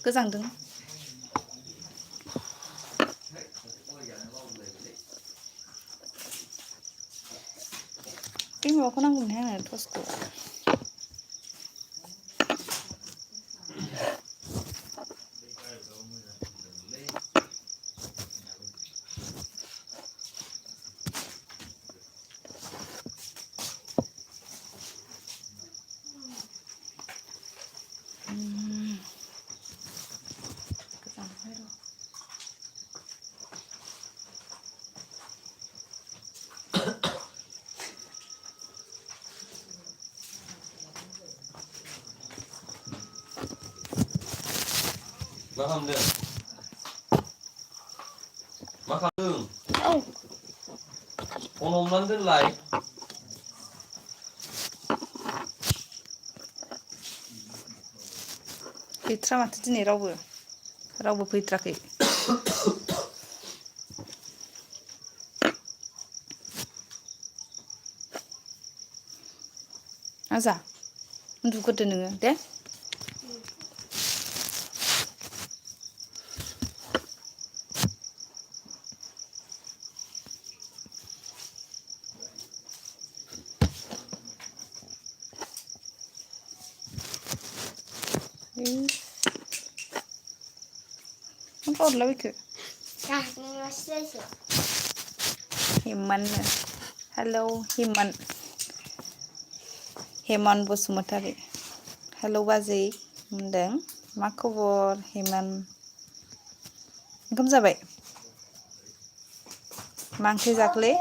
गोजांदों बे माबाखौ नांगौमोनहाय आंनो टर्चखौ मा खालामदों? मा खालामदों? औ फन हमनानै दोनलाय गैथ्रा माथो दिनै रावबो फैथ्राखै आजा उन्दुग्रोदो नोङो दे मा हरलाबायखो हेमोननो हेलौ हेमन बसुमतारी हेलौ बाजै होनदों मा खबर हेमन ओंखाम जाबाय मा ओंख्रि जाखोलै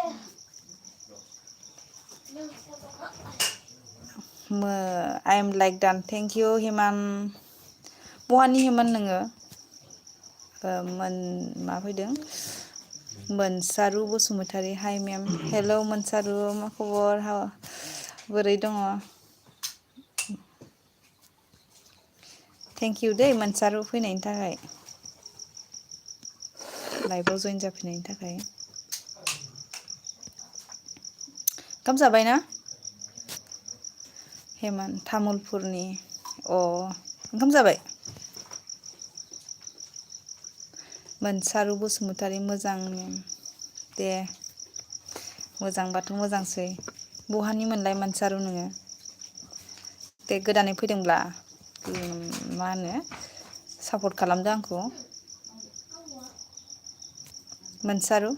I am like done thank you हेमान बहानि हेमान नोङो मा फैदों मोनसारु बसुमतारी हाय मेम हेलौ मोनसारु मा खबर बोरै दङ थेंक इउ दै मोनसारु फैनायनि थाखाय लाइभआव जइन जाफैनायनि थाखाय ओंखाम जाबायना हेमान तामुलपुरनि ओंखाम जाबाय मोनसारु बसुमतारी मोजां दे मोजांबाथ' मोजांसै बहानि मोनलाय मोनसारु नोङो दे गोदानै फैदोंब्ला मा होनो सापर्ट खालामदो आंखौ मोनसारु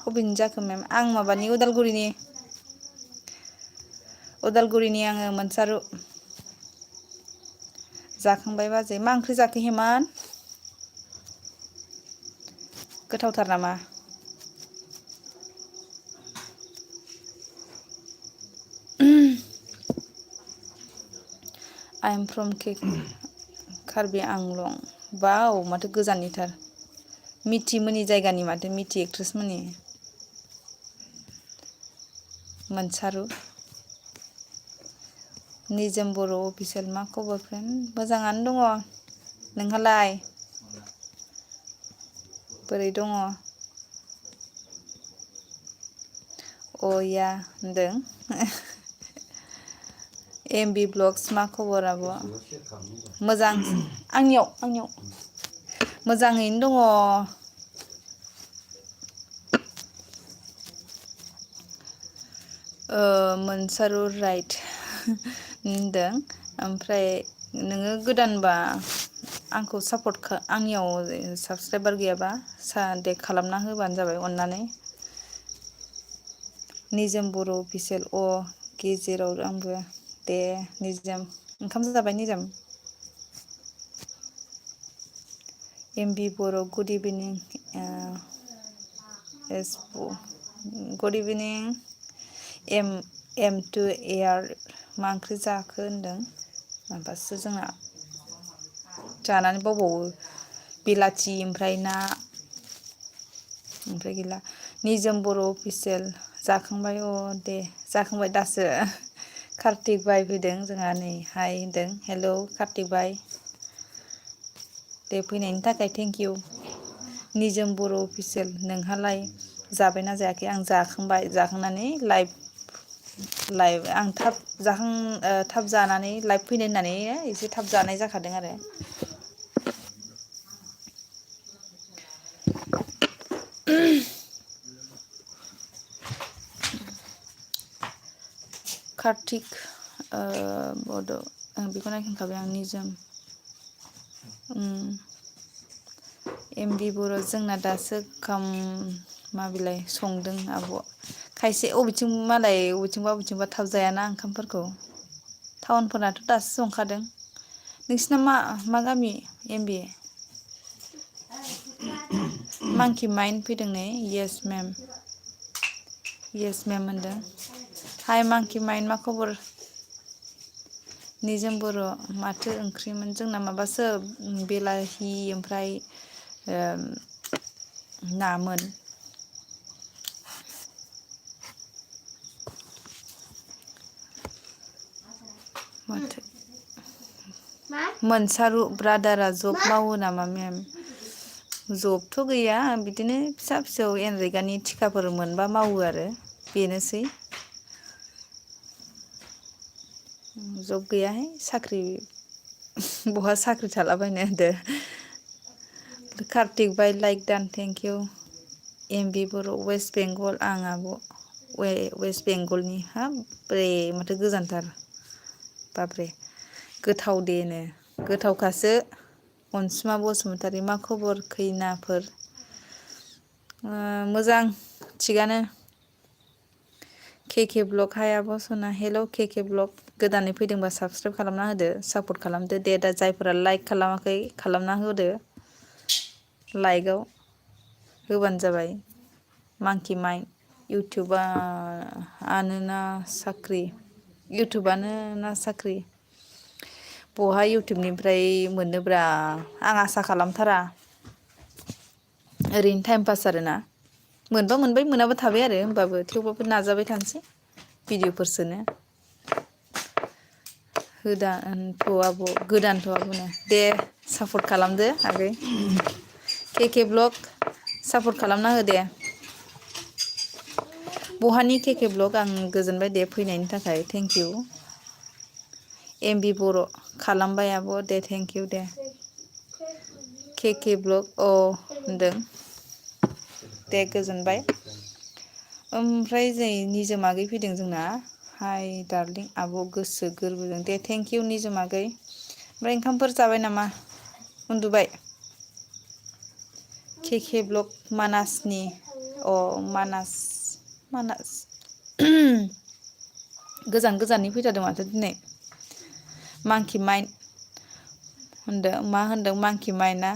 बबेनि जाखो मेम आं माबानि उदालगुरिनि आङो मोनसारु जाखांबाय बाजै मा ओंख्रि जाखो हेमान गोथावथार नामा I am from Karbi Anglong बाव माथो गोजाननिथार मिथिमोननि जायगानि माथो मिथि एक्ट्रेस मोननि मोनसारु निजोम बर' अफिसियेल मा खबर फ्रेन्ड मोजाङानो दङ नोंहालाय बोरै दङ या होनदों MB ब्लग्स मा खबर आब' मोजां आंनियाव मोजाङैनो दङ मोनसारु राइट होनदों ओमफ्राय नोङो गोदानबा आंखौ आंनियाव साबसक्राइबार गैयाबा दे खालामना होबानो जाबाय अननानै निजोम बर' अफिसियेल गेजेराव आंबो दे निजोम ओंखाम जाबाय निजोम MB बर' गुड इभिनिं गुड इभिनिं M2 एयार मा ओंख्रि जाखो होनदों माबासो जोंना जानानै बावबावो बिलाथि ओमफ्राय ना ओमफ्राय गैला निजोम बर' अफिसियेल जाखांबाय दे जाखांबाय दासो कार्तिक बाय फैदों जोंहा नै हाय होनदों हेलौ कार्तिक बाय दे फैनायनि थाखाय थेंक इउ निजोम बर' अफिसियेल नोंहालाय जाबायना जायाखै आं जाखांबाय जाखांनानै लाइभ लाइभ आं थाब जानानै लाइभ फैनो होननानै एसे थाब जानाय जाखादों आरो कार्तिक बड' बेखौ नायखांखाबाय आं निजोम एमबि बर' जोंना दासो माबिलाय संदों आब' खायसे अबेथिं मालाय बबेथिंबा थाब जायाना ओंखामफोरखौ टाउनफोरनाथ' दासो संखादों नोंसिना मा गामि एमबि मांकि माइन फैदों ने येस मेम होनदों हाय मांकि माइन मा खबर निजोम बर' माथो ओंख्रिमोन जोंना माबासो बेलाहि ओमफ्राय नामोन माथो मोनसारु ब्रादारा जब मावो नामा मेम जबथ' गैया बिदिनो फिसा फिसौ एनरेगानि थिखाफोर मोनबा मावो आरो बेनोसै जब गैयाहाय साख्रि बहा साख्रि थालाबायनो होदो कार्तिक बाय लाइक दान थेंक इउ एमबि बर' वेस्ट बेंगल आं आब' वेस्ट बेंगलनि हाब्रे माथो गोजानथार बाब्रे गोथाव देनो गोथावखासो अनसुमा बसुमतारी मा खबर खैनाफोर मोजां थिगानो केके ब्लग हाय आब' सना हेल' केके ब्लग गोदानै फैदोंबा साबसक्राइब खालामना होदो सापर्ट खालामदो दे दा जायफोरा लाइक खालामाखै खालामना होदो लाइकआव होबानो जाबाय मांकि माइन इउटुबानो ना साख्रि बहा इउटुबनिफ्राय मोननोब्रा आं आसा खालामथारा ओरैनो टाइम पास आरोना मोनबा मोनबाय मोनाबा थाबाय आरो होमबाबो थेवबाबो नाजाबाय थानोसै भिडिअफोर सोनो गोदानथ' आब'नो दे सापर्ट खालामदो आगै केके ब्लग सापर्ट खालामना हो दे बहानि केके ब्लग आं गोजोनबाय दे फैनायनि थाखाय थेंक इउ एमबि बर' खालामबाय आब' दे थेंक इउ दे केके ब्लग होनदों दे गोजोनबाय ओमफ्राय जै निजोमागै फैदों जोंना हाय दारलिं आब' गोसो गोरबोजों दे थेंक इउ निजोमागै ओमफ्राय ओंखामफोर जाबाय नामा उन्दुबाय केके ब्लग मानासनि मानास गोजाननि फैथारदों माथो दिनै मांकि माइन मा होनदों मांकि माइना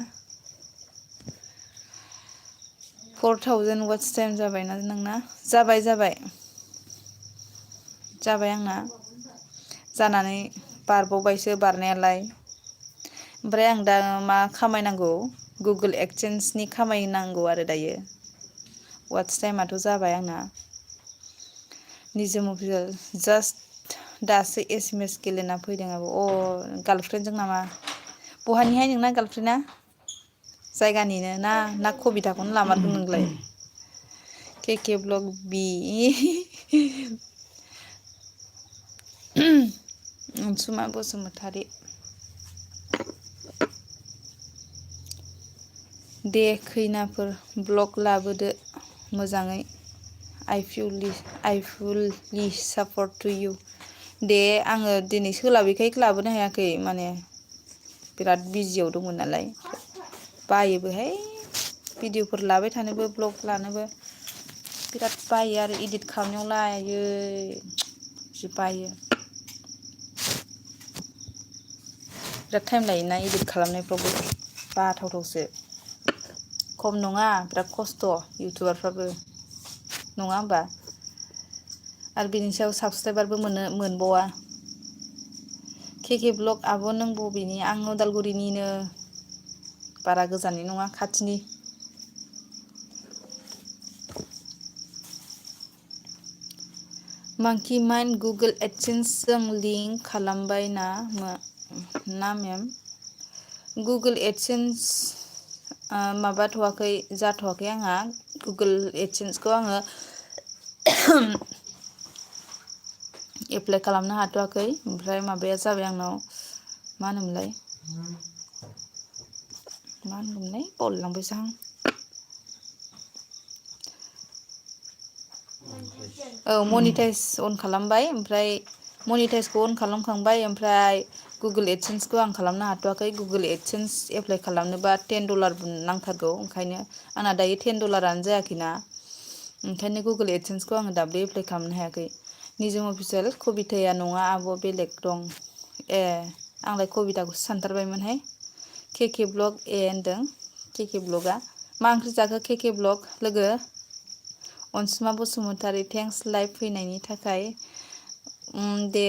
4000 वाटस टाइम जाबायना नोंना जाबाय आंना जानानै बारबावबायसो बारनायालाय ओमफ्राय आं दा मा खामायनांगौ गुगोल एक्सचेन्जनि खामायनांगौ आरो दायो वाटस टाइमाथ' जाबाय आंना निजोम अफिसियेल जास्ट दासो SMS गेलेना फैदों आब' गार्लफ्रेन्डजों नामा बहानिहाय नोंना गार्लफ्रेन्डआ जायगानिनो ना कबिथाखौनो लामारगोन नोंलाय केके ब्लग बि अनसुमा बसुमतारी दे खैनाफोर ब्लग लाबोदो मोजाङै आइफुलि सापर्ट टु इउ दे आङो दिनै सोलाबैखाय लाबोनो हायाखै माने बिराद बिजियाव दंमोन नालाय बायोबोहाय भिडिअफोर लाबाय थानोबो ब्लग लानोबो बिराद बायो आरो इदिट खालामनायाव लायो जि बायो बिराद टाइम लायोना इदिट खालामनायफ्रावबो बाथावथावसो खम नङा बिराद खस्थ' इउटुबारफ्राबो नङा होमबा आरो बिनि सायाव साबसक्राइबारबो मोनबावा केके ब्लग आब' नों बबेनि आं उदालगुरिनिनो बारा गोजाननि नङा खाथिनि मांकि माइन गुगोल एडसेन्सजों लिंक खालामबाय ना मेम गुगोल एडसेन्स माबाथ'वाखै जाथ'वाखै आंहा गुगोल एडसेन्सखौ आङो एप्लाइ खालामनो हाथ'वाखै ओमफ्राय माबाया जाबाय आंनाव मा होनोमोनलाय मा होनोमोनलाय बावलायलांबायसो आं औ मनिटाइज अन खालामबाय ओमफ्राय मनिटाइजखौ अन खालामखांबाय ओमफ्राय गुगोल एडसेन्सखौ आं खालामनो हाथ'वाखै गुगोल एडसेन्स एप्लाइ खालामनोबा $10 नांथारगौ ओंखायनो आंना दायो $10 जायाखैना ओंखायनो गुगोल एडसेन्सखौ आङो दाबो एप्लाइ खालामनो हायाखै निजोम अफिसियेल कबिथाया नङा आब' बेलेग दं ए आंलाय कबिथाखौसो सानथारबायमोनहाय केके ब्लग ए होनदों केके ब्लगआ मा ओंख्रि जाखो केके ब्लग लोगो अनसुमा बसुमतारी थेंक्स लाइभ फैनायनि थाखाय दे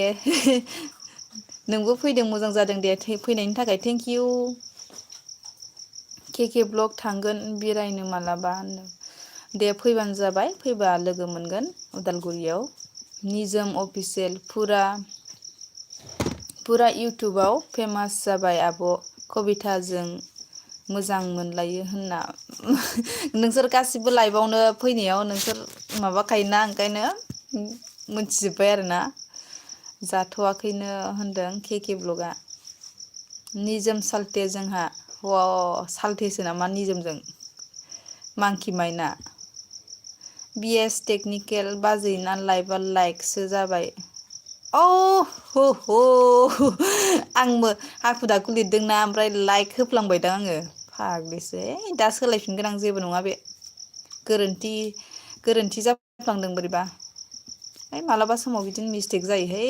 नोंबो फैदों मोजां जादों दे फैनायनि थाखाय थेंक इउ केके ब्लग थांगोन बेरायनो मालाबा दे फैबानो जाबाय फैबा लोगो मोनगोन उदालगुरियाव निजोम अफिसियेल फुरा इउटुबाव फेमास जाबाय आब' कबिथाजों मोजां मोनलायो होनना नोंसोर गासिबो लाइभआवनो फैनायाव नोंसोर माबाखायोना ओंखायनो मोनथिजोब्बाय आरोना जाथ'वाखैनो होनदों केके ब्लगआ निजोम सालथे जोंहा सालथेसो नामा निजोमजों मांखि माइना बिएस टेकनिकेल बाजैना लाइभआ लाइकसो जाबाय औ आंबो हाखु दाखु लिरदोंना ओमफ्राय लाइक होफ्लांबायदां आङो फाग्लिसै दा सोलायफिनगोन आं जेबो नङा बे गोरोन्थि जाफ्लांदों बोरैबा मालाबा समाव बिदिनो मिस्टेक जायोहाय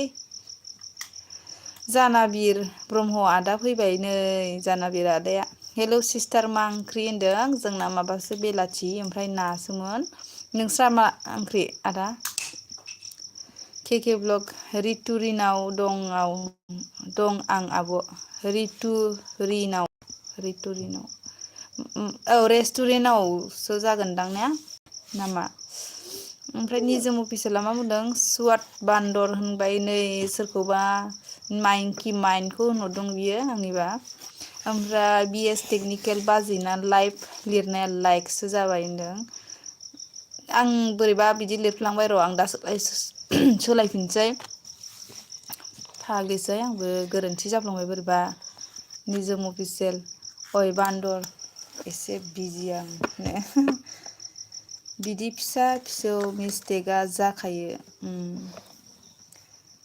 जानाबिर ब्रह्म आदा फैबाय नै जानाबिर आदाया हेल' सिस्टार मा ओंख्रि होनदों जोंना माबासो बेलाथि ओमफ्राय नासोमोन नोंस्रा मा ओंख्रि आदा केके ब्लग रितुरिनाव दं आं आब' रितुरिनाव औ रेस्टुरेन्टावसो जागोनदां ने नामा ओमफ्राय निजोम अफिसियेला मा बुंदों सुवाद बान्दर होनबाय नै सोरखौबा माइनखि माइन्दखौ होनहरदों बियो आंनिबा ओमफ्राय बिएस टेकनिकेल बाजैना लाइभ लिरनाया लाइकसो जाबाय होनदों आं बोरैबा बिदि लिरफ्लांबाय र' आं दा सोलायफिनसै फाग्लिसै आंबो गोरोन्थि जाफ्लांबाय बोरैबा निजोम अफिसियेल अय बान्दर एसे बिजि आं बिदि फिसा फिसौ मिस्टेकआ जाखायो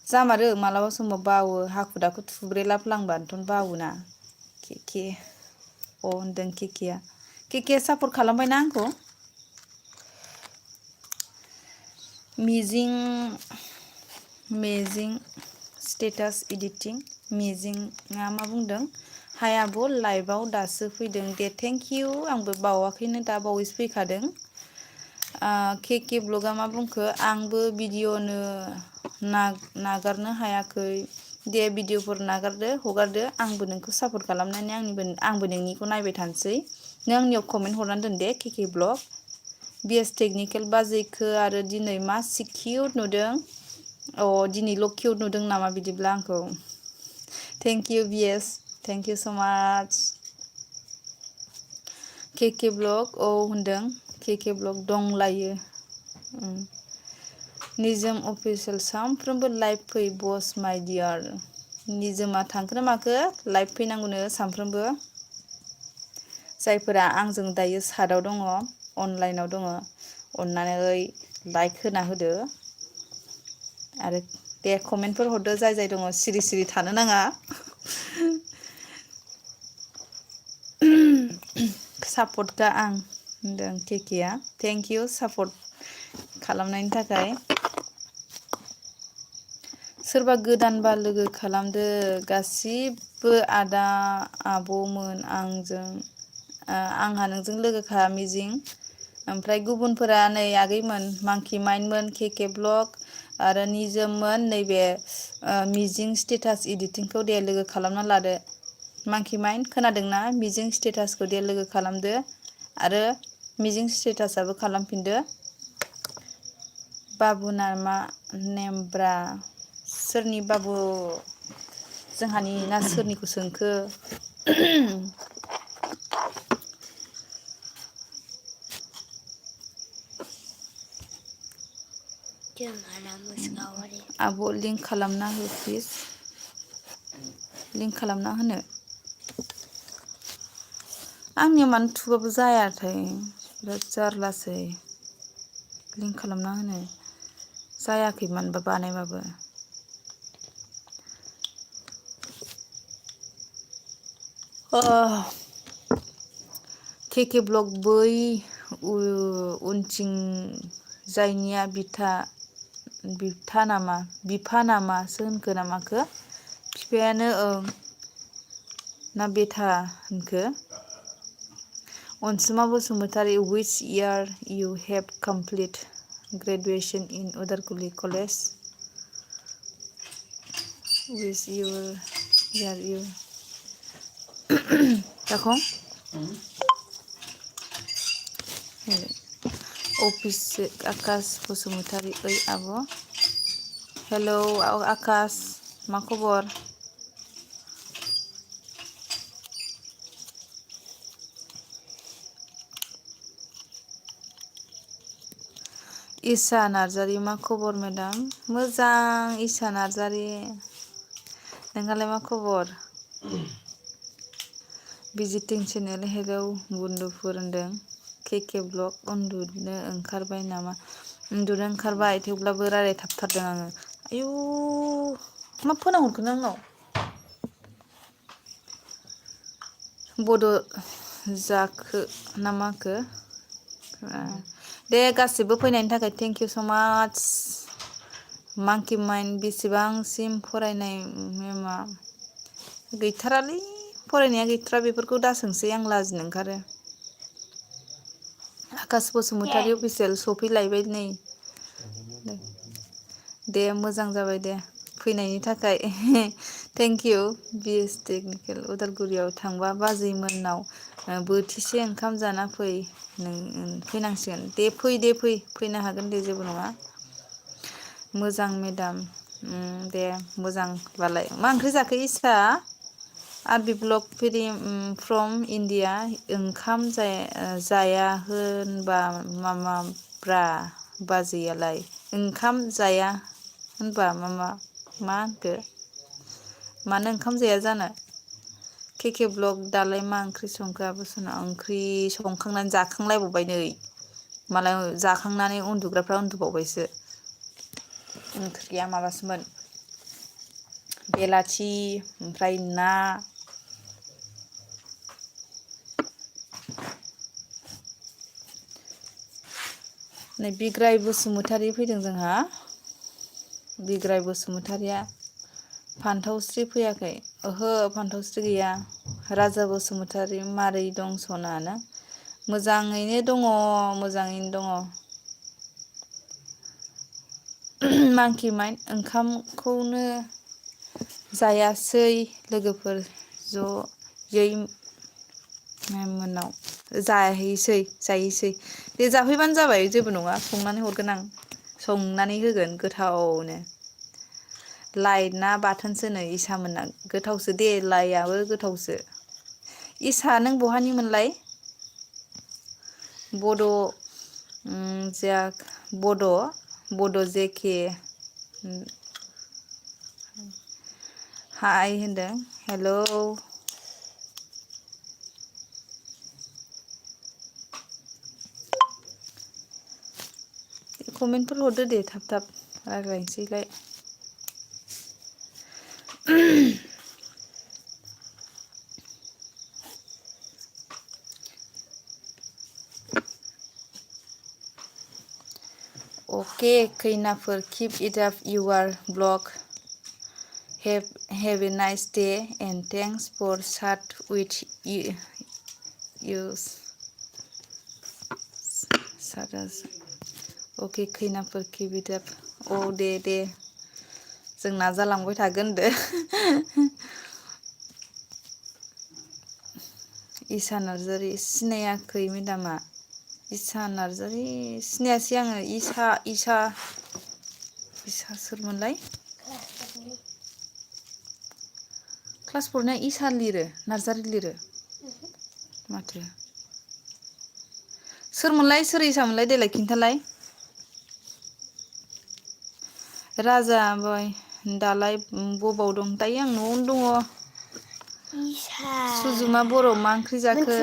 जामारो मालाबा समाव बावो हाखु दाखु थुब्रेलाफ्लांबानोथ' बावोना केके होनदों केकेआ सापर्ट खालामबायना आंखौ मिजिं स्टेटास इडिटिं मिजिंआ मा बुंदों हाय आब' लाइभआव दासो फैदों दे थेंक इउ आंबो बावाखैनो दा बावैसो फैखादों केके ब्लगआ मा बुंखो आंबो भिडिअ'नो नागारनो हायाखै दे भिडिअफोर हगारदो आंबो नोंखौ सापर्ट खालामनानै आंबो नोंनिखौ नायबाय थानोसै नों आंनियाव कमेन्ट हरनानै दोन दे केके ब्लग बिएस टेकनिकेल बाजैखो आरो दिनै मा किउट नुदों दिनैल' किउट नुदों नामा बिदिब्ला आंखौ थेंक इउ बिएस thank you so' much KK blog होनदों केके ब्लग दंलायो निजोम अफिसियेल सानफ्रोमबो लाइभ फै बस माइ डियार निजोमा थांखोना माखो लाइभ फैनांगौनो सानफ्रोमबो जायफोरा आंजों दायो साटआव दङ अनलाइनाव दङ अननानै लाइक होना होदो आरो दे कमेन्टफोर हरदो जाय दङ सिरि सिरि थानो नाङा सापर्टखा आं होनदों केकेआ थेंक इउ सापर्ट खालामनायनि थाखाय सोरबा गोदानबा लोगो खालामदो गासिबो आदा आब'मोन आंहा नोंजों लोगोखा मिजिं ओमफ्राय गुबुनफोरा नै आगैमोन मांकि माइन्दमोन केके ब्लग आरो निजोममोन नैबे मिजिं स्टेटास इडिटिंखौ दे लोगो खालामना लादो मांकि माइन्ड खोनादोंना मिजिं स्टेटासखौ दे लोगो खालामदो आरो मिजिं स्टेटासाबो खालामफिनदो बाबु नामा नेमब्रा सोरनि बाबु जोंहानि ना सोरनिखौ सोंखो आब' लिंक खालामना हो प्लिज लिंक खालामना होनो आंनिया मानो थुबाबो जायाथाय बिराद जारलासै लिंक खालामना होनो जायाखै मानोबा बानायबाबो केके ब्लग बै उनथिं जायनिया बिफा नामासो होनखो नामाखो बिफायानो ओं ना बेथा होनखो अनसुमा Basumatary which year you have complete graduation in Udalguri college which year you देखो अफिस आकाश बसुमतारी ओइ आब' हेलौ आकाश मा खबर इसा नार्जारि मा खबर मेडाम मोजां इसा नार्जारि नोंहालाय मा खबर भिजिटिं चेनेल हेलौ बुन्दुफोर होनदों केके ब्लग उन्दुनो ओंखारबाय नामा उन्दुनो ओंखारबाय थेवब्लाबो रायलायथाबथारदों आङो आयु मा फोनांहरखो नों आंनाव बड' जाखो ना माखो दे गासिबो फैनायनि थाखाय thank you so' much मांकि mind बेसेबांसिम फरायनाय मेमा गैथारालै फरायनाया गैथारा बेफोरखौ दा सोंसै आं लाजिनो ओंखारो आकाश बसुमतारी अफिसियेल सफैलायबाय नै दे मोजां जाबाय दे फैनायनि थाखाय थेंक इउ बिएस टेकनिकेल उदालगुरियाव थांबा बाजैमोननाव बोथिसे ओंखाम जाना फैनांसिगोन दे फैनो हागोन दे जेबो नङा मोजां मेडाम दे मोजांबालाय मा ओंख्रि जाखो इसा आरबि ब्लग फ्रम इण्डिया ओंखाम जाया होनबा मामाब्रा बाजैयालाय ओंखाम जाया होनबा मा होनखो मानो ओंखाम जाया जानो केके ब्लग दालाय मा ओंख्रि संखो आब'सना ओंख्रि संखांनानै जाखांलायबावबाय नै मालाय जाखांनानै उन्दुग्राफ्रा उन्दुबावबायसो ओंख्रिया माबासोमोन बेलाथि ओमफ्राय ना नै बिग्राय बसुमतारी फैदों जोंहा बिग्राय बसुमतारिया फान्थावस्रि फैयाखै ओहो फान्थावस्रि गैया राजा बसुमतारी मारै दं सना ना मोजाङैनो दङ मांकि माइन्ड ओंखामखौनो जायासै लोगोफोर जयै मोनाव जाहैसै दे जाफैबानो जाबाय जेबो नङा संनानै हरगोन आं संनानै होगोन गोथावनो लाइ ना बाथोनसो नै इसा मोनना गोथावसो दे लाइआबो गोथावसो इसा नों बहानिमोनलाय बड' जेके हाय होनदों हेलौ कमेन्टफोर हरदो दे थाब रायज्लायनोसैलाय अके खैनाफोर keep it up your blog have a nice day and thanks for chat with you okay खैनाफोर keep it up औ दे जों नाजालांबाय थागोन होनदो इसा नार्जारि सिनायाखै मेडामा इसा नार्जारि सिनायासै आङो इसा सोरमोनलाय क्लास 4 इसा लिरो नार्जारि लिरो माथो सोर इसामोनलाय देलाय खिन्थालाय राजा बाय दालाय बबाव दं दायो आं न'आवनो दङ सुजुमा बर' मा ओंख्रि जाखो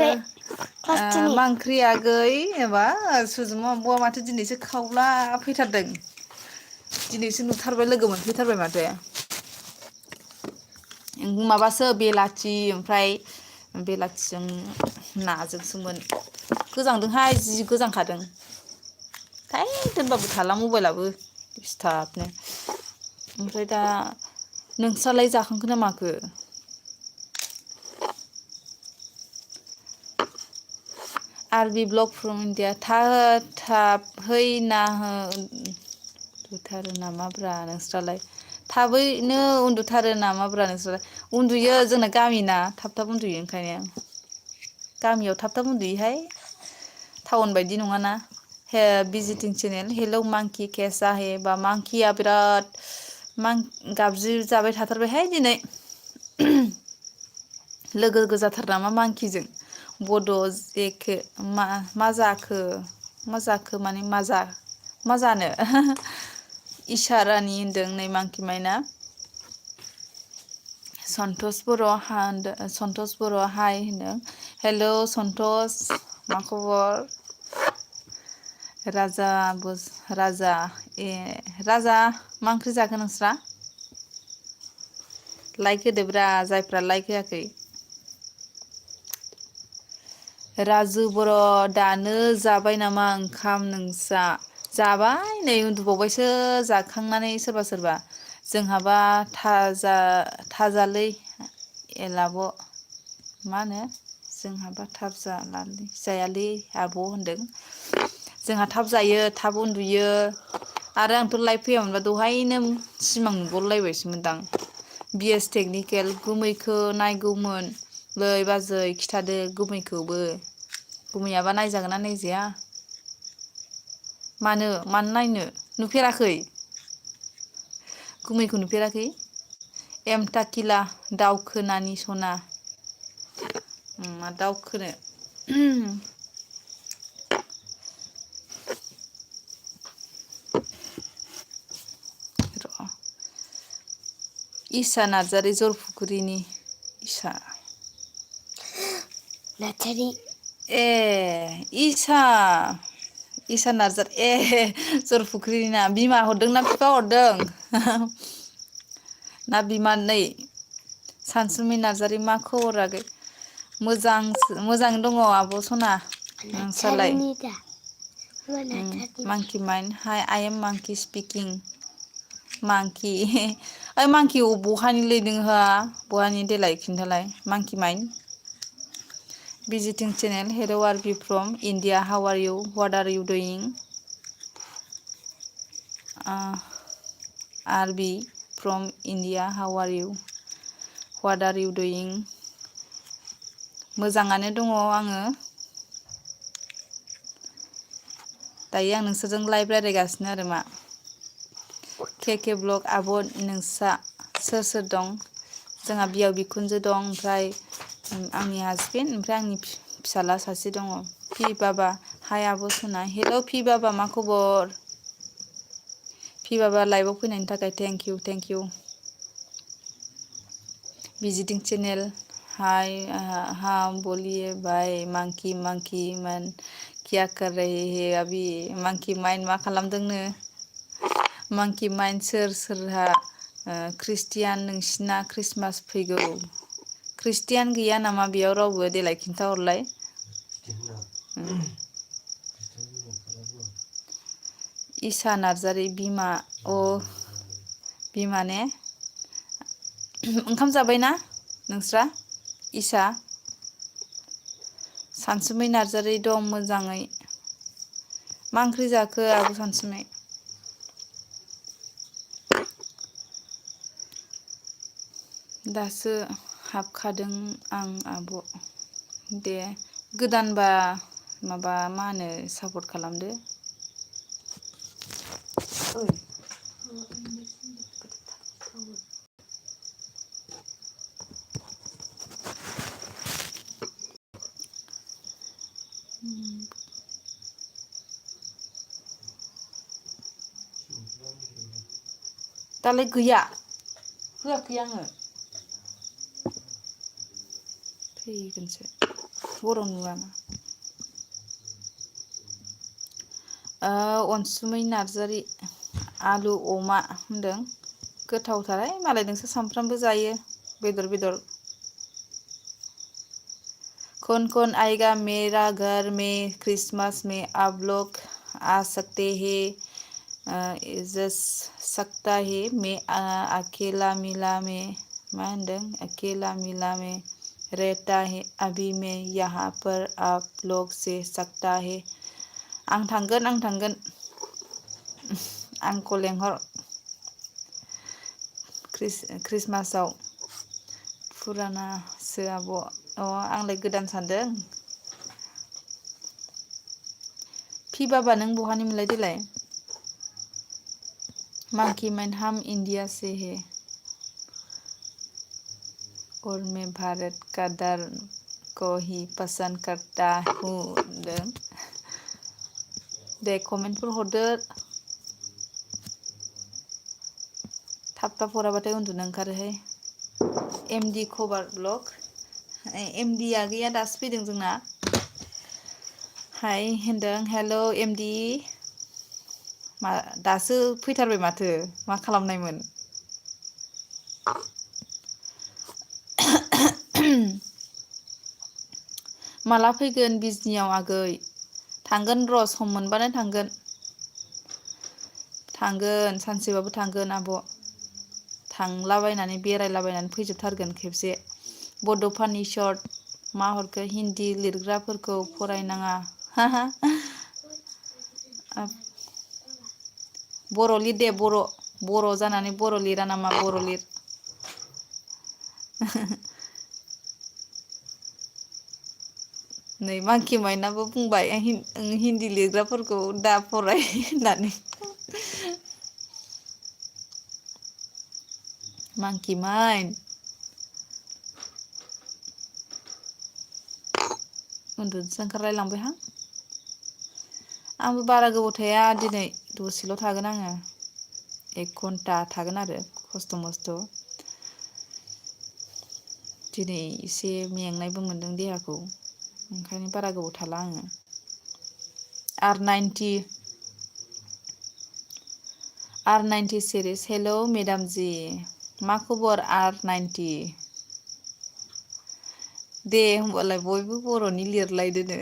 मा ओंख्रि आगै एबा सुजुमा आब'आ माथो दिनैसो खावला फैथारदों दिनैसो नुथारबाय लोगो मोनफैथारबाय माथो माबासो बेलाथि ओमफ्राय बेलाथिजों नाजोंसोमोन गोजांदोंहाय जि गोजांखादों है दोनबाबो थाला मबाइलाबो दिसथाबनो ओमफ्राय दा नोंस्रालाय जाखांखो ना माखो आरबि ब्लग फ्रम इण्डिया थाबहै ना उन्दुथारो नामाब्रा नोंस्रालाय थाबैनो उन्दुथारो नामाब्रा नोंस्रालाय उन्दुयो जोंना गामिना थाब थाब उन्दुयो ओंखायनो गामियाव थाब थाब उन्दुयोहाय टाउन बायदि नङाना भिजिटिं चेनेल हेलौ मांकि केस जाहे बा मांकिया बिराद गाबज्रि जाबाय थाथारबायहाय दिनै लोगो गोजाथार नामा मांकिजों बड' जेखो मा जाखो माने मा जानो इसारानि होनदों नै मांखि माइना सन्तस बर' हाय होनदों हेलौ सन्तस मा खबर राजा मा ओंख्रि जाखो नोंस्रा लाइक होदोब्रा जायफ्रा लाइक होआखै राजु बर' दानो जाबाय नामा ओंखाम नोंस्रा जाबाय नै उन्दुबावबायसो जाखांनानै सोरबा सोरबा जोंहाबा थाजालै एलाब' मा होनो जोंहाबा थाब जायालै आब' होनदों जोंहा थाब जायो थाब उन्दुयो आरो आंथ' लाइभ फैयामोनबा दहायनो सिमां नुबावलायबायसोमोनदां बिएस टेकनिकेल गुमैखौ नायगौमोन लै बाजै खिथादो गुमैखौबो गुमैयाबा नायजागोन ना नायजाया मानो नायनो नुफेराखै गुमैखौ नुफेराखै एमथाकिला दावखोनानि सना मा दावखोनो इसा नार्जारि जरफुख्रिनि इसा नार्जारि ए इसा नार्जारि ए जरफुख्रिनि ना बिमा हरदों ना बिफा हरदों ना बिमानै सानसुमै नार्जारि मा खबर आगै मोजां दङ आब' सना नोंस्रालाय मांकि माइन हाय आइ एम मांकि स्पिकिं मांकि ओइ मांकि बहानिलै नोंहा बहानि देलाय खिन्थालाय मांकि माइन visiting channel hello R B from India how are you what are you doing R B from India how are you what are you doing मोजाङानो दङ आङो दायो आं नोंसोरजों लाइभ रायज्लायगासिनो आरो मा के ब्लग आब' नोंस्रा सोर सोर दं जोंहा बिहाव बिखुनजो दं ओमफ्राय आंनि हासबेन्ड ओमफ्राय आंनि फिसाला सासे दङ पि बाबा हाय आब' सना हेलौ पि बाबा मा खबर पि बाबा लाइभआव फैनायनि थाखाय थेंक इउ भिजिटिं चेनेल हाय हाँ बोलिए भाई मांकि मन क्या कर रहे है अभी मांकि माइन मा खालामदोंनो मांकि माइन सोरहा ख्रिस्टियान नोंसिना ख्रिस्टमास फैगौ ख्रिस्टियान गैया नामा बेयाव रावबो देलाय खिन्थाहरलाय इसा नार्जारि बिमा बिमा ने ओंखाम जाबायना नोंस्रा इसा सानसुमै नार्जारि दं मोजाङै मा ओंख्रि जाखो आब' सानसुमै दासो हाबखादों आं आब' दे गोदानबा माबा मा होनो सापर्ट खालामदो दालाय गैया होआखै आङो फैगोनसो बर' नुवाना अनसुमै नार्जारि आलु अमा होनदों गोथावथारहाय मालाय नोंसोर सामफ्रामबो जायो बेदर कौन आएगा मेरा घर में क्रिसमस में आप लोग आ सकते हैं इस सकता है मैं अकेला मिला में मा होनदों अकेला मिला में रहता है अभी मैं यहाँ पर आप लोग से सकता है आं थांगोन आंखौ लेंहर क्रिसमासाव फुरानासो आब' आंलाय गोदान सानदों फि बाबा नों बहानि मोनलाय देलाय मांकी मैन हम इंडिया से है और मैं भारत का धर्म को ही पसंद करता हूँ दे कमेन्टफोर हरदो थाब हराबाथाय उन्दुनो ओंखारोहाय एमडि खबर ब्लग एमडिआ गैया दासो फैदों जोंना हाय होनदों हेल' एमडि दासो फैथारबाय माथो मा खालामनायमोन माला फैगोन बिजनियाव आगै थांगोन र' सम मोनबानो थांगोन सानसेबाबो थांगोन आब' थांलाबायनानै बेरायलाबायनानै फैजोबथारगोन खेबसे बड' फानि सर्ट मा हरखो हिन्दी लिरग्राफोरखौ फरायनाङा बर' लिर दे बर' जानानै बर' लिरा नामा बर' लिर नै मांखि माइनाबो बुंबाय हिन्दी लिरग्राफोरखौ दा फराय होननानै मांखि माइन उन्दुनोसो ओंखारलायलांबायहां आंबो बारा गोबाव थाया दिनै दसेल' थागोन आङो 1 घन्टा थागोन आरो खस्थ' मस्थ' दिनै एसे मेंनायबो मोनदों देहाखौ ओंखायनो बारा गोबाव थाला आङो R90 सिरिज हेल' मेदाम जी मा खबर R90 दे होमबालाय बयबो बर'नि लिरलायदोनो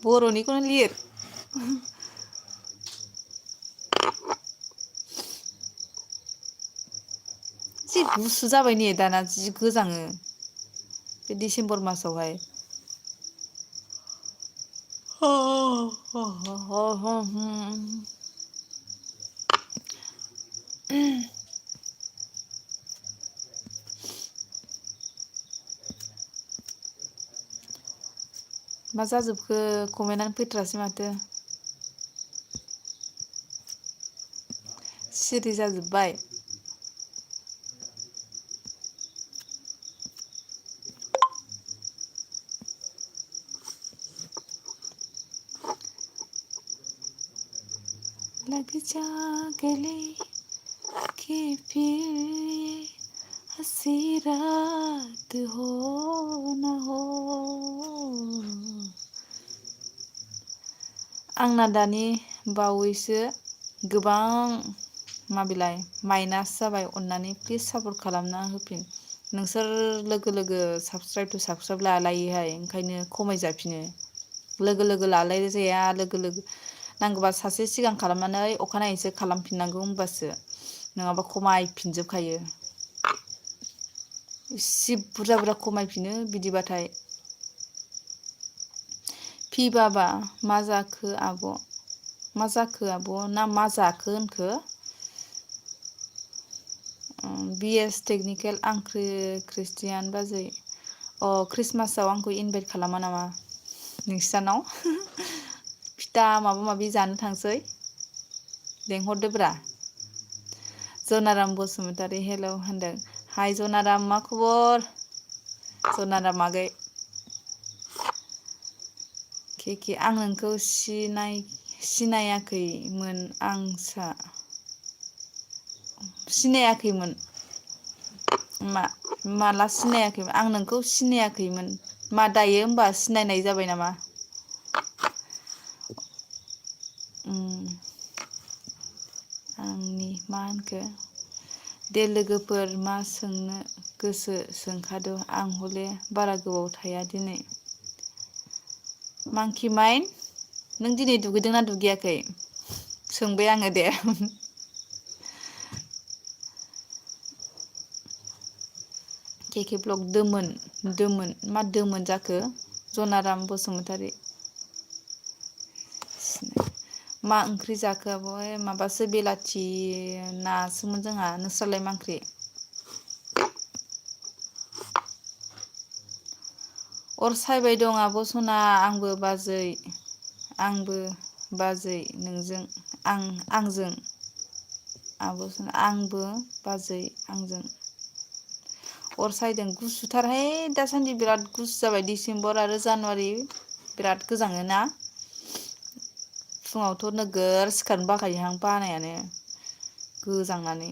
बर'निखौनो लिर जि गुसु जाबाय ने दाना जि गोजाङो बे डिसेम्बर मासावहाय मा जाजोबखो कमेन्टआनो फैथ्रासै माथो सिरि जाजोब्बाय लग जा गले कि फिर हंसी रात हो न हो आंना दानि बावैसो गोबां माबिलाय माइनास जाबाय अननानै प्लिज सापर्ट खालामना होफिन नोंसोर लोगो साबसक्राइब लालायोहाय ओंखायनो खमायजाफिनो लोगो लालाय जाया लोगो नांगौबा सासे सिगां खालामनानै अखानायैसो खालामफिननांगौ होमबासो नङाबा खमायफिनजोबखायो इसे बुरजा खमायफिनो बिदिबाथाय फि बाबा मा जाखो आब' ना मा जाखो होनखो बिएस टेकनिकेल आं ख्रिस्टियान बाजै ख्रिस्टमासाव आंखौ इनभाइट खालामा नामा नोंस्रानाव फिथा माबा माबि जानो थांसै लेंहरदोब्रा जनाराम बसुमतारी हेल' होनदों हाय जनाराम मा खबर जनाराम आगै के आं नोंखौ सिनायाखैमोन सिनायाखैमोन माला सिनायाखैमोन आं नोंखौ सिनायाखैमोन मा दायो होमबा सिनायनाय जाबाय नामा? आंनि मा होनखो दे लोगोफोर मा सोंनो गोसो सोंखाद आं हले बारा गोबाव थाया दिनै मांखि माइन नों दिनै दुगैदोंना दुगैयाखै सोंबाय आङो दे केके ब्लक दोमोन मा दोमोन जाखो जनाराम बसुमतारी मा ओंख्रि जाखो आब' माबासो बेलाथि नासोमोन जोंहा नोंस्रालाय मा ओंख्रि? अर सायबाय दं आब' सना आंबो बाजै नोंजों आंजों आब' सना आंबो बाजै आंजों अर सायदों गुसुथारहाय दासान्दि बिराद गुसु जाबाय डिसेम्बर आरो जानुवारि बिराद गोजाङो ना फुङावथ' नोगोर सिखारनो बाखायोहां बानायानो गोजांनानै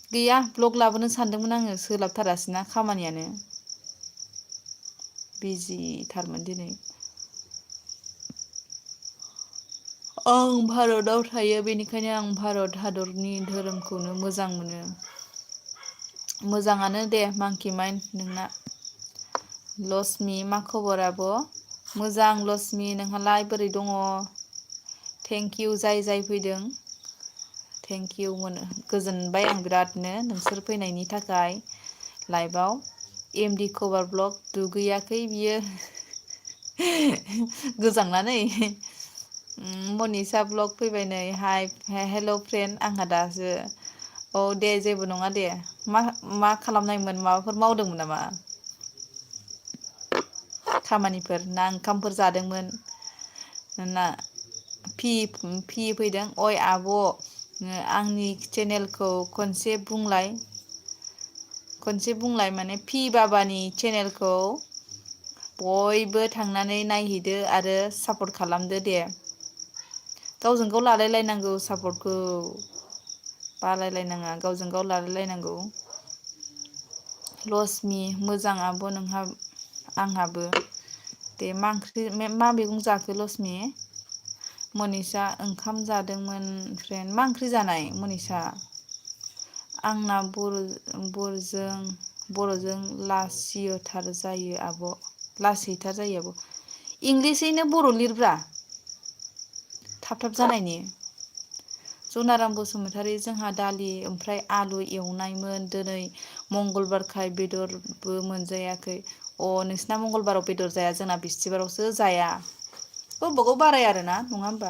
गैया ब्लग लाबोनो सानदोंमोन आङो सोलाबथारासैना खामानियानो बिजिथारमोन दिनै आं भारताव थायो बेनिखायनो आं भारत हादरनि धोरोमखौनो मोजां मोनो मोजाङानो दे मांखि माइन नोंना लसमि मा खबर आब' मोजां लसमि नोंहालाय बोरै दङ थेंकिउ जाय फैदों थेंकिउ मोनो गोजोनबाय आं बिरादनो नोंसोर फैनायनि थाखाय लाइभआव एमडि कभार ब्लग दुगैयाखै बियो गोजांनानै मनिसा ब्लग फैबाय नै हाय हेल' फ्रेन्ड आंहा दासो औ दे जेबो नङा दे मा खालामनायमोन माबाफोर मावदोंमोन नामा खामानिफोर ना ओंखामफोर जादोंमोन ना फि फैदों अइ आब' आंनि चेनेलखौ खनसे बुंलाय माने फि बाबानि चेनेलखौ बयबो थांनानै नायहैदो आरो सापर्ट खालामदो दे गावजों गाव लालायलायनांगौ सापर्टखौ बालायलायनाङा गावजों गाव लालायलायनांगौ लसमि मोजां आब' आंहाबो दे मा मैगं जाखो लसमि मनिसा ओंखाम जादोंमोन फ्रेन्ड मा ओंख्रि जानाय मनिसा आंना बर'जों लासियोथार जायो आब' इंलिसैनो बर' लिरब्रा थाब जानायनि जनाराम बसुमतारी जोंहा दालि ओमफ्राय आलु एवनायमोन दिनै मंगलबारखाय बेदरबो मोनजायाखै नोंसिना मंगलबाराव बेदर जाया जोंना बिस्थिबारावसो जाया गावबागाव बाराय आरोना नङा होमबा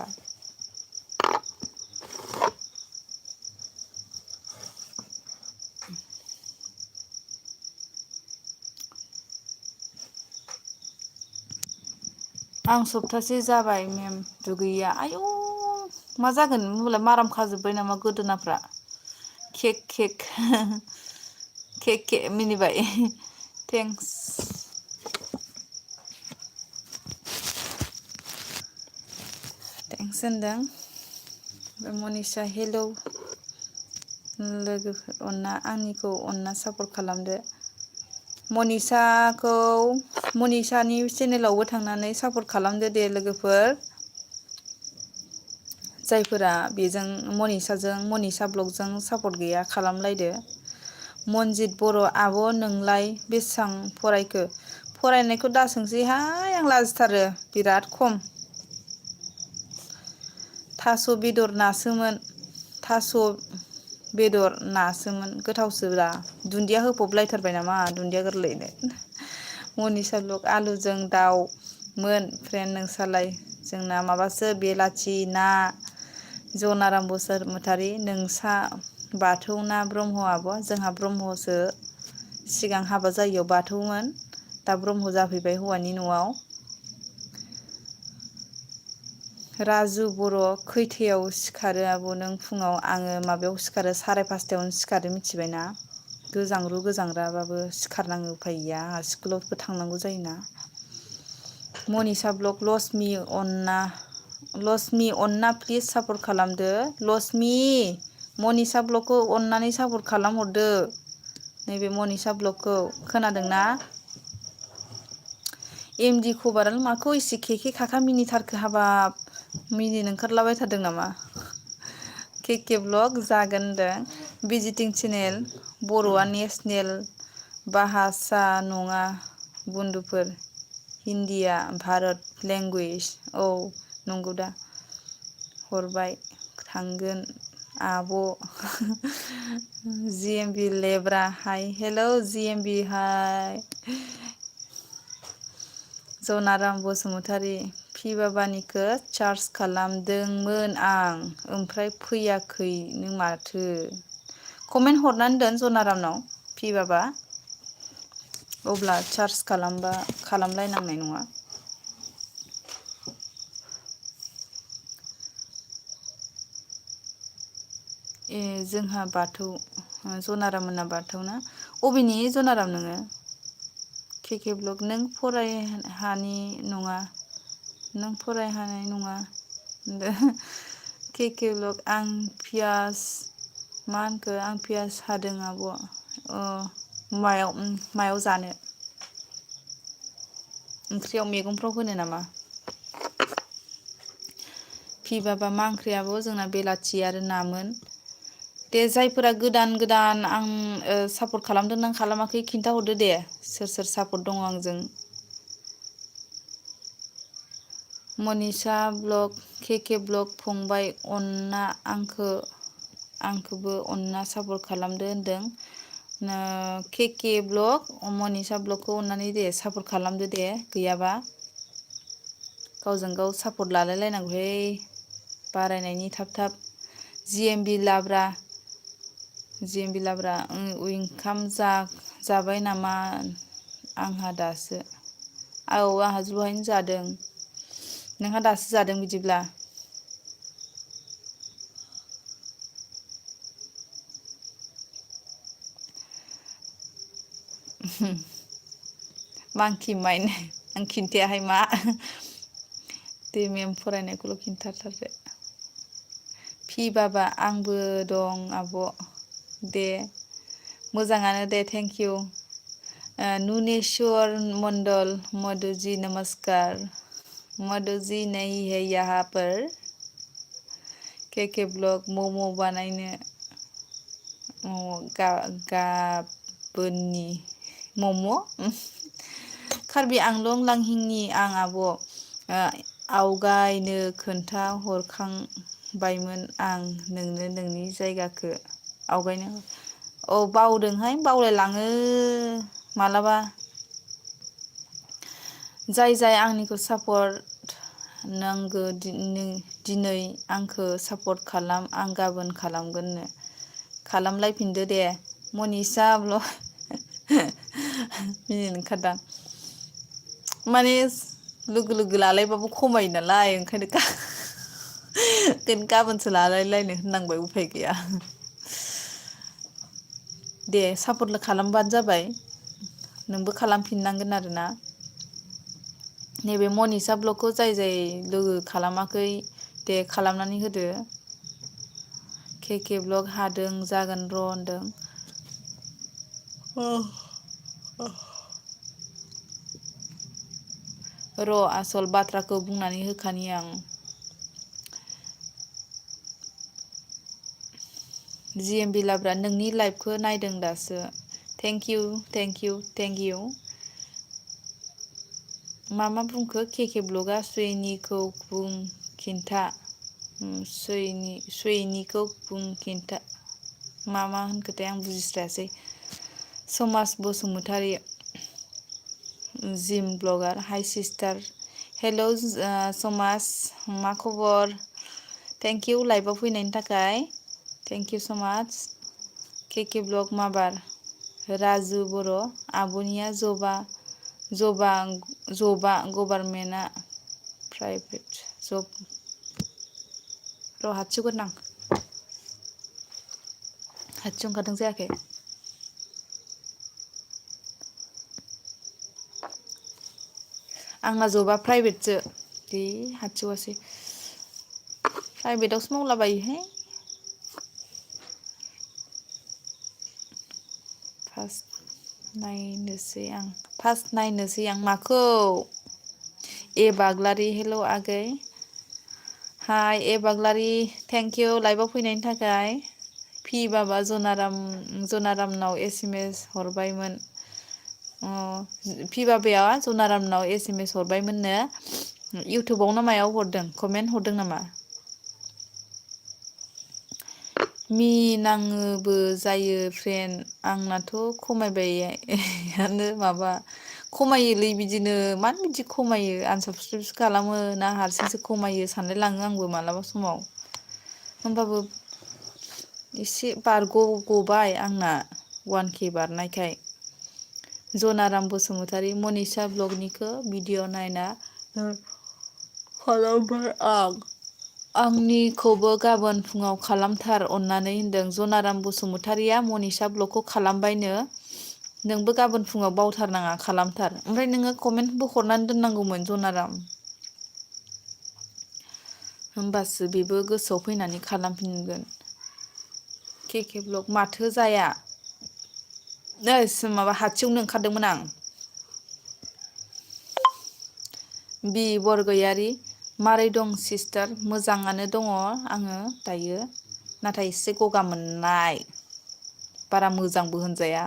आं सप्तासे जाबाय मेम दुगैया आयौ मा जागोन होनबालाय माराम खाजोब्बाय नामा गोदोनाफ्रा केक मिनिबाय थेंक्स होनदों मनिसा हेलौ लोगोफोर आंनिखौ अनना सापर्ट खालामदो मनिसानि चेनेलावबो थांनानै सापर्ट खालामदो दे लोगोफोर जायफोरा बेजों मनिसा ब्लगजों सापर्ट गैया खालामलायदो मनजित बर' आब' नोंलाय बेसेबां फरायखो फरायनायखौ दासोंसैहाय आं लाजिथारो बिराद खम थास' बेदर नासोमोन गोथावसोब्रा दुन्दिया होफबलायथारबाय नामा दुन्दिया गोरलैनो मनिसा ब्लग आलुजों दाउमोन फ्रेन्ड नोंसालाय जोंना माबासो बेलाथि ना जनाराम बसुमतारी नोंसा बाथौ ना ब्रह्म आब' जोंहा ब्रह्मसो सिगां हाबा जायैयाव बाथौमोन दा ब्रह्म जाफैबाय हौवानि न'आव राजु बर' खैथायाव सिखारो आब' नों फुङाव आङो माबायाव सिखारो 5:30 सिखारो मिथिबायना गोजांग्राबाबो सिखारनाङो उफाय गैया स्कुलावबो थांनांगौ जायोना मनिसा blog Laxmi Anna please support खालामदो लसमि मनिसा ब्लगखौ अननानै सापर्ट खालामहरदो। नैबे मनिसा ब्लगखौ खोनादोंना? एमडि खबाराल माखौ एसे खेखे खाखा मिनिथारखो हाबाब मिनिनो ओंखारलाबायथारदों नामा? केके ब्लग जागोन होनदों भिजिटिं चेनेल बर'आ नेसनेल भाषा नङा बन्धुफोर हिन्दीया भारत लेंगुवेज औ नंगौ दा हरबाय थांगोन आब' जिएमबि लेब्रा हाय हेलौ जिएमबि हाय जनाराम बसुमतारी फि बाबानिखौ चार्ज खालामदोंमोन आं ओमफ्राय फैयाखैनो माथो कमेन्ट हरनानै दोन जनारामनाव फि बाबा अब्ला चार्ज खालामबा खालामलायनांनाय नङा। ए जोंहा बाथौ जनाराम मोनना बाथौ ना अबेनि जनाराम नोङो? केके ब्लग नों फरायहानि नङा नों फरायहानाय नङा केके ब्लग आं पियास मा होनखो आं पियास हादों आब' मायाव जानो ओंख्रियाव मैगंफ्राव होनो नामा? फि बाबा मा ओंख्रि आब' जोंना बेलाथि आरो नामोन। दे जायफोरा गोदान गोदान आं सापर्ट खालामदों नों खालामाखै खिन्थाहरदो दे सोर सोर सापर्ट दङ आंजों। मनिसा ब्लग केके ब्लग फंबाय अनना आंखौबो अनना सापर्ट खालामदो होनदों। केके ब्लग मनिसा ब्लगखौ अननानै दे सापर्ट खालामदो दे गैयाबा गावजों गाव सापर्ट लालाय लायनांगौहाय बारायनायनि थाब थाब जिएमबि लाब्रा ओंखाम जाबाय नामा आंहा दासो औ आंहा दहायनो जादों। नोंहा दासो जादों बिदिब्ला मांखि माइन आं खिन्थायाहाय मा दे मेम फरायनायखौल' खिन्थाथारदो। फि बाबा आंबो दं आब' दे मोजाङानो दे थेंकिउ नुनेस्वर मण्डल मधुजि नमस्कार मधुजि नहीं है यहाँ पर केके ब्लग मम' बानायनो गाबोननि मम' कार्बि आंलं लांहिंनि आं आब' आवगायनो खोन्था हरखांबायमोन आं नोंनो नोंनि जायगाखौ आवगायनो औ बावदोंहाय बावलायलाङो मालाबा जाय आंनिखौ सापर्ट नांगौ दिनै आंखौ सापर्ट खालाम आं गाबोन खालामगोननो खालामलायफिनदो दे मनिसा ब्लग मिनिनो ओंखारदां माने लोगो लालायबाबो खमायो नालाय ओंखायनो गाबोनसो लालायलायनो होननांबाय उफाय गैया। दे सापर्ट खालामबानो जाबाय नोंबो खालामफिननांगोन आरोना नैबे मनिसा ब्लगखौ जाय लोगो खालामाखै दे खालामनानै होदो। केके ब्लग हादों जागोन र' होनदों। र' आसल बाथ्राखौ बुंनानै होखानि आं जिएमबि लाब्रा नोंनि लाइभखौ नायदों दासो थेंकिउ मा बुंखो केके ब्लगआ सुयनिखौ बुं खिन्था सुयनिखौ बुं खिन्था मा होनखोथाय आं बुजिस्रायासै समाज बसुमतारी जिम ब्लगार हाय सिस्टार हेल' समाज मा खबर थेंकिउ लाइभआव फैनायनि थाखाय थेंकिउ स माच केके ब्लग माबार राजु बर' आब'निया जबा गभारमेन्टआ प्राइभेट जब र' हातसिगोन आं हातसिउ ओंखारदों जायाखै आंना जबा प्राइभेटसो दे हातसिउआसै प्राइभेटावसो मावलाबायोहाय फार्स्ट नायनोसै आं माखौ ए बाग्लारि हेल' आगै हाय ए बाग्लारि थेंक इउ लाइभआव फैनायनि थाखाय फि बाबा जनारामनाव SMS हरबायमोन फि बाबाया जनारामनाव SMS हरबायमोननो इउटुबाव ना मायाव हरदों कमेन्ट हरदों नामा नाङोबो जायो फ्रेन्ड आंनाथ' खमायबायानो माबा खमायोलै बिदिनो मानो बिदि खमायो आनसाबसक्राइब खालामो ना हारसिंसो खमायो सानलाय लाङो आंबो मालाबा समाव होमबाबो एसे गबाय आंना 1K बारनायखाय जनाराम बसुमतारी मनिसा ब्लगनिखौ भिडिअ नायना खालामबाय आंनिखौबो गाबोन फुङाव खालामथार अननानै होनदों जनाराम बसुमतारिया मनिसा ब्लगखौ खालामबायनो नोंबो गाबोन फुङाव बावथारनाङा खालामथार ओमफ्राय नोङो कमेन्टबो हरनानै दोननांगौमोन जनाराम होमबासो बेबो गोसोआव फैनानै खालामफिनगोन केके ब्लग माथो जाया माबा हाथियावनो ओंखारदोंमोन आं बि बरगयारि मारै दं सिस्टार मोजाङानो दङ आङो दायो नाथाय एसे गगा मोननाय बारा मोजांबो होनजाया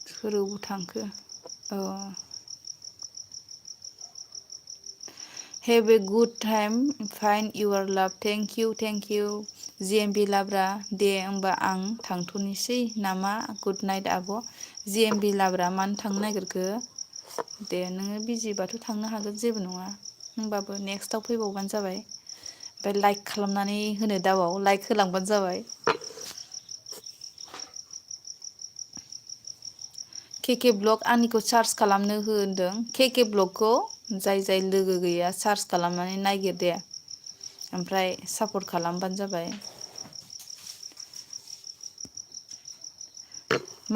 सोरावबो थांखो Have a good time find your love thank you GMB लाब्रा दे होमबा आं थांथ'नोसै नामा गुड नाइट आब' GMB लाब्रा मानो थांनो नागिरखो दे नोङो बिजिबाथ' थांनो हागोन जेबो नङा होमबाबो नेक्स्टआव फैबावबानो जाबाय ओमफ्राय लाइक खालामनानै होनो दाबाव लाइक होलांबानो जाबाय केके ब्लग आंनिखौ सार्च खालामनो होनदों केके ब्लगखौ जाय लोगो गैया सार्च खालामनानै नागिर दे ओमफ्राय सापर्ट खालामबानो जाबाय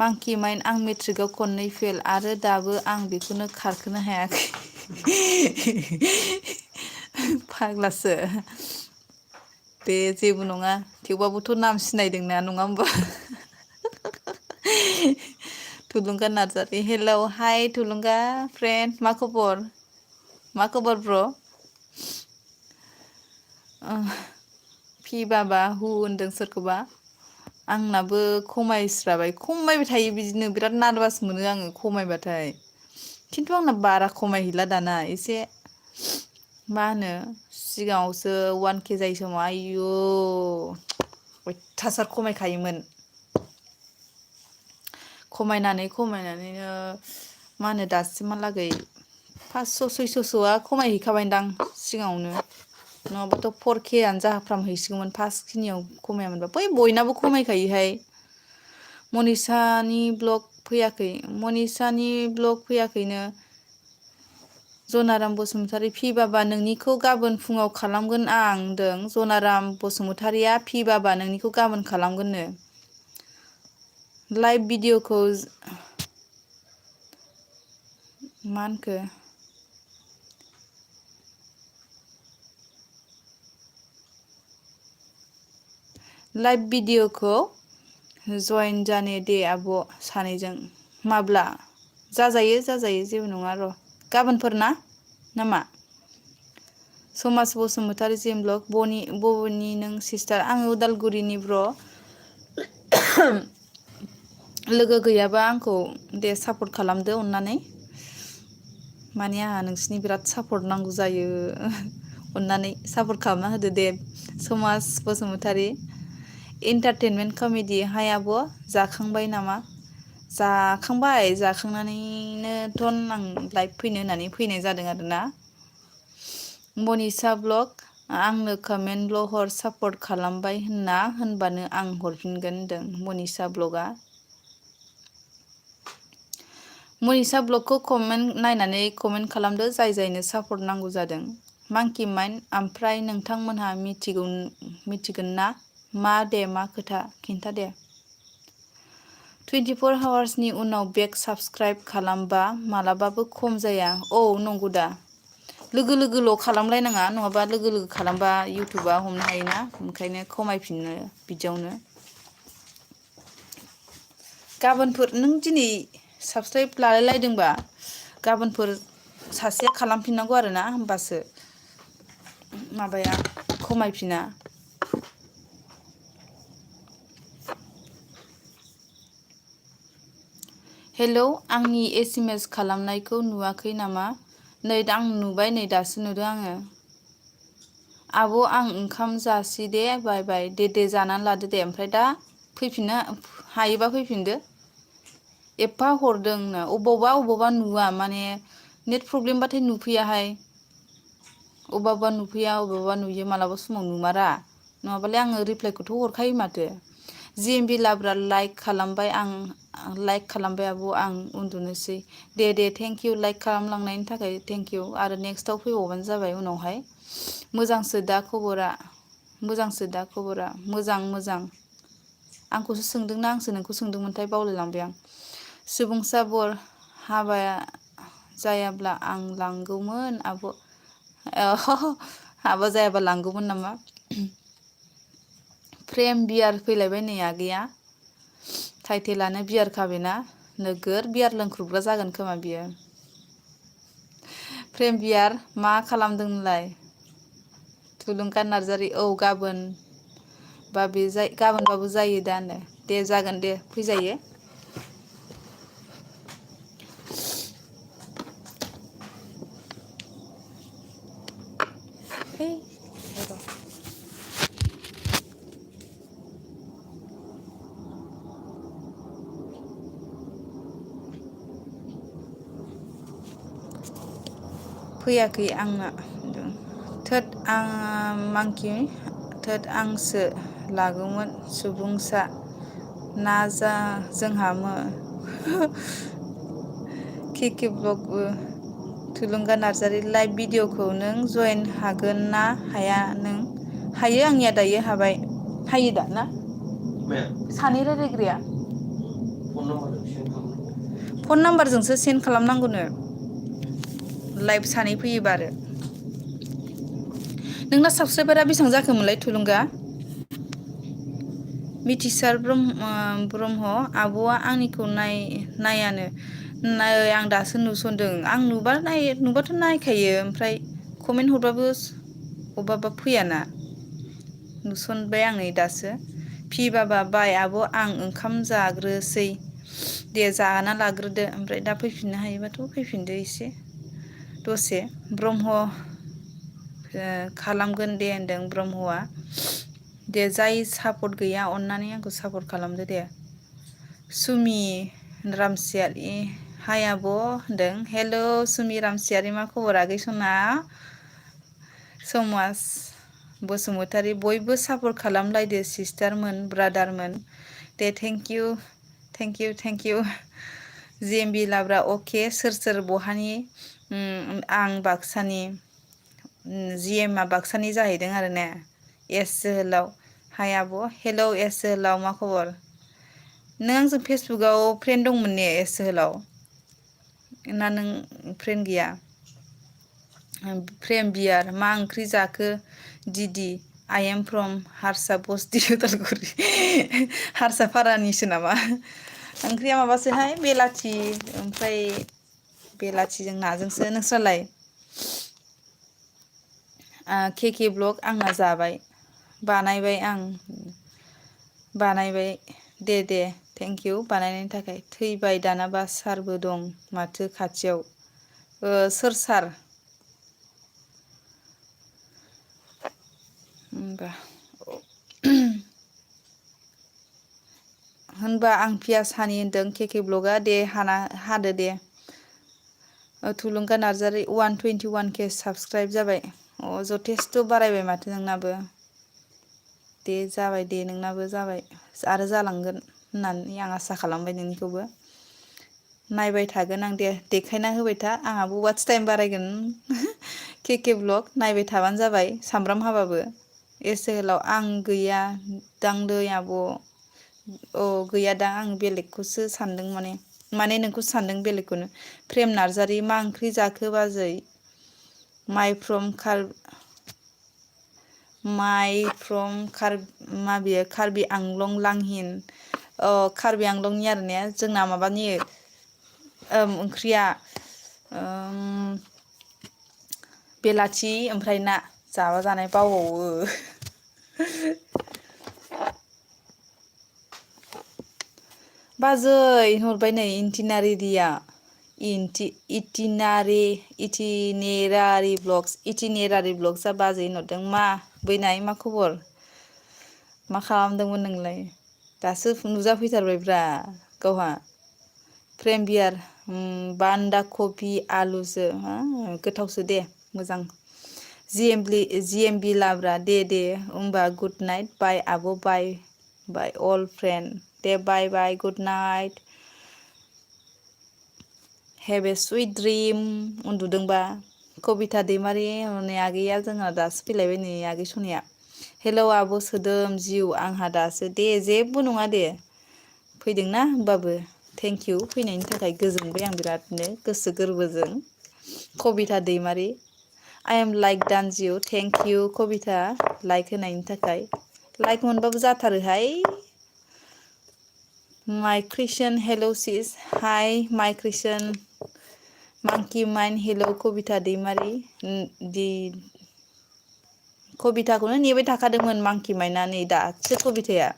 मांकि माइन आं मेट्रिकआव खननै फेल आरो दाबो आं बेखौनो खारखोनो हायाखै फाग्लासो दे जेबो नङा थेवबाबोथ' नाम सिनायदोंना नङा होमबा थुलुंगा नार्जारि हेलौ हाय थुलुंगा फ्रेन्ड मा खबर ब्र' फि बाबा हु होनदों सोरखौबा आंनाबो खमायबाय थायो बिदिनो बिराद नारभास मोनो आङो खमायबाथाय खिन्थु आंना बारा खमायहैला दाना एसे मा होनो सिगाङावसो 1K जायै समाव आयु अयथासार खमायखायोमोन खमायनानैनो मा होनो दासिमहालागै 500 600सोआ खमायहैखाबायदां सिगाङावनो नङाबाथ' 4Kआनो जाफ्रामहैसिगौमोन फार्स्ट खिनियाव खमायामोनबा बै बयनाबो खमायखायोहाय मनिसानि ब्लग फैयाखैनो जनाराम बसुमतारी फि बाबा नोंनिखौ गाबोन फुङाव खालामगोन आं होनदों जनाराम बसुमतारिया फि बाबा नोंनिखौ गाबोन खालामगोननो लाइभ भिडिअखौ मा होनखो लाइभ भिडिअखौ जइन जाने दे आब' सानैजों माब्ला जाजायो जेबो नङा र' गाबोनफोर नामा समाज बसुमतारी जिम ब्लग बबेनि नों सिस्टार आङो उदालगुरिनि ब्र' लोगो गैयाबा आंखौ दे सापर्ट खालामदो अननानै माने आंहा नोंसिनि बिराद सापर्ट नांगौ जायो अननानै सापर्ट खालामना होदो दे समाज बसुमतारी एन्टारटेनमेन्ट कमेडि हाय आब' जाखांबाय नामा जाखांनानैनोथ' आं लाइभ फैनो होननानै फैनाय जादों आरोना मनिसा ब्लग आंनो कमेन्टल' हर सापर्ट खालामबाय होनबानो आं हरफिनगोन होनदों मनिसा ब्लगआ मनिसा ब्लगखौ नायनानै कमेन्ट खालामदो जायनो सापर्ट नांगौ जादों मांकि माइन ओमफ्राय नोंथांमोनहा मिथिगोन ना मा खोथा खिन्था दे 24 हावार्सनि उनाव बेक साबस्क्राइब खालामबा मालाबाबो खम जाया। औ नंगौ दा। लोगो लोगोल' खालामलायनाङा नङाबा लोगो लोगो खालामबा इउटुबा हमनो हायोना ओंखायनो खमायफिनो बिदियावनो। गाबोनफोर नों दिनै साबस्क्राइब लालायलायदोंबा गाबोनफोर सासेया खालामफिननांगौ आरोना होमबासो माबाया खमायफिना। हेलौ आंनि SMS खालामनायखौ नुवाखै नामा? नै दा आं नुबाय नै दासो नुदों आङो। आब' आं ओंखाम जासि दे बाय बाय दे जानानै लादो दे ओमफ्राय दा फैफिननो हायोबा फैफिनदो। एफा हरदोंनो अबावबा नुवा माने नेट प्रब्लेमबाथाय नुफैयाहाय। अबेबा नुफैया अबेबा नुयो मालाबा समाव नुमारा नङाबालाय आङो रिप्लाइखौथ' हरखायो माथो। GMB लाब्रा लाइक खालामबाय लाइक खालामबाय आब' आं उन्दुनोसै। दे थेंकिउ लाइक खालामलांनायनि थाखाय थेंकिउ आरो नेक्स्टआव फैबावबानो जाबाय उनावहाय। मोजांसो दा खबरा मोजां। आंखौसो सोंदोंना आंसो नोंखौ सोंदोंमोनथाय बावलायलांबाय आं। सुबुंसा बर हाबाया जायाब्ला आं लांगौमोन आब'। हाबा जायाबा लांगौमोन नामा? फ्रेम बियार फैलायबाय नै आगैया। टाइटेलानो बियार खाबायना नोगोर बियार लोंख्रुबग्रा जागोन खोमा बियो। प्रेम बियार मा खालामदों नोंलाय? थुलुंगा नार्जारि औ गाबोनबाबो जायो दानो। दे जागोन दे फैजायो। फैयाखै आंना थोद आंसो लागौमोन सुबुंसा ना जोंहा केके ब्लगबो थुलुंगा नार्जारि लाइभ भिडिअखौ नों जयेन हागोन ना हाया नों? हायो आंनिया दायो हाबाय। हायो दा ना? सानै रायलायग्राया फन नाम्बारजोंसो सेन्ड खालामनांगौनो लाइभ सानै फैयोबा आरो। नोंना साबसक्राइबारा बेसेबां जाखोमोनलाय थुलुंगा? मिथिसार ब्रह्म आब'आ आंनिखौ नायानो। आं दासो नुसनदों आं नुबाथ' नायखायो ओमफ्राय कमेन्ट हरबाबो अबेबा फैयाना। नुसनबाय आं नै दासो। फि बाबा बाय आब' आं ओंखाम जाग्रोसै। दे जाना लाग्रोदो ओमफ्राय दा फैफिननो हायोबाथ' फैफिनदो एसे दसे। ब्रह्म खालामगोन दे होनदों ब्रह्मआ। दे जाय सापर्ट गैया अननानै आंखौ सापर्ट खालामदो दे। सुमि रामसियारि हाय आब' होनदों। हेल' सुमि रामसियारि मा खबर आगै सना? समाज बसुमतारी बयबो सापर्ट खालामलायदो सिस्टारमोन ब्रादारमोन। दे थेंकिउ। GMB लाब्रा अके सोर बहानि? आं बाक्सानि। GMआ बाक्सानि जाहैदों आरो ने। एस जोहोलाव हाय आब' हेलौ एस जोहोलाव मा खबर? नों आंजों फेसबुकआव फ्रेन्ड दंमोन ने एस जोहोलाव? ना नों फ्रेन्ड गैया? प्रेम बियार मा ओंख्रि जाखो दिदि? आइ एम फ्रम हारसा बस्ति उदालगुरि। हारसाफारानिसो नामा? ओंख्रिया माबासोहाय बेलाथि ओमफ्राय बेलाथिजों नाजोंसो। नोंस्रालाय? केके ब्लग आंना जाबाय बानायबाय आं बानायबाय दे थेंकिउ बानायनायनि थाखाय। थैबाय दानाबा सारबो दं माथो खाथियाव। सोर सार? होनबा आं पियास हानि होनदों केके ब्लगआ दे हादो दे। थुलुंगा नार्जारि 121K साबसक्राइब जाबाय। जथेस्थ' बारायबाय माथो नोंनाबो। दे जाबाय दे नोंनाबो जाबाय आरो जालांगोन होननानै आं आसा खालामबाय नोंनिखौबो। नायबाय थागोन आं दे देखायना होबाय था आंहाबो वाट्स टाइम बारायगोन। केके ब्लग नायबाय थाबानो जाबाय सामब्राम हाबाबो। एस जोहोलाव आं गैया दांलै आब' अ गैया दा आं बेलेगखौसो सानदों माने नोंखौ सानदों बेलेगखौनो। प्रेम नार्जारि मा ओंख्रि जाखो बाजै? माइ फ्रम माबेयो कार्बि आंलं लांहिन। कार्बि आंलंनि आरो ने जोंना माबानि ओंख्रिया बेलाथि ओमफ्राय ना जाबा जानाय बावबावो। बाजै हरबाय नै इन्टिनारिया इटिनेरारि ब्लग्सआ बाजै होनहरदों मा बैनाय मा खबर? मा खालामदोंमोन नोंलाय? दासो नुजाफैथारबायब्रा गावहा। प्रेम बियार बान्दा कफि आलुसो गोथावसो दे मोजां। जि एम बि लाब्रा दे होमबा गुड नाइट बाय आब' बाय अल फ्रेन्ड दे bye good night. Have a sweet dream उन्दुदोंबा। कबिथा दैमारि हनै आगैया जोंहा दासो फैलायबाय नै आगै सनाया। हेलौ आब' सोदोम जिउ आंहा दासो दे जेबो नङा दे। फैदोंना होमबाबो थेंक इउ फैनायनि थाखाय गोजोनबाय आं बिरादनो गोसो गोरबोजों। Kabitha Daimari I am like दानजिउ थेंक इउ कबिथा लाइक होनायनि थाखाय। लाइक मोनबाबो जाथारोहाय। माइ क्रिस्टियान हेलौ सिस हाय माइ क्रिस्टियान मांकि माइन हेलौ कबिथा दैमारि कबिथाखौनो नेबाय थाखादोंमोन मांखि माइना नै दासो कबिथाया।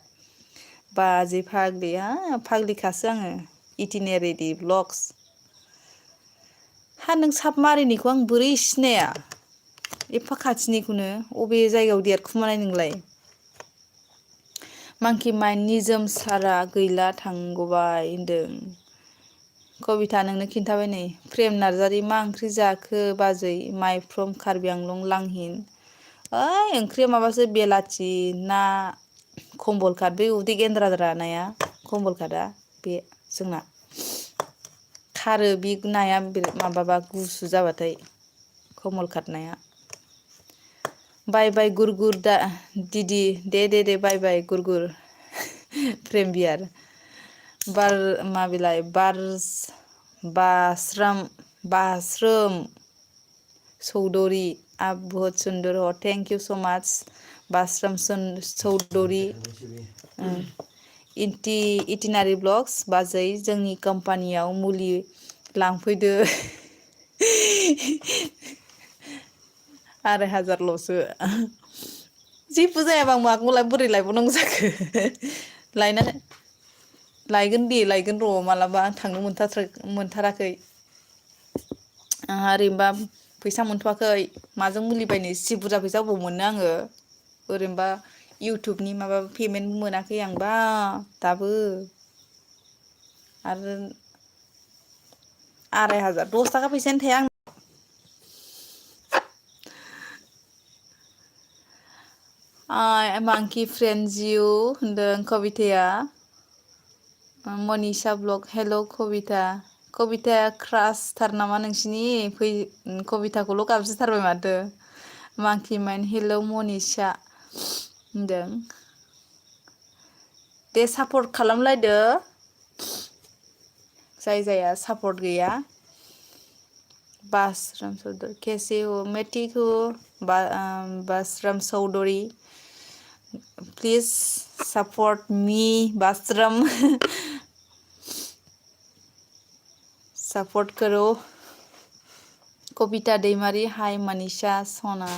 बाजै फाग्लि फाग्लिखासो आङो इटिनेरेरि ब्लग्स। हा नों साबमारिनिखौ आं बोरै सिनाया? एफा खाथिनिखौनो अबे जायगायाव देरखुमानाय नोंलाय? मांखि माइन निजोम सारा गैला थांगबाय होनदों। कबिथा नोंनो खिन्थाबाय नै प्रेम नार्जारि मा ओंख्रि जाखो बाजै माइ फ्रम कार्बि आंलं लांहिन। ओइ ओंख्रिया माबासो बेलाथि ना कम्बल काट बै उदै गेन्द्राद्रा नाया कम्बल काटआ बे जोंना। खारो बि नाया माबाबा गुसु जाबाथाय कमल काट नाया। बाय गुरगुर दा दिदि दे बाय गुरगुर। प्रेम बियार बार माबिलाय बास्रोम चौधुरि आप बहुत सुंदर हो थेंक इउ सो माच बास्रोम चौधुरि। इटिनारि ब्लग्स बाजै जोंनि कम्पानियाव मुलि लांफैदो। 2500ल'सो। जेबो जायाबा आं माखौलाय बोरै लायबावनांगौ जाखो लायगोन र' मालाबा थांनो मोनथाराखै। आंहा ओरैनोबा फैसा मोनथ'वाखै माजों मुलि बायनो इसि बुरजा फैसा बबाव मोननो आङो। ओरैनोबा इउटुबनि माबा पेमेन्ट मोनाखै आंबा दाबो। आरो 2500 10 थाखा फैसायानो थाया आंनाव। मांकि फ्रेन्ड जिउ होनदों कबिथाया। मनिसा ब्लग हेल' कबिथाया क्रासथार नामा नोंसिनि कबिथाखौल' गाबज्रिथारबाय माथो। मांकि माइन हेलौ मनिसा होनदों। दे सापर्ट खालामलायदो। जाय सापर्ट गैया। बास्रोम चौधुरि कैसे हो मैं ठीक हूँ Basrom Choudhury please support me Basrom. Support करो। कबिता दैमारि हाय मनिषा सना।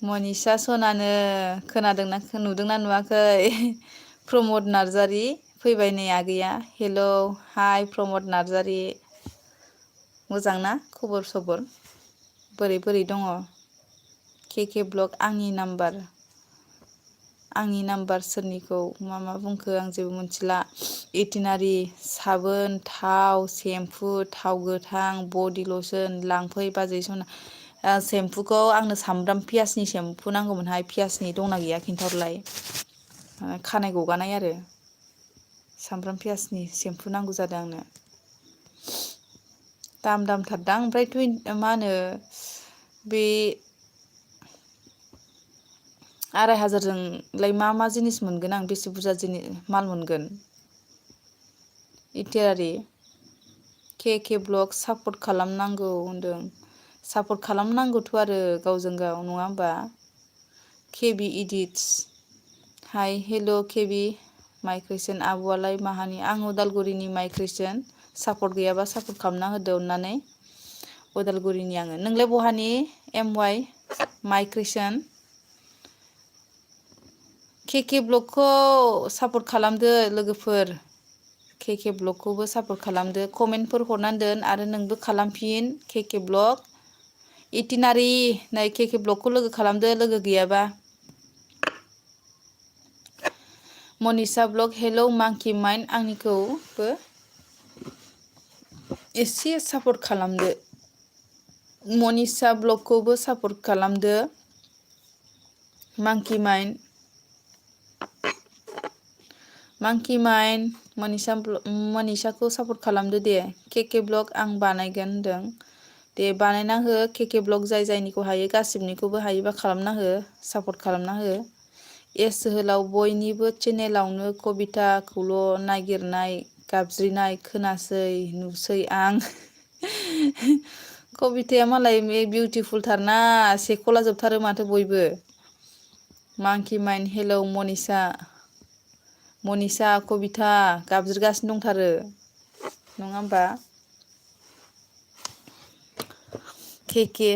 मनिषा सनानो नुदोंना नुवाखै? प्रमद नार्जारि फैबाय नै आगैया हेलौ हाय प्रमद नार्जारि। मोजां ना खबर सबर बोरै दङ? के ब्लग आंनि नाम्बार सोरनिखौ मा बुंखो आं जेबो मिथिला। इटिनारि साबोन थाव सेम्फु थाव गोथां बडि लसन लांफै बाजै सना। सेम्फुखौ आंनो सामब्राम पियासनि सेम्फु नांगौमोनहाय पियासनि दंना गैया खिन्थाहरलाय। खानाय गगानाय आरो सामब्राम पियासनि सेम्फु नांगौ जादों आंनो। दामथारदां ओमफ्राय मा होनो बे 2,500जोंलाय मा जिनिस मोनगोन आं बेसे बुरजा माल मोनगोन इटिआरि के ब्लग सापर्ट खालामनांगौ होनदों सापर्ट खालामनांगौथ' आरो गावजों गाव नङा होमबा केबि इदिट्स हाय हेल' केबि माइक्रेसन आब'आलाय माहानि आं उदालगुरिनि माइक्रेसन सापर्ट गैयाबा सापर्ट खालामना होदो अननानै उदालगुरिनि आङो नोंलाय बहानि MY माइक्रेसन के ब्लगखौ सापर्ट खालामदो लोगोफोर के ब्लगखौबो सापर्ट खालामदो कमेन्टफोर हरनानै दोन आरो नोंबो खालामफिन के ब्लग इटिनारि नै के ब्लगखौ लोगो खालामदो लोगो गैयाबा मनिषा ब्लग हेलौ मांकि माइन आंनिखौबो एसे सापर्ट खालामदो मनिषा ब्लगखौबो सापर्ट खालामदो मांकि माइन मनिषाखौ सापर्ट खालामदो दे के ब्लग आं बानायगोन होनदों दे बानायना हो के ब्लग जायनिखौ हायो गासिबनिखौबो हायोबा खालामना हो सापर्ट खालामना हो जोहोलाव बयनिबो चेनेलावनो कबिताखौल' नागिरनाय गाबज्रिनाय खोनासै नुसै आं कबिताया मालाय बिउटिफुलथारना सेख'ला जोबथारो माथो बयबो मांकि माइन हेलौ मनिषा कबिता गाबज्रिगासिनो दंथारो नङा होमबा के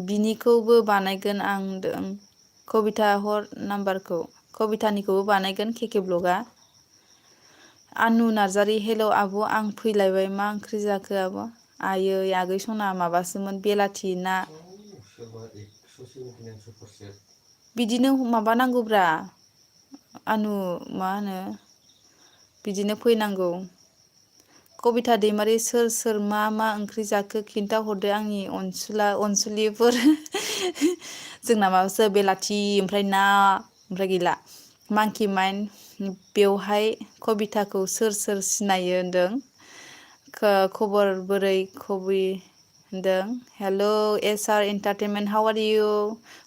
बिनिखौबो बानायगोन आं होनदों कबिता हर नाम्बारखौ कबितानिखौबो बानायगोन के ब्लगआ आनु नार्जारि हेलौ आब' आं फैलायबाय मा ओंख्रि जाखो आब' आयै आगै सना माबासोमोन बेलाथि ना बिदिनो माबानांगौब्रा आनु मा होनो बिदिनो फैनांगौ कबिता दैमारि सोर मा ओंख्रि जाखो खिन्थाहरदो आंनि अनसुलिफोर जोंना माबासो बेलाथि ओमफ्राय ना ओमफ्राय गैला मांकि माइन बेवहाय कबिताखौ सोर सिनायो होनदों खबर बोरै कबि होनदों hello' SR entertainment how are you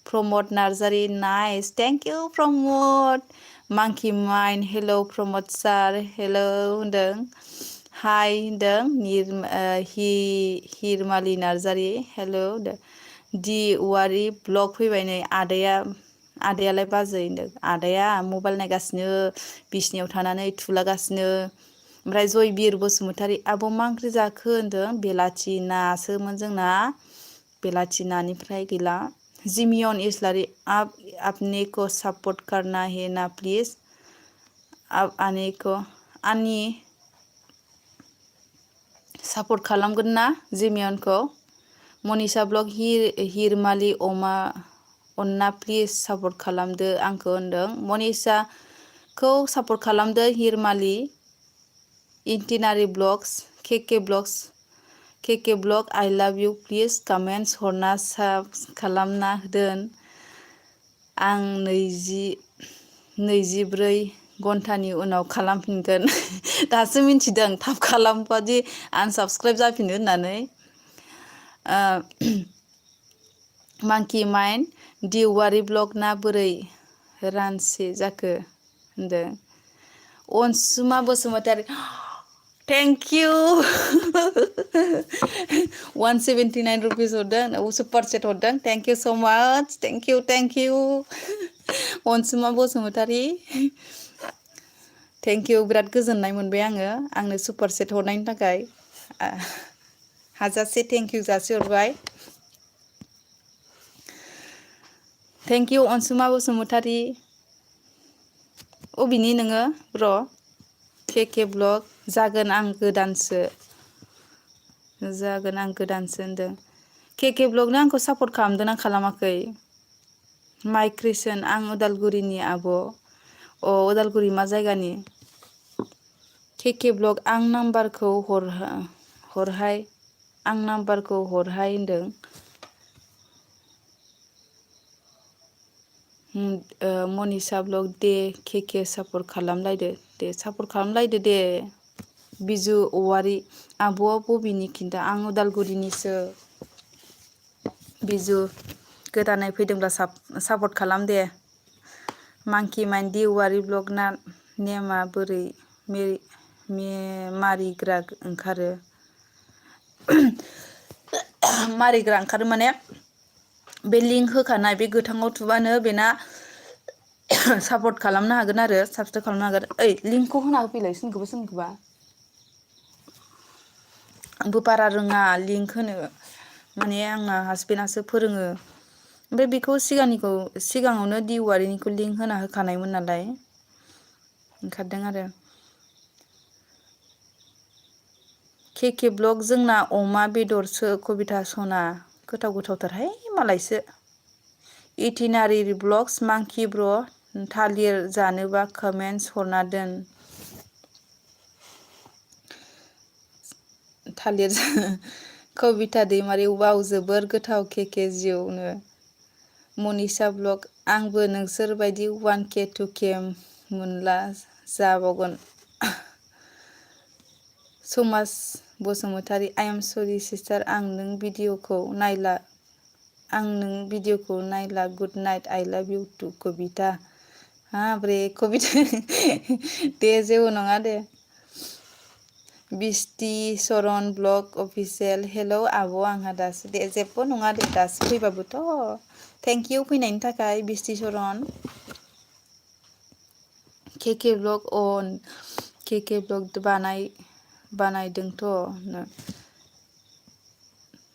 Pramod Narzary nice thank you Pramod मांकि माइन हेलौ प्रमद सार हेलौ होनदों हाय होनदों हिरमालि नार्जारि हेलौ दि वारि ब्लग फैबाय नै आदायालाय बाजै होनदों आदाया मबाइल नायगासिनो बिसिनायाव थानानै थुलागासिनो ओमफ्राय जयबिर बसुमतारी आब' मा ओंख्रि जाखो होनदों बेलाथि नासोमोन जोंना बेलाथि नानिफ्राय गैला जिमियन इस्लारि आपने को सपोर्ट करना है ना प्लिज आंनि सापर्ट खालामगोन ना जिमियनखौ Manisha blog Hiramali Anna please support खालामदो आंखौ होनदों मनिषाखौ सापर्ट खालामदो हिरमालि इन्टिनारि ब्लग्स के ब्लग आइ लाभ इउ प्लिज कमेन्टस हरना साब खालामना दोन आं 24 घन्टानि उनाव खालामफिनगोन दासो मिन्थिदों थाब खालामबादि आनसाबस्क्राइब जाफिनो होननानै मांकि माइन दिवारि ब्लग ना बोरै रानसे जाखो होनदों Ansuma Basumatary thank you 179 rupees हरदों सुपार सेट हरदों thank you so' much thank you Ansuma Basumatary thank you बिराद गोजोननाय मोनबाय आंनो सुपार सेट हरनायनि थाखाय हाजासे थेंक इउ जासिहरबाय थेंक इउ अनसुमा बसुमतारी अबिनि नोङो ब्र' के ब्लग जागोन आं गोदानसो होनदों के ब्लगनो आंखौ सापर्ट खालामदों ना खालामाखै माइक्रेसन आं उदालगुरिनि आब' उदालगुरि मा जायगानि के ब्लग आं नाम्बारखौ हरहाय होनदों मनिषा ब्लग दे के सापर्ट खालामलायदो दे बिजु औवारि आब'आ बबेनि खिन्था आं उदालगुरिनिसो बिजु गोदानै फैदोंब्ला सापर्ट खालाम दे मांकि माइन दिवारि ब्लग ना नेमा बोरै मारिग्रा ओंखारो मारिग्रा ओंखारो माने बे लिंक होखानाय बे गोथाङाव थुबानो बेना सापर्ट खालामनो हागोन आरो साबसक्राइब खालामनो हागोन। ओइ लिंकखौ होना होफैलाय सोरनिखौबा आंबो बारा रोङा लिंक होनो माने आंना हासबेन्डआसो फोरोङो। ओमफ्राय बेखौ सिगाङावनो दिवारिनिखौ लिंक होना होखानायमोन नालाय ओंखारदों आरो। केके ब्लग जोंना अमा बेदरसो कबिथा सना गोथाव गोथावथारहाय मालायसो। इटिनारि ब्लगस मांकि ब्र थालिर जानोबा कमेन्टस हरना दोन। थालिर कबिथा दैमारि वाव जोबोर गोथाव केके जिउनो। मनिसा ब्लग आंबो नोंसोर बायदि 1K 2K मोनला जाबावगोन। समाज बसुमतारी आइ एम सरि सिस्टार आं नों भिडिअखौ नायला गुड नाइट आइ लाभ इउ टु कबिता। हाब्रे कबिता दे जेबो नङा दे। बिस्टि सरन ब्लग अफिसियेल हेलौ आब' आंहा दासो दे जेबो नङा दे दासो फैबाबोथ' थेंक इउ फैनायनि थाखाय बिस्टि सरन। केके ब्लग अन केके ब्लग बानायदोंथ'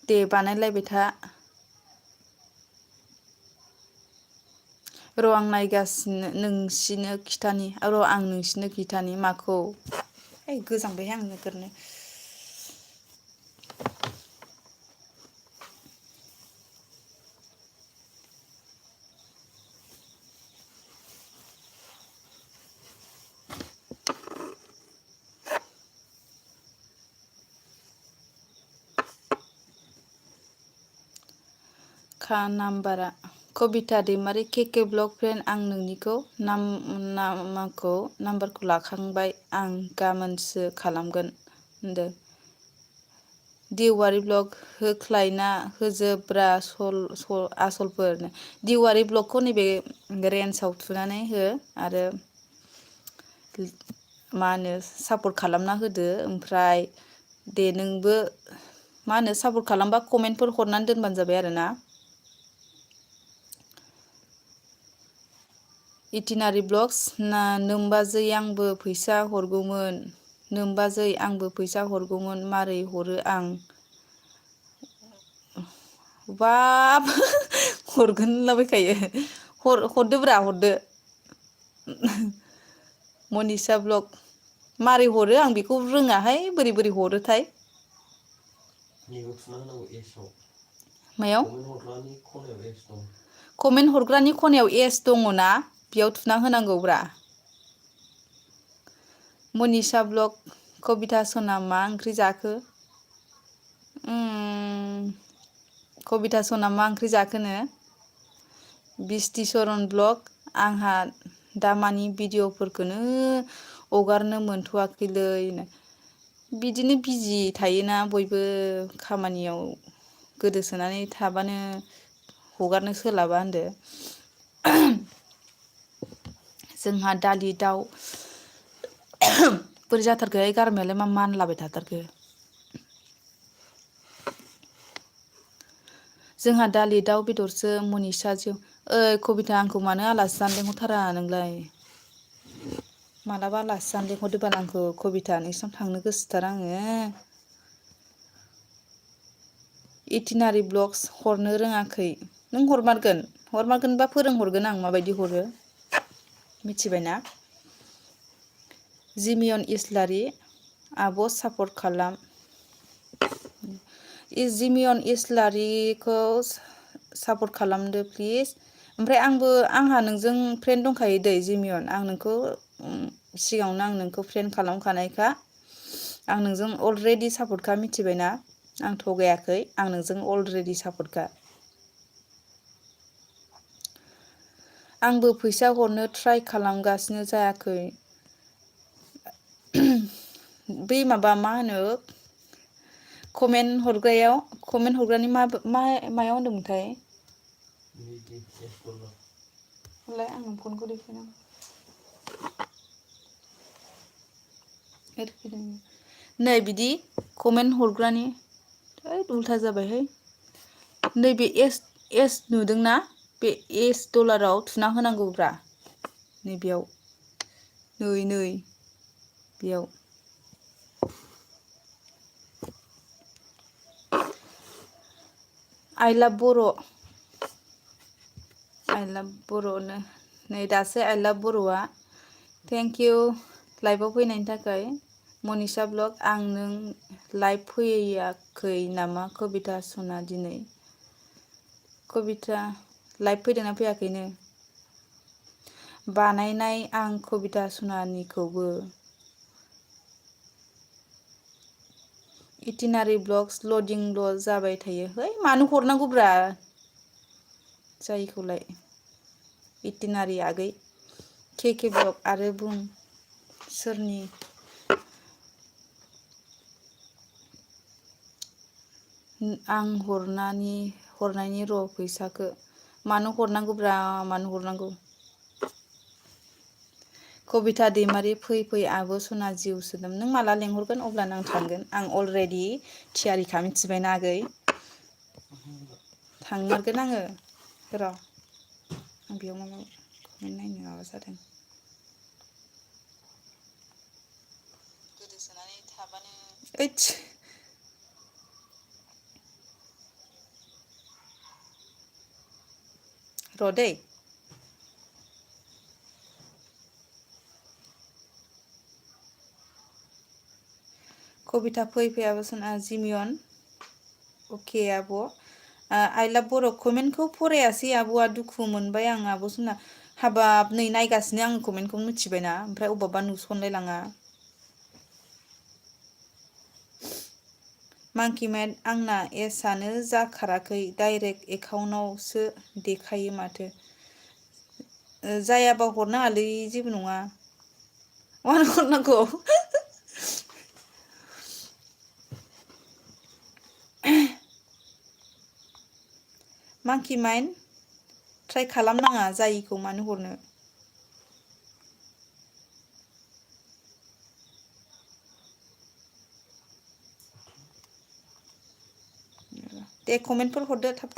दे बानायलायबाय था। र' आं नायगासिनो नोंसिनो खिथानि माखौ है गोजांबायहाय आं नोगोरनो। नाम्बारा कबिता दैमारि केके ब्लग फ्रेन्ड आं नोंनिखौ नाम्बारखौ लाखांबाय आं गाबोनसो खालामगोन होनदों। दिवारि ब्लग होख्लायना होजोब्रा आसलफोर दिवारि ब्लगखौ नैबे रेन्जआव थुनानै हो आरो मा होनो सापर्ट खालामना होदो। ओमफ्राय दे नोंबो मा होनो सापर्ट खालामबा कमेन्टफोर हरनानै दोनबानो जाबाय आरोना। इटिनारि ब्लगस नोमबाजै आंबो फैसा हरगौमोन मारै हरो आं बाब हरगोन होनलाबायखायो हरदोब्रा हरदो। मनिसा ब्लग मारै हरो आं बेखौ रोङाहाय बोरै हरोथाय। मायाव कमेन्ट हरग्रानि खनायाव एस दङ ना बेयाव थुना होनांगौब्रा। मनिसा ब्लग कबिथा सना मा ओंख्रि जाखो? कबिथा सना मा ओंख्रि जाखोनो? बिस्थिसरन ब्लग आंहा दामानि भिडिअ'फोरखौनो हगारनो मोनथ'वाखैलै। बिदिनो बिजि थायोना बयबो खामानियाव गोदोसोनानै थाबानो हगारनो सोलाबा होनदो। जोंहा दालि दाउ बोरै जाथारखोहाय गारमायालाय मा मानलाबाय थाथारखो। जोंहा दालि दाउ बेदरसो मनिसा जिउ ओइ कबिथा आंखौ मानो आलासि जानो लेंहरथारा नोंलाय? मालाबा आलासि जानो लेंहरदो बाल आंखौ कबिथा नोंसिनाव थांनो गोसोथार आङो। इटिनारि ब्लगस हरनो रोङाखै नों हरमारगोनबा फोरोंहरगोन आं माबायदि हरो मिथिबायना। जिमियन इस्लारि आब' सापर्ट खालाम। जिमियन इस्लारिखौ सापर्ट खालामदो प्लिज। ओमफ्राय आंहा नोंजों फ्रेन्ड दंखायो दै जिमियन आं नोंखौ सिगाङावनो आं नोंखौ फ्रेन्ड खालामखानायखा। आं नोंजों अलरेडि सापर्टखा मिथिबायना आं थगायाखै आं नोंजों अलरेडि सापर्टखा। आंबो फैसा हरनो ट्राइ खालामगासिनो जायाखै। बै माबा मा होनो कमेन्ट हरग्रानि मायाव होनदोंमोनथाय? लाय आं फनखौ देखायनां नै बिदि कमेन्ट हरग्रानि उल्था जाबायहाय नैबे एस नुदोंना बे एस डलाराव थुना होनांगौब्रा नैबेयाव नै बेयाव आइ लाभ बर' आइ लाभ बर'नो नै दासो आइ लाभ बर'आ थेंक इउ लाइभआव फैनायनि थाखाय मनिषा ब्लग आं नों लाइभ फैयाखै नामा कबिता सना दिनै कबिता लाइभ फैदोंना फैयाखैनो बानायनाय आं कबिता सनानिखौबो इटिनारि ब्लग्स लडिंल' जाबाय थायो है मानो हरनांगौब्रा जायखौलाय इटिनारि आगै के ब्लग आरो बुं सोरनि आं हरनायनि र' फैसाखो मानो हरनांगौब्रा मानो हरनांगौ कबिता दैमारि फै आब' सना जिउ सोदोम नों माला लेंहरगोन अब्लानो आं थांगोन आं अलरेडि थियारिखा मिथिबायना आगै थांमारगोन आङो र' आं बेयाव मा कमेन्ट नायनो माबा जादों गोदोसोनानै थाबानो ओइस र' दै कबिता फै आब' सना जिमियन अके आब' आइ लाभ बर' कमेन्टखौ फरायासै आब'आ दुखु मोनबाय आं आब' सना हाबाब नै नायगासिनो आं कमेन्टखौ मिथिबायना ओमफ्राय अबावबा नुसनलाय लाङा मांकिमेट आंना एसआनो जाखाराखै डाइरेक्ट एकाउन्टावसो देखायो माथो जायाबा हरनाङालै जेबो नङा मानो हरनांगौ मांकि माइन ट्राइ खालामनाङा जायिखौ मानो हरनो दे कमेन्टफोर हरदो थाब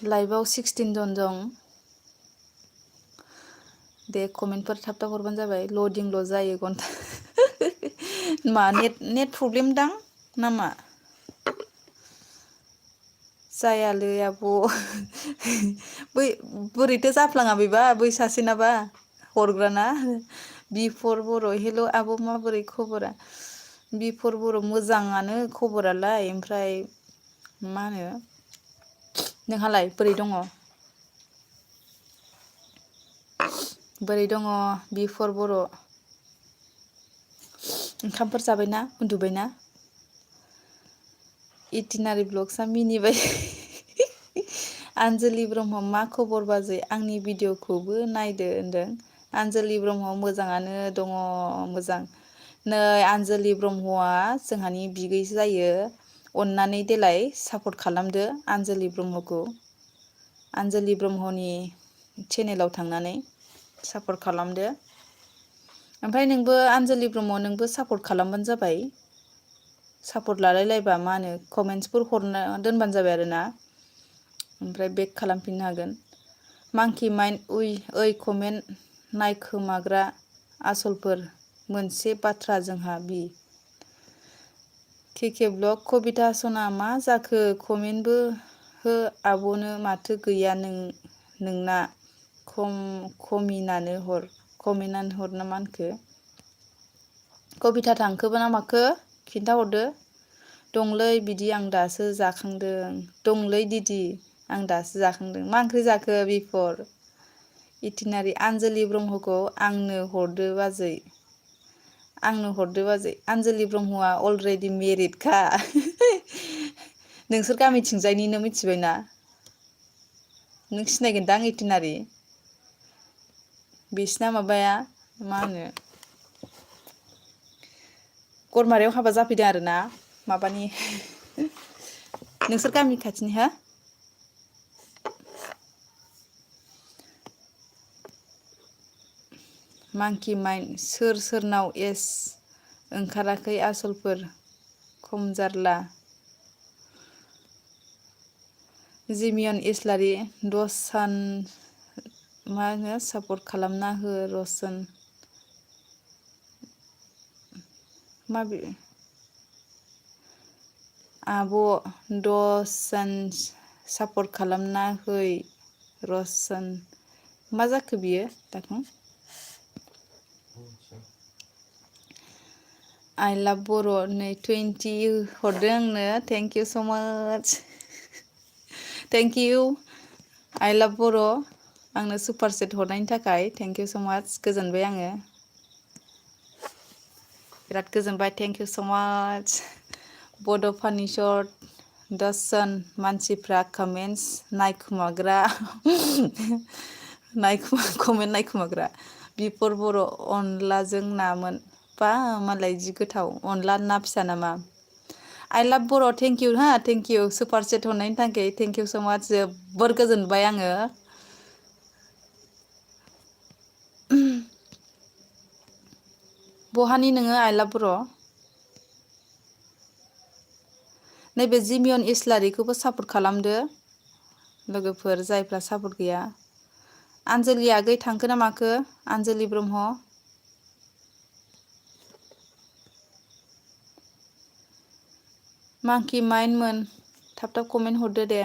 लाइभआव 16 जन दं दे कमेन्टफोर थाब हरबानो जाबाय लडिंल' जायो घन्टा मा नेट प्रब्लेम दां नामा जायालै आब' बोरैथो जाफ्लाङा बेबा बै सासेनाबा हरग्राना बिफर बर' हेल' आब' माबोरै खबरा बिफर बर' मोजाङानो खबरालाय ओमफ्राय मा होनो नोंहालाय बोरै दङ बिफर बर' ओंखामफोर जाबायना उन्दुबायना इटिनारि ब्लगसआ मिनिबाय आनजलि ब्रह्म मा खबर बाजै आंनि भिडिअ'खौबो नायदो होनदों आनजलि ब्रह्म मोजाङानो दङ मोजां नै आनजलि ब्रह्मआ जोंहानि बिगैसो जायो अननानै देलाय सापर्ट खालामदो आनजलि ब्रह्मखौ आनजलि ब्रह्मनि चेनेलाव थांनानै सापर्ट खालामदो ओमफ्राय नोंबो आनजलि ब्रह्म नोंबो सापर्ट खालामबानो जाबाय सापर्ट लालायलायबा मा होनो कमेन्टसफोर हरना दोनबानो जाबाय आरोना ओमफ्राय बेक खालामफिननो हागोन मांकि माइन्ड ओइ कमेन्ट नायखोमाग्रा आसलफोर मोनसे बाथ्रा जोंहा के ब्लग कबिता सना मा जाखो कमेन्टबो हो आब'नो माथो गैया नोंना कमेन्टानो हर ना मा होनखो कबिता थांखोबो ना माखो खिन्थाहरदो दंलै बिदि आं दासो जाखांदों दंलै दिदि आं दासो जाखांदों मा ओंख्रि जाखो बिफर इटिनारि आनजलि ब्रह्मखौ आंनो हरदो बाजै आनजलि ब्रह्मआ अलरेडि मेरिडखा नोंसोर गामिथिंजायनिनो मिथिबायना नों सिनायगोनदां इटिनारि बिसिना माबाया मा होनो गरमारायाव हाबा जाफैदों आरोना माबानि नोंसोर गामि खाथिनि हो मांकि माइन सोर सोरनाव एस ओंखाराखै आसलफोर खम जारला जिमियन इस्लारि दसान मा होनो सापर्ट खालामना हो रसन माबे आब' दसान सापर्ट खालामना है रसन मा जाखो बियो दाखं I love बर' नै 20 हरदों आंनो thank you so' much thank U I love बर' आंनो सुपार सेट हरनायनि थाखाय थेंक इउ स' माच गोजोनबाय आङो बिराद गोजोनबाय थेंक इउ स' माच बड' फानि सर्ट 10 जन मानसिफ्रा कमेन्टस नायखुमाग्रा कमेन्ट नायखुमाग्रा बिफोर बर' अनलाजों नामोन बा मालाय जि गोथाव अनला ना फिसा नामा I love Bodo' thank you हा थेंक इउ सुपार सेट हरनायनि थाखाय थेंक इउ स' माच जोबोर गोजोनबाय आङो बहानि नोङो I love बर' नैबे जिमियन इस्लारिखौबो सापर्ट खालामदो लोगोफोर जायफ्रा सापर्ट गैया आनजलि आगै थांखो ना माखो आनजलि ब्रह्म मांकि माइन्डमोन थाब थाब कमेन्ट हरदो दे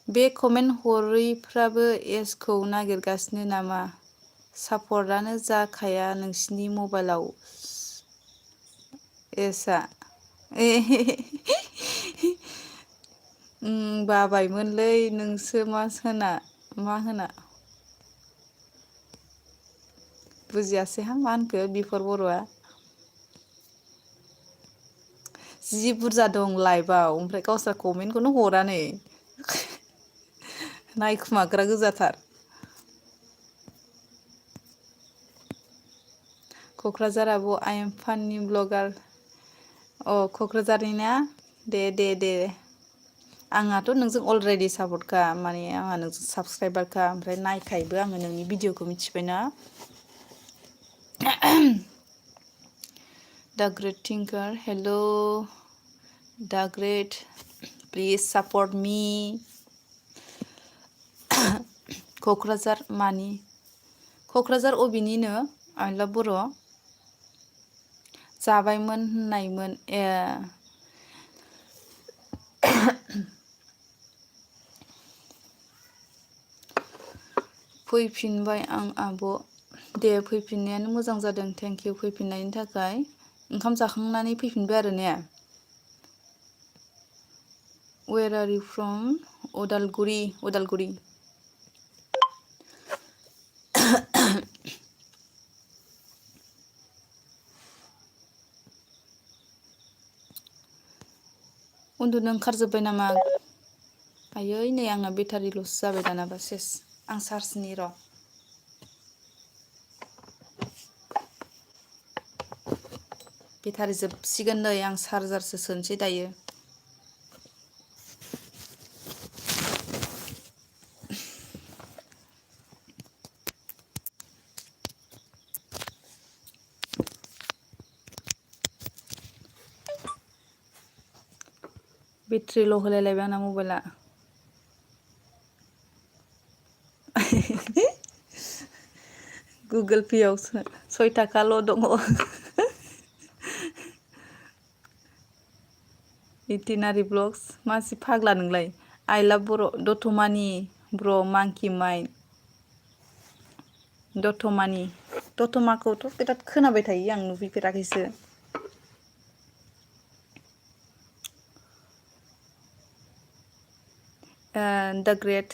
बे कमेन्ट हरैफ्राबो एसखौ नागिरगासिनो नामा सापर्टआनो जाखाया नोंसिनि मबाइलाव एसआ बाबायमोनलै नोंसो मा होना बुजियासैहां मा होनखो बिफोर बर'आ जि बुरजा दं लाइभआव ओमफ्राय गावस्रा कमेन्टखौनो हरा नै नायखुमाग्रा गोजाथार क'क्राझार आब' आइ एम फानि ब्लगार क'क्राझारनि ना दे आंहाथ' नोंजों अलरेडि सापर्टखा माने आंहा नोंजों साबसक्राइबारखा ओमफ्राय नायखायोबो आङो नोंनि भिडिअखौ मिथिबायना दा ग्रेट थिंकार हेल' दा ग्रेट प्लिज सापर्ट मी क'क्राझार मानि क'क्राझार अबेनिनो आइ लाभ बर' जाबायमोन होननायमोन ए फैफिनबाय आं आब' दे फैफिननायानो मोजां जादों थेंक इउ फैफिननायनि थाखाय ओंखाम जाखांनानै फैफिनबाय आरो ने where are you from Udalguri उन्दुनो ओंखारजोब्बाय नामा आयै नै आंना बेटारिल'सो जाबाय दानाबा सेस आं चार्जनि र' बेटारि जोबसिगोन नै आं चार्जारसो सोनोसै दायो बेटारि ल' होलायलायबाय आंना मबाइला गुगोल पे आव 6 थाखाल' दङ इटिनारि ब्लग्स मासि फाग्ला नोंलाय आइ लाभ बर' दतमानि ब्र' मांकि माइन दतमाखौथ' बिराद खोनाबाय थायो आं नुफैफेराखैसो दा great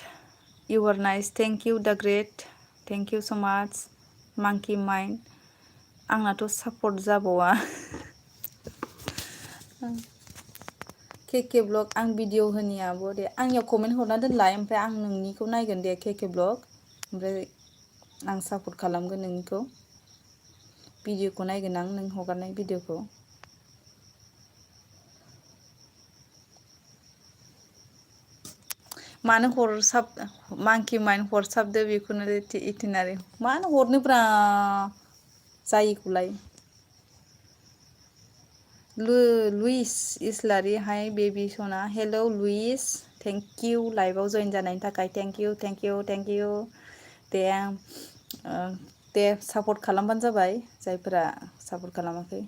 you are nice thank you दा great thank you so' much मांकि माइन आंनाथ' सापर्ट जाबावा केके ब्लग आं भिडिअ होनि आब' दे आंनियाव कमेन्ट हरना दोनलाय ओमफ्राय आं नोंनिखौ नायगोन दे केके ब्लग ओमफ्राय आं सापर्ट खालामगोन नोंनिखौ भिडिअखौ नायगोन आं नों हगारनाय भिडिअखौ मानो मांकि माइन हरसाबदो बेखौनो इटिनारि मानो हरनोब्रा जायिखौलाय लुइस इस्लारि हाय बेबि सना हेल' लुइस थेंक इउ लाइभआव जइन जानायनि थाखाय thank you Day Day support खालामबानो जाबाय जायफोरा सापर्ट खालामाखै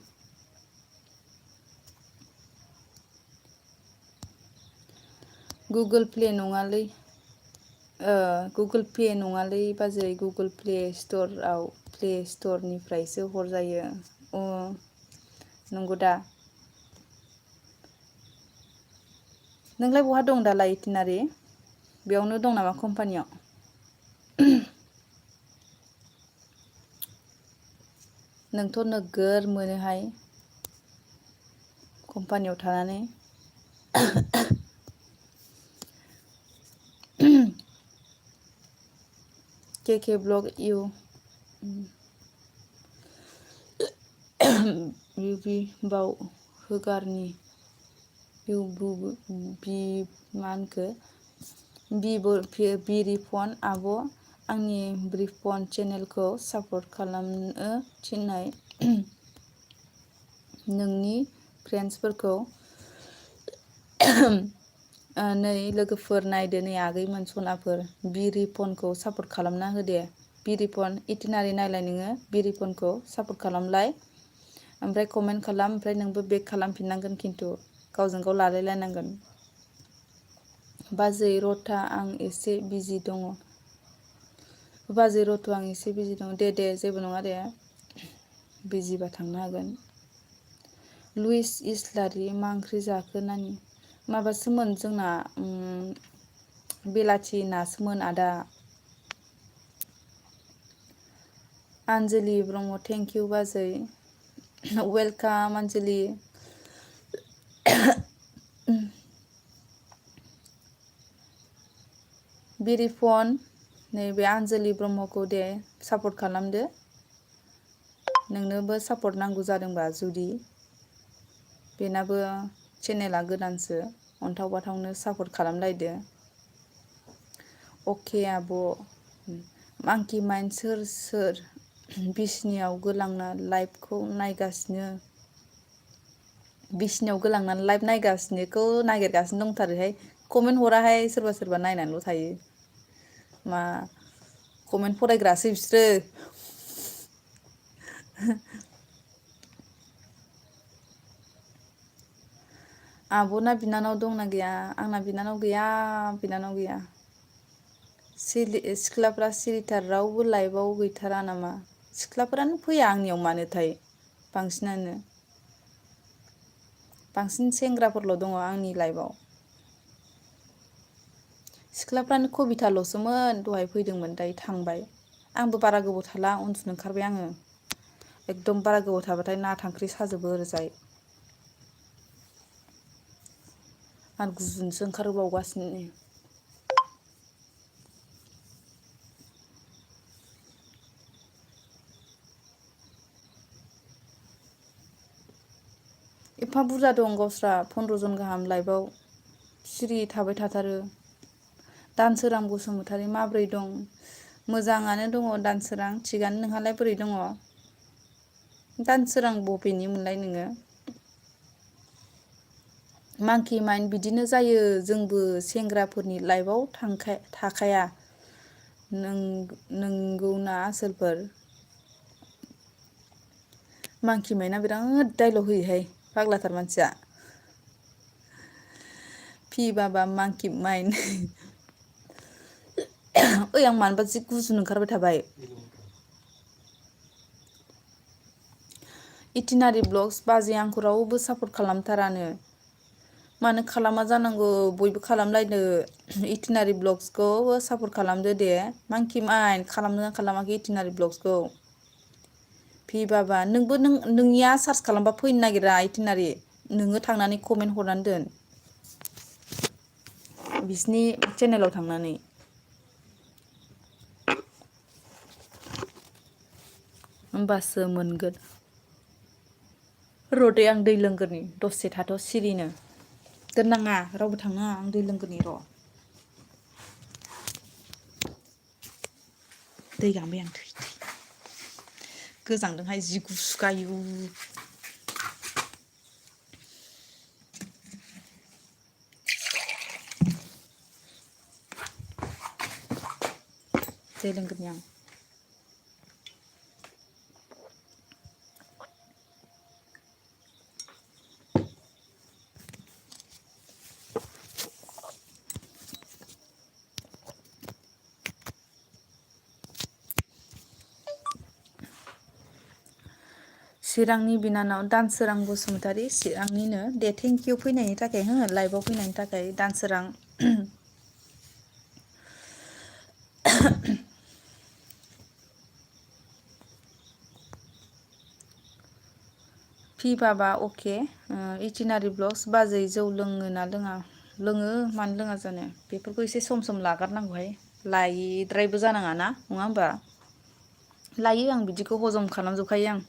गुगोल प्ले नङालै गुगोल पे नङालै बाजै गुगोल प्ले स्ट'रनिफ्रायसो हरजायो अ नंगौ दा नोंलाय बहा दं दालाय इटिनारि बेयावनो दं नामा कम्पानियाव नोंथ' नोगोर मोनोहाय कम्पानियाव थानानै केके ब्लग इउ बिबि बाव होगारनि मा होनखो बिरिफन आब' आंनि ब्रिफन चेनेलखौ सापर्ट खालामनो थिननाय नोंनि फ्रेन्ड्सफोरखौ नै लोगोफोर नायदो नै आगैमोन सनाफोर बिरिफनखौ सापर्ट खालामना होदे बिरिफन इटिनारि नायलाय नोङो बिरिफनखौ सापर्ट खालामलाय ओमफ्राय कमेन्ट खालाम ओमफ्राय नोंबो बेक खालामफिननांगोन खिन्थु गावजों गाव लालायलायनांगोन बाजै रथा आं एसे बिजि दङ बाजै रथ' आं एसे बिजि दं दे जेबो नङा दे बिजिबा थांनो हागोन लुइस इस्लारि मा ओंख्रि जाखो नानि माबासोमोन जोंना बेलाथि नासोमोन आदा आनजलि ब्रह्म थेंक इउ बाजै वेलकाम आनजलि बिरिफन नैबे आनजलि ब्रह्मखौ दे सापर्ट खालामदो नोंनोबो सापर्ट नांगौ जादोंबा जुदि बेनाबो चेनेला गोदानसो अन्थाव बाथावनो सापर्ट खालामलायदो अके आब' मांकि माइन सोर बिसनियाव गोलांना लाइभखौ नायगासिनो बिसिनियाव गोलांनानै लाइभ नायगासिनोखौ नागिरगासिनो दंथारोहाय कमेन्ट हराहाय सोरबा नायनानैल' थायो मा कमेन्ट फरायग्रासो बिसोरो आब'ना बिनानाव दंना गैया आंना बिनानाव गैया सिख्लाफ्रा सिरिथार रावबो लाइभआव गैथारा नामा सिख्लाफोरानो फैया आंनियाव मानोथाय बांसिन सेंग्राफोरल' दङ आंनि लाइभआव सिख्लाफ्रानो कबिथाल'सोमोन दहाय फैदोंमोन दायो थांबाय आंबो बारा गोबाव थाला उन्दुनो ओंखारबाय आङो एकदम बारा गोबाव थाबाथाय ना थांख्रि साजोबो ओरैजाय आरो गुजुनोसो ओंखारबावगासिनो एफा बुरजा दं गावस्रा 15 जन गाहाम लाइभआव सिरि थाबाय थाथारो दानसोरां बसुमतारी माब्रै दं मोजाङानो दङ दानसोरां थिगानो नोंहालाय बोरै दङ दानसोरां बबेनि मोनलाय नोङो मांकि माइन बिदिनो जायो जोंबो सेंग्राफोरनि लाइभआव थाखाया नोंगौना आसोलफोर मांकि माइना बिराद डाइलग होयोहाय फाग्लाथार मानसिया फि बाबा मांकि माइन ओइ आं मानोबा जि गुजुनो ओंखारबाय थाबाय इटिनारि ब्लग्स बाजै आंखौ रावबो सापर्ट खालामथारानो मानो खालामा जानांगौ बयबो खालामलायनो इटिनारि ब्लग्सखौ सापर्ट खालामदो दे मांकि माइन खालामदोंना खालामाखै इटिनारि ब्लग्सखौ फि बाबा नोंनिया सार्च खालामबा फैनो नागिरा इटिनारि नोङो थांनानै कमेन्ट हरनानै दोन बिसिनि चेनेलाव थांनानै होमबासो मोनगोन। र'दै आं दै लोंग्रोनि दसे थाथ' सिरिनो दोननाङा रावबो थांनाङा आं दै लोंग्रोनि र'। दै गांबाय आं थै गोजांदोंहाय जि गुसु आयु दै लोंग्रोनि आं। चिरांनि बिनानाव दानसोरां बसुमतारी चिरांनिनो दे थेंकिउ फैनायनि थाखाय हो लाइभआव फैनायनि थाखाय दानसोरां। फि बाबा अके इटिनारि ब्लग्स बाजै जौ लोङो ना लोङा? लोङो मानो लोङा जानो बेफोरखौ एसे सम सम लागारनांगौहाय लायद्रायबो जानाङा ना नङा होमबा? लायो आं बिदिखौ हजम खालामजोबखायो आं।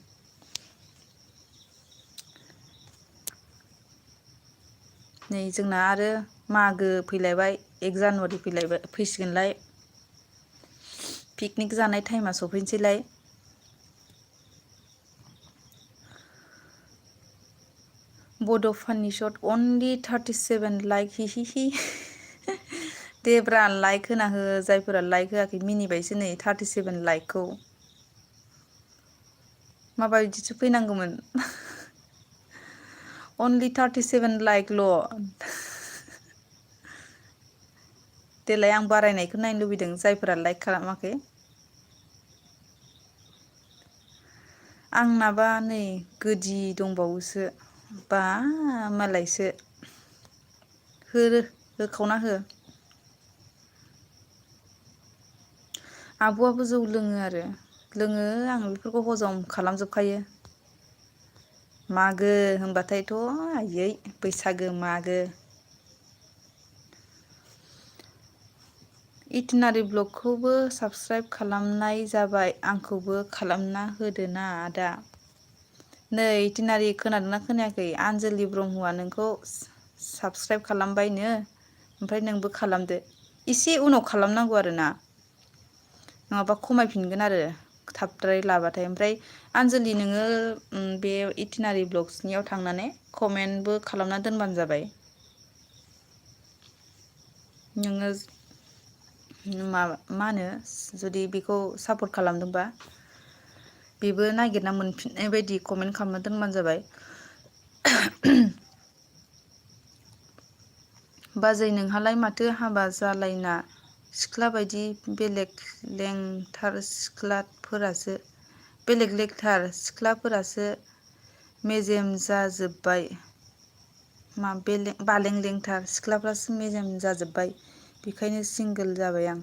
नै जोंना आरो मागो फैलायबाय 1 जानुवारि फैसिगोनलाय। पिकनिक जानाय टाइमा सफैनोसैलाय। बड' फानि शट अनलि 37 लाइक हि हि हि देब्रा लाइक होना हो जायफोरा लाइक होआखै मिनिबायसो नै 37 लाइकखौ। माबायदिसो फैनांगौमोन अनलि 37 लाइकल'। देलाय आं बारायनायखौ नायनो लुबैदों जायफोरा लाइक खालामाखै। आंनाबा नै गोदि दंबावोसो बा मालायसो होखावना हो। आब'आबो जौ लोङो आरो लोङो आं बेफोरखौ हजम खालामजोबखायो। मागो होनबाथायथ' आयै बैसागो मागो। इटिनारि ब्लगखौबो साबसक्राइब खालामनाय जाबाय आंखौबो खालामना होदोना आदा। नै इटिनारि खोनादोंना खोनायाखै आनजलि ब्रह्मआ नोंखौ साबसक्राइब खालामबायनो ओमफ्राय नोंबो खालामदो। एसे उनाव खालामनांगौ आरोना नङाबा खमायफिनगोन आरो थाबद्राय लाबाथाय। ओमफ्राय आनजलि नोङो बे इटिनारि ब्लग्सनियाव थांनानै कमेन्टबो खालामना दोनबानो जाबाय। नोङो मा होनो जुदि बेखौ सापर्ट खालामदोंबा बेबो नागिरना मोनफिननाय बायदि कमेन्ट खालामना दोनबानो जाबाय। बाजै नोंहालाय माथो हाबा जालायना सिख्ला बायदि बेलेग लेगथार सिख्लाफोरासो मेजेम जाजोब्बाय। बालें लेंथार सिख्लाफ्रासो मेजेम जाजोब्बाय बेखायनो सिंगोल जाबाय आं।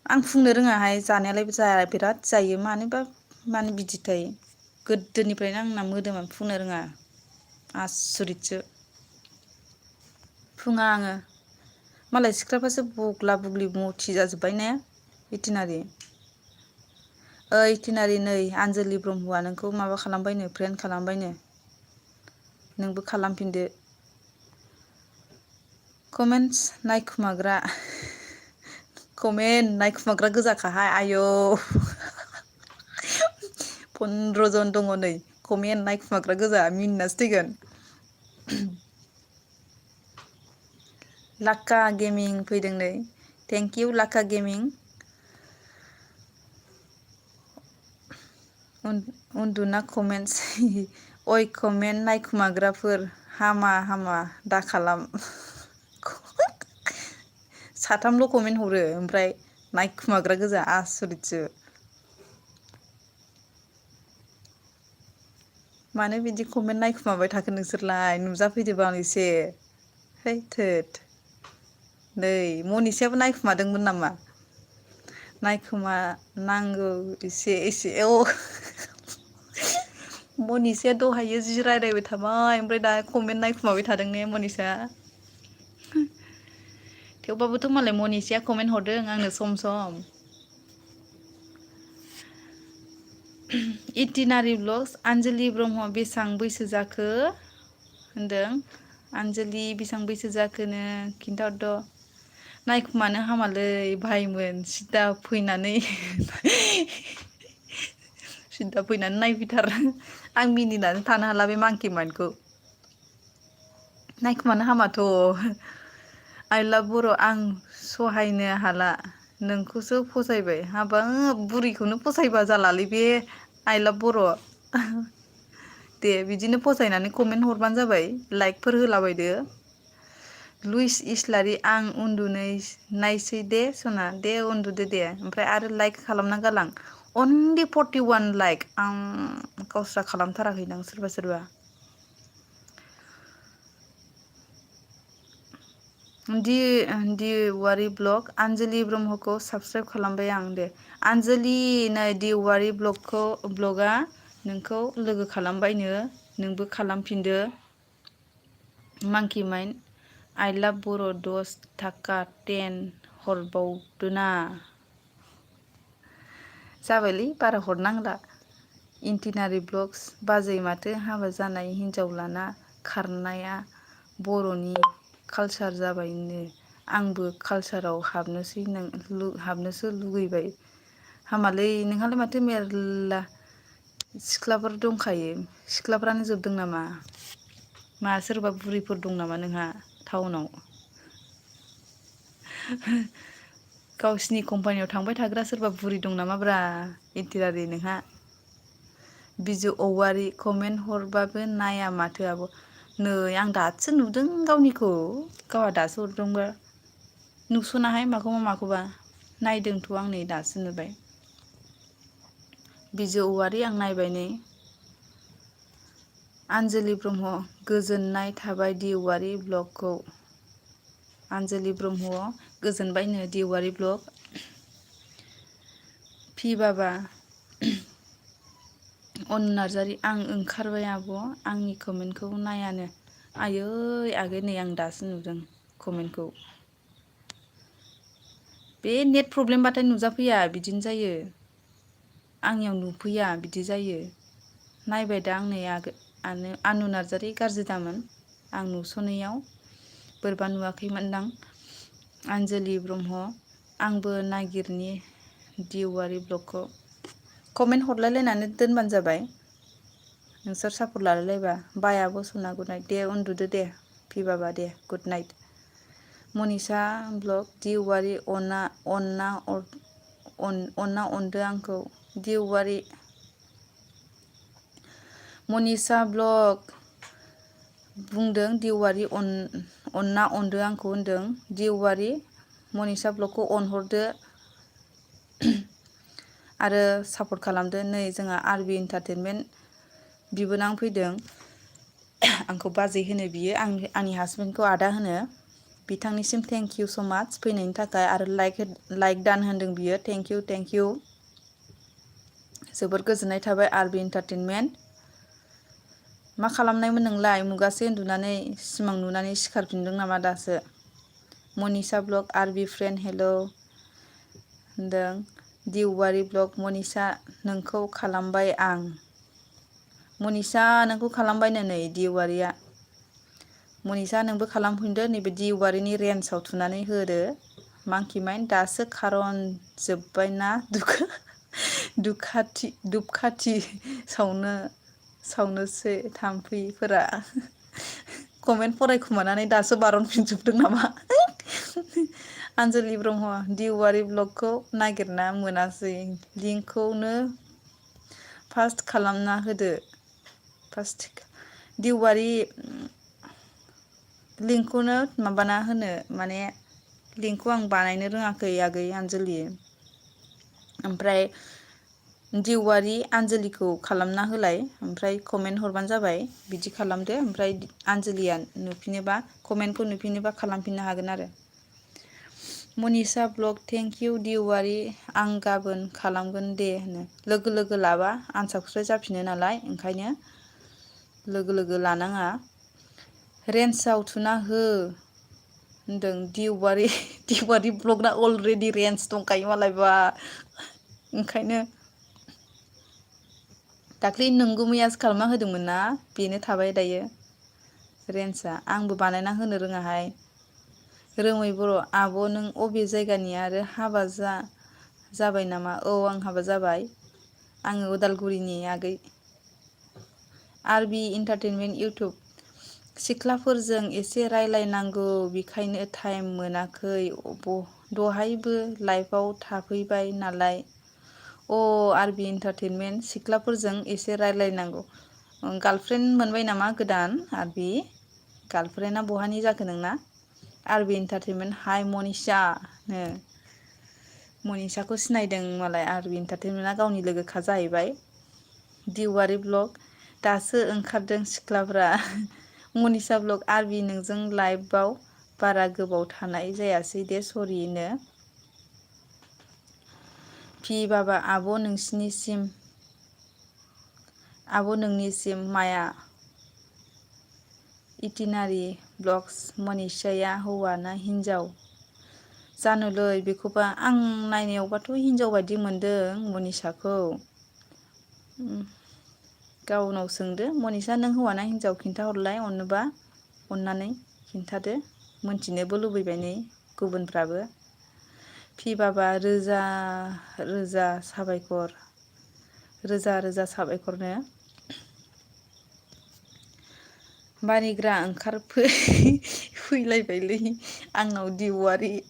आं बुंनो रोङाहाय जानायालाय जाया बिराद जायो मानो बिदिथाय गोदोनिफ्रायनो आंना मोदोमा फुंनो रोङा आसरितसो। फुङा आङो मालाय सिख्लाफ्रासो बग्ला बुग्लि मथि जाजोब्बाय ने इटिनारि। ओइ इटिनारि नै आनजलि ब्रह्मआ नोंखौ माबा खालामबायनो फ्रेन्ड खालामबायनो नोंबो खालामफिनदो। कमेन्टस नायखुमाग्रा गोजाखाहाय आयौ 15 जन दङ नै कमेन्ट नायखुमाग्रा गोजा मिनिनासो थैगोन। लाक्का गेमिं फैदों नै थेंकिउ लाक्का गेमिं। उन्दुना कमेन्टस अइ कमेन्ट नायखुमाग्राफोर हामा दाखालाम। साथामल' कमेन्ट हरो ओमफ्राय नायखुमाग्रा गोजा आसरितसो। मानो बिदि कमेन्ट नायखुमाबाय थाखो नोंसोरलाय नुजाफैदो बाल एसे। है थोद नै मनिसायाबो नायखुमादोंमोन नामा? नायखोमा नांगौ एसे मनिसाया दहायो जि रायलायबाय थाबाय ओमफ्राय दा कमेन्ट नायखुमाबाय थादों ने मनिसा। थेवबाबोथ' मालाय मनिसाया कमेन्ट हरदों आंनो सम सम। इटिनारि ब्लग्स आनजलि ब्रह्म बेसां बैसो जाखो होनदों। आनजलि बेसेबां बैसो जाखोनो खिन्थाहरद'। नायखुमानो हामालै भाइमोन सिदा फैनानै सिदा फैनानै नायफैथार। आं मिनिनानै थानो हाला बे मांकि माइन्डखौ। नायखुमानो हामाथ'। आइ लाभ बर' आं सहायनो हाला नोंखौसो फसायबाय हाबाब बुरिखौनो फसायबा जालालै बे आइ लाभ बर'। दे बिदिनो फसायनानै कमेन्ट हरबानो जाबाय लाइकफोर होलाबायदो। लुइस इस्लारि आं उन्दुनायसै दे सना दे उन्दुदो दे ओमफ्राय आरो लाइक खालामना गालां अनलि 41 लाइक आं गावस्रा खालामथाराखैदां सोरबा सोरबा। दिवारि ब्लग आनजलि ब्रह्मखौ साबसक्राइब खालामबाय आं दे। आनजलि नै दिवारि ब्लगा नोंखौ लोगो खालामबायनो नोंबो खालामफिनदो। मांकि माइन्ड आइ लाभ बर' 10 थाखा 10 हरबावदोना। जाबायलै बारा हरनांला। इन्टिनारि ब्लग्स बाजै माथो हाबा जानाय हिनजाव लाना खारनाया बर'नि कालसार जाबायनो आंबो कालसाराव हाबनोसो लुगैबाय। हामालै नोंहालाय माथो मेरला सिख्लाफोर दंखायो सिख्लाफ्रानो जोबदों नामा? मा सोरबा बुरिफोर दं नामा नोंहा टाउनाव? गावसिनि कम्पानियाव थांबाय थाग्रा सोरबा बुरि दं नामाब्रा इन्टिनारि नोंहा? बिजु औवारि कमेन्ट हरबाबो नाया माथो आब'। नै आं दासो नुदों गावनिखौ गावहा दासो हरदोंबा। नुस'नाहाय माखौबा माखौबा नायदोंथ' आं नै दासो नुबाय। बिजौ औवारि आं नायबाय नै। आनजलि ब्रह्म गोजोननाय थाबाय दिवारि ब्लगखौ। आनजलि ब्रह्म गोजोनबायनो दिवारि ब्लग। फि बाबा अनु नार्जारि आं ओंखारबाय आब' आंनि कमेन्टखौ नायानो। आयै आगै नै आं दासो नुदों कमेन्टखौ। बे नेट प्रब्लेमबाथाय नुजाफैया बिदिनो जायो। आंनियाव नुफैया बिदि जायो। नायबाय दा आं नै आनु नार्जारि गाज्रि दामोन आं नुस'नैयाव बोरैबा नुवाखैमोनदां। आनजलि ब्रह्म आंबो नागिरनि दिवारि ब्लगखौ। कमेन्ट हरलायलायनानै दोनबानो जाबाय नोंसोर सापर्ट लालायलायबा। बाय आब' सना गुड नाइट दे उन्दुदो दे फि बाबा दे गुड नाइट। मनिसा ब्लग दिवारि अनना अनदो आंखौ दिवारि। मनिसा ब्लग बुंदों दिवारि अनना अनदो आंखौ होनदों दिवारि। मनिसा ब्लगखौ अनहरदो आरो सापर्ट खालामदो। नै जोंहा आरबि इन्टारटेनमेन्ट बिबोनां फैदों। आंखौ बाजै होनो बियो आंनि हासबेन्डखौ आदा होनो। बिथांनिसिम थेंक इउ स' माच फैनायनि थाखाय आरो लाइक दान होनदों बियो थेंक इउ। जोबोर गोजोननाय थाबाय आरबि इन्टारटेनमेन्ट। मा खालामनायमोन नोंलाय मुगासे उन्दुनानै सिमां नुनानै सिखारफिनदों नामा दासो? मनिसा ब्लग आरबि फ्रेन्ड हेल' होनदों। दिवारि ब्लग मनिसा नोंखौ खालामबाय आं। मनिसा नोंखौ खालामबायनो नै दिवारिया। मनिसा नोंबो खालामफिनदो नैबे दिवारिनि रेन्जआव थुनानै होदो। मांकि माइन्ड दासो खारन जोब्बायना दुपखाथि सावनोसै थाम्फैफोरा। कमेन्ट फरायखुमानानै दासो बारनफिनजोबदों नामा? आनजलि ब्रह्म दिवारि ब्लगखौ नागिरना मोनासै लिंकखौनो फार्स्ट खालामना होदो। दिवारि लिंकखौनो माबाना होनो माने लिंकखौ आं बानायनो रोङाखै आगै आनजलि। ओमफ्राय दिवारि आनजलिखौ खालामना होलाय ओमफ्राय कमेन्ट हरबानो जाबाय बिदि खालामदो। ओमफ्राय आनजलिया नुफिनोबा कमेन्टखौ नुफिनोबा खालामफिननो हागोन आरो। मनिसा ब्लग थेंक इउ दिवारि आं गाबोन खालामगोन दे होनो। लोगो लाबा आनसाबस्क्राइब जाफिनो नालाय ओंखायनो लोगो लोगो लानाङा रेन्सआव थुना हो होनदों दिवारि ब्लगना अलरेडि रेन्ज दंखायो मालायबा ओंखायनो दाख्लै नोंगुमैयासो खालामना होदोंमोन ना बेनो थाबाय दायो रेन्जआ आंबो बानायना होनो रोङाहाय रोमै बर' आब' नों अबे जायगानि आरो हाबा जाबाय नामा औ आं हाबा जाबाय आङो उदालगुरिनि आगै आरबि इन्टारटेनमेन्ट इउटुब सिख्लाफोरजों एसे रायलायनांगौ बेखायनो टाइम मोनाखै दहायबो लाइभआव थाफैबाय नालाय अ आरबि इन्टारटेनमेन्ट सिख्लाफोरजों एसे रायलायनांगौ गार्लफ्रेन्ड मोनबाय नामा गोदान आरबि गार्लफ्रेन्डआ बहानि जाखो नोंना आरबि इन्टारटेनमेन्ट हाय मनिषा नो मनिषाखौ सिनायदों मालाय आरबि इन्टारटेनमेन्टआ गावनि लोगोखा जाहैबाय दिवारि ब्लग दासो ओंखारदों सिख्लाफ्रा मनिषा ब्लग आरबि नोंजों लाइभआव बारा गोबाव थानाय जायासै दे सरिनो फि बाबा आब' नोंनिसिम माया इटिनारि ब्लग्स मनिषाया हौवा ना हिन्जाव जानोलै बेखौबा आं नायनायावबाथ' हिनजाव बायदि मोनदों मनिषाखौ गावनाव सोंदो मनिषा नों हौवाना हिनजाव खिन्थाहरलाय अनोबा अननानै खिन्थादो मोनथिनोबो लुबैबाय नै गुबुनफ्राबो फि बाबा रोजा रोजा साबायखरनो मारिग्रा फैलायबायलै आंनाव दिवारि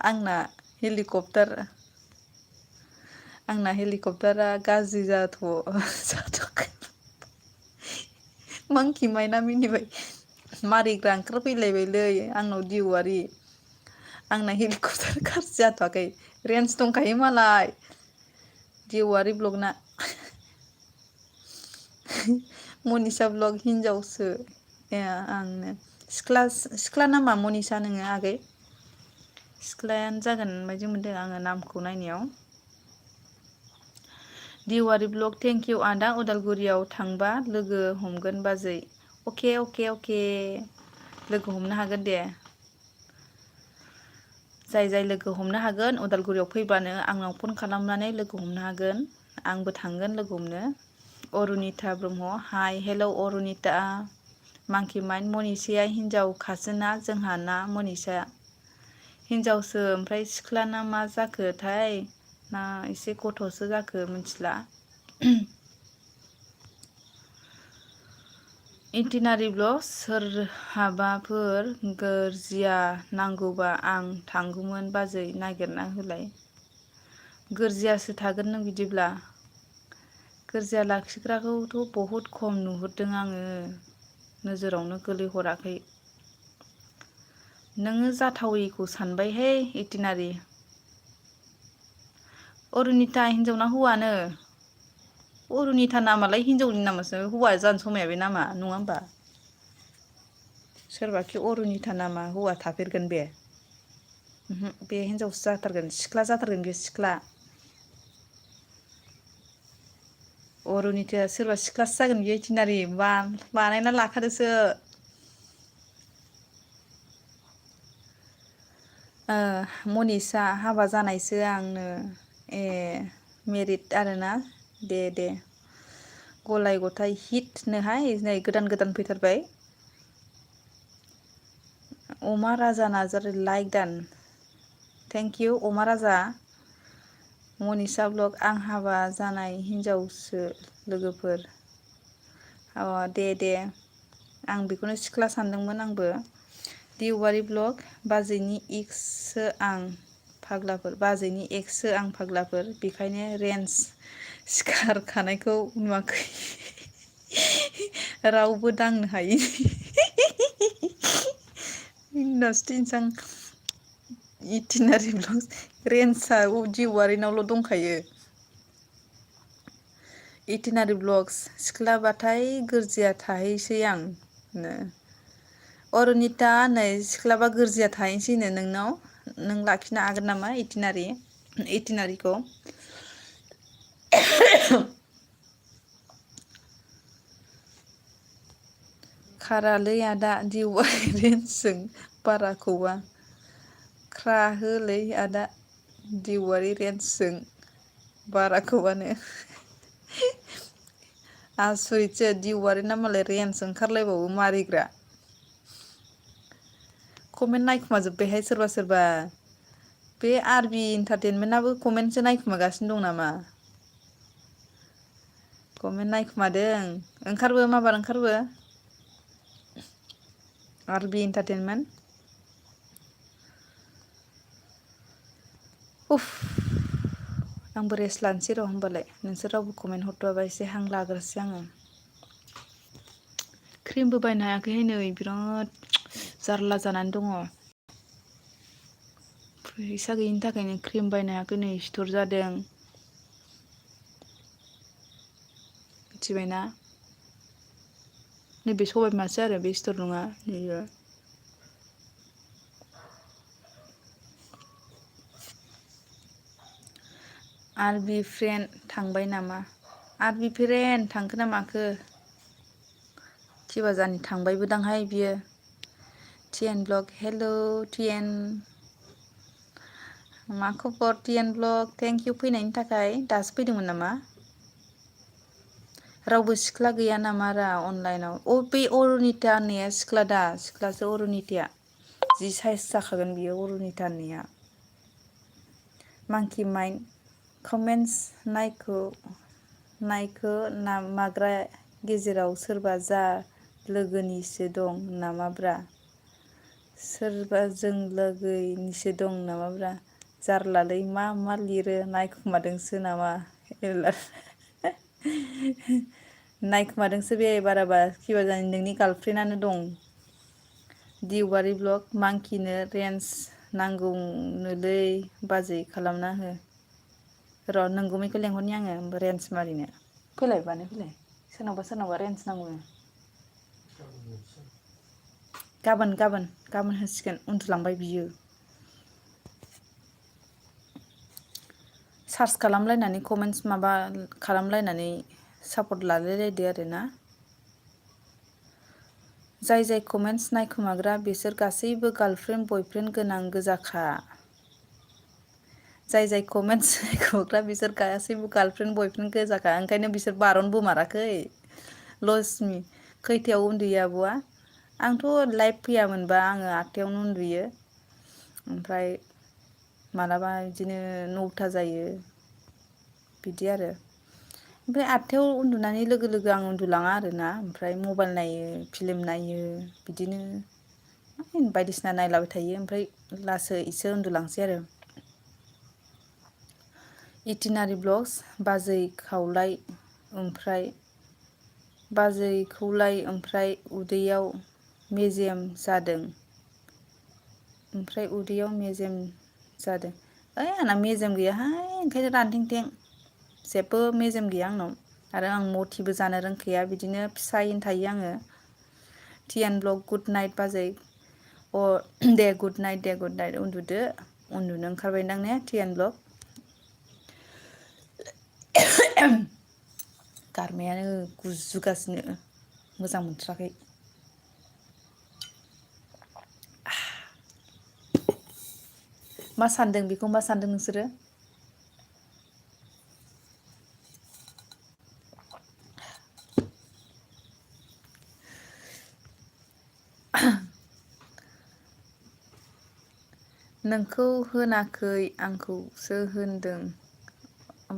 आंना हेलिकप्टारा गाज्रि जाथ'वाखै मांखि माइना मिनिबाय मारिग्रा ओंखारफैलायबायलै आंनाव दिवारि आंना हेलिकप्टार गाज्रि जाथ'वाखै रेन्ज दंखायो मालाय दिवारि ब्लगना मनिषा ब्लग हिनजावसो ए आंनो सिख्ला नामा मनिषा नोङो आगै सिख्लायानो जागोन बायदि मोनदों आङो नामखौ नायनायाव दिवारि ब्लग थेंकिउ आदा उदालगुरियाव थांबा लोगो हमगोन बाजै अके लोगो हमनो हागोन दे जाय लोगो हमनो हागोन उदालगुरियाव फैबानो आंनाव फन खालामनानै लोगो हमनो हागोन आंबो थांगोन लोगो हमनो अरुनिता ब्रह्म हाय हेलौ अरुनिता मांखि माइन्ड मनिषाया हिन्जाव खासोना जोंहा ना मनिषा हिन्जावसो ओमफ्राय सिख्लाना मा जाखोथाय ना एसे गथ'सो जाखो मिथिला इन्टिनारि ब्लग सोरहाबाफोर गोरजिया नांगौबा आं थांगौमोन बाजै नागिरना होलाय गोरजियासो थागोन नों बिदिब्ला गोरजिया लाखिग्राखौथ' बहुद खम नुहुरदों आङो नोजोरावनो गोलैहराखै नोङो जाथावैखौ सानबायहाय इटिनारि अरुनिता हिनजावना हौवानो अरुनिता नामालाय हिनजावनि नामासो हौवा जानो समाया बे नामा नङा होमबा सोरबाखि अरुनिता नामा हौवा थाफेरगोन बे बे हिनजावसो जाथारगोन सिख्ला जाथारगोन बे सिख्ला अरुनिताया सोरबा सिख्लासो जागोन बे इटिनारि बानायना लाखादोसो मनिषा हाबा जानायसो आंनो ए मेरिड आरोना दे गलाय गथाय हिट नोहाय नै गोदान फैथारबाय अमा राजा नार्जारि लाइक दान थेंकिउ अमा राजा मनिषा ब्लग आं हाबा जानाय हिनजावसो लोगोफोर दे आं बेखौनो सिख्ला सानदोंमोन आंबो दिवारि ब्लग बाजैनि एक्ससो आं फाग्लाफोर बेखायनो रेन्ज सिखारखानायखौ नुवाखै रावबो दांनो हायि इटिनारि ब्लग रेन्जआ दिवारिनावल' दंखायो इटिनारि ब्लग्स सिख्लाबाथाय गोरजिया थाहैसै आं अरुनिता नै सिख्लाबा गोरजिया थाहैसैनो नोंनाव नों लाखिनो हागोन नामा इटिनारिखौ खारालै आदा दिवारि रेन्जजों बाराखौबा ख्राहोलै आदा दिवारि रेन्जजों बाराखौबानो आसरितसो दिवारि ना मालाय रेन्ज ओंखारलायबावो मारिग्रा कमेन्ट नायखुमाजोब्बायहाय सोरबा सोरबा बे आरबि इन्टारटेनमेन्टआबो कमेन्टसो नायखुमागासिनो दं नामा कमेन्ट नायखुमादों ओंखारबो माबार ओंखारबो आरबि इन्टारटेनमेन्ट उफ आंबो रेस्ट लानोसै र' होमबालाय नोंसोर रावबो कमेन्ट हरथ'आबा एसे हां लाग्रोसै आङो क्रिमबो बायनो हायाखैहाय नै बिराद जारला जानानै दङ फैसा गैयिनि थाखायनो क्रिम बायनो हायाखै नै सिथर जादों मिथिबायना नैबे सबाय बिमासो आरो बे सिथर नङा नैबे आरबि फ्रेन्ड थांबाय नामा आरबि फ्रेन्ड थांखो ना माखो खिबाजानि थांबायबो दांहाय बियो टिएन ब्लग हेल' टिएन मा खबर टिएन ब्लग थेंक इउ फैनायनि थाखाय दासो फैदोंमोन नामा रावबो सिख्ला गैया नामा रा अनलाइनाव बे अरुनिता होननाया सिख्ला दा सिख्लासो अरुनिताया जि साइस जाखागोन बियो अरुनिता होननाया मांकि माइन्ड कमेन्टस नायखो माग्रा गेजेराव सोरबा जा लोगोनिसो दं नामाब्रा सोरबा जों लोगोनिसो दं नामाब्रा जारलालै मा लिरो नायखुमादोंसो नामा नायखुमादोंसो बे बाराबा खिबाजानि नोंनि गार्लफ्रेन्डआनो दं दिवारि ब्लग मांकिनो रेन्ज नांगौनोलै बाजै खालामना हो र' नोंगुमैखौ लेंहरनि आङो रेन्ज मारिनो फैलाय बानाय फैलाय सोरनावबा रेन्ज नांगौनो गाबोन होसिगोन उन्दुलांबाय बियो सार्च खालामलायनानै कमेन्टस माबा खालामलायनानै सापर्ट लालायलायदो आरोना जाय कमेन्टस नायखोमाग्रा बिसोर गासैबो गार्लफ्रेन्ड बयफ्रेन्ड गोनां गोजाखा जाय कमेन्टस नायखोमाग्रा बिसोर गासैबो गार्लफ्रेन्ड बयफ्रेन्ड गोजाखा ओंखायनो बिसोर बारन बोमाराखै लसमि खैथायाव उन्दुयो आब'आ आंथ' लाइभ फैयामोनबा आङो 8थायावनो उन्दुयो ओमफ्राय मालाबा बिदिनो 9था जायो बिदि आरो ओमफ्राय 8थायाव उन्दुनानै लोगो लोगो आं उन्दुलाङा आरोना ओमफ्राय मबाइल नायो फिल्म नायो बिदिनो बायदिसिना नायलाबाय थायो ओमफ्राय लासैसो उन्दुलांसै आरो इटिनारि ब्लग्स बाजै खावलाय ओमफ्राय उदैयाव मेजेम जादों ओइ आंना मेजेम गैयाहाय ओंखायनो रानथेंथें जेबो मेजेम गैया आंनाव आरो आं मथिबो जानो रोंखाया बिदिनो फिसायैनो थायो आङो टिएन ब्लग गुड नाइट बाजै अ दे गुड नाइट उन्दुदो उन्दुनो ओंखारबायदां ने टिएन ब्लग गारमायानो गुजुगासिनो मोजां मोनथाराखै मा सानदों नोंसोरो नोंखौ होनाखै आंखौसो होनदों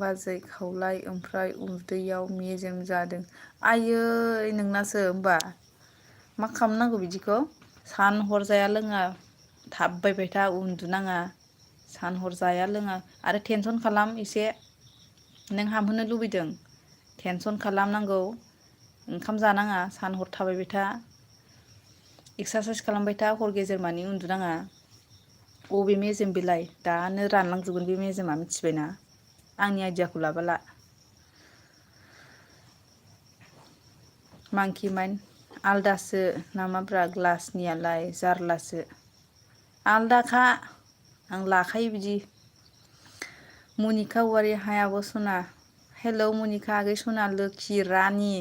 बाजै खावलाय ओमफ्राय उदैयाव मेजेम जादों आयै नोंनासो होमबा मा खालामनांगौ बिदिखौ सान हर जाया लोङा थाबबायबाय था उन्दुनाङा सान हर जाया लोङा आरो टेनसन खालाम एसे नों हामहोनो लुबैदों टेनसन खालामनांगौ ओंखाम जानाङा सान हर थाबायबाय था एक्सारसाइस खालामबाय था हर गेजेर मानि उन्दुनाङा अबे मेजेम बेलाय दानो रानलांजोबगोन बे मेजेमा मिथिबायना आंनि आइडियाखौ लाबोला मांकि माइन आलदासो नामाब्रा ग्लासनियालाय जारलासो आलदाखा आं लाखायो बिदि मनिका औवारि हाय आब' सना हेलौ मनिका आगै सना लोखि रानि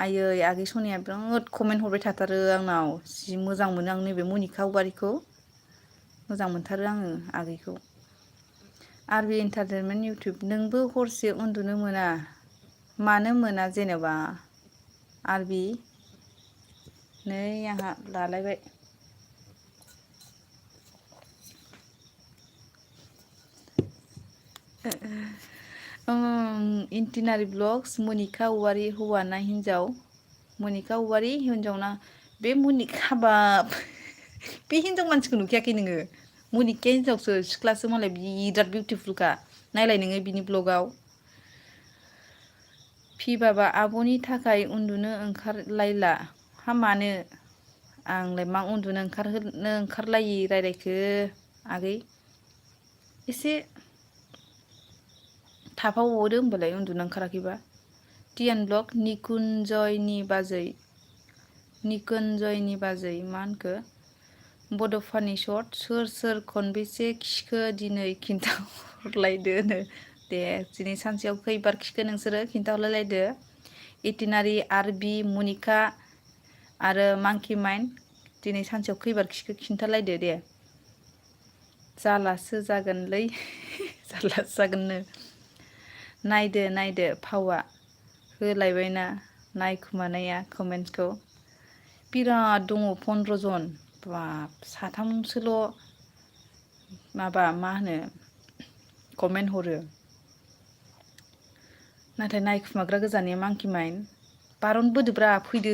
आयै आगै सनिया बिराद कमेन्ट हरबाय थाथारो आंनाव जि मोजां मोनो आं नैबे मनिका औवारिखौ मोजां मोनथारो आङो आगैखौ। आरबि एन्टारटेनमेन्ट इउटुब नोंबो हरसे उन्दुनो मोना मानो मोना जेनेबा आरबि नै आंहा लालायबाय। इन्टिनारि ब्लग्स मनिका औवारि हौवा ना हिन्जाव मनिका औवारि हिन्जावना बे मनिका बाब बे हिन्जाव मानसिखौ नुखायाखै नोङो मनिकाया हिन्जावसो सिख्लासो मालाय बिराद बिउटिफुलखा नायलाय नोङो बिनि ब्लगाव फिबाबा आब'नि थाखाय उन्दुनो ओंखारलायला हा मानो आंलाय मा उन्दुनो ओंखारहोनो ओंखारलायि रायलायखो आगै एसे थाफाबावदो होमबालाय उन्दुनो ओंखाराखैबा टियान ब्लग निकुन्जयनि बाजै मा होनखो बड' फानि सर्ट सोर सोर खनबेसे खिखो दिनै खिन्थाहरलायदोनो दे दिनै सानसेयाव खैबार खिखो नोंसोरो खिन्थाहरलायलायदो इटिनारि आरबि मनिका आरो मांकि माइन दिनै सानसेयाव खैबार खिखो खिन्थालायदो दे जालासो जागोनलै जारलासो जागोननो नायदो फावा होलायबायना नायखुमानाया कमेन्टसखौ बिराद दङ 15 जन बाब साथामसोल' माबा मा होनो कमेन्ट हरो नाथाय नायखुमाग्रा गोजानिया मांकि माइन बारन बोदोब्रा फैदो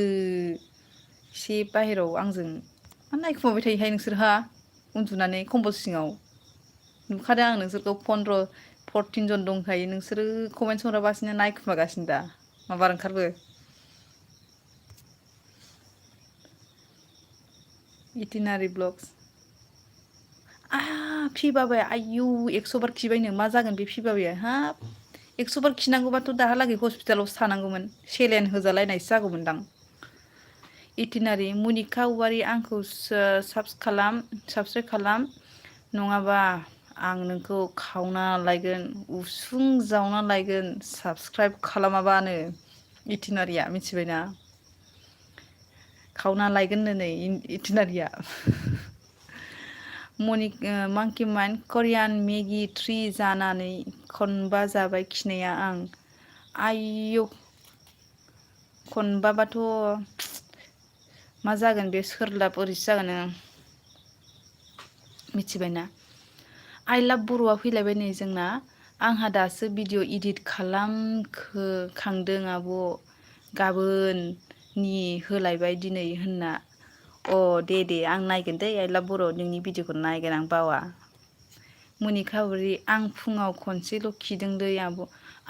एसे बाहेराव आंजों मा नायखुमाबाय थायोहाय नोंसोरहा उन्दुनानै कम्बल सिङाव नुखादों आं नोंसोरखौ 14 जन दंखायो नोंसोरो कमेन्ट हराबासिनो नायखुमागासिनो दा माबार ओंखारबो इटिनारि ब्लग्स फि बाबाया आयु 100 बार खिबायनो मा जागोन बे फि बाबाया हाब 100 बार खिनांगौबाथ' दाहालागै हस्पिटालावसो थानांगौमोन सेलेन होजालायनायसो जागौमोनदां इटिनारि मनिका औवारि आंखौ साबसक्राइब खालाम नङाबा आं नोंखौ खावना लायगोन उसुं जावना लायगोन साबसक्राइब खालामाबानो इटिनारिया मिथिबायना खावना लायगोननो नै इटिनारिया मांकि माइन करियान मेगि 3 जानानै खनबा जाबाय खिनाया आं आयौ खनबाबाथ' मा जागोन बे सोरलाब ओरैसो जागोन मिथिबायना आइ लाभ बर'आ फैलायबाय नै जोंना आंहा दासो भिडिअ इडिट खालामखांदों आब' गाबोननि होलायबाय दिनै होनना अ दे आं नायगोन दै आइ लाभ बर' नोंनि भिडिअखौ नायगोन आं बावा मनिका औवारि आं फुङाव खनसेल' खिदोंलै आब'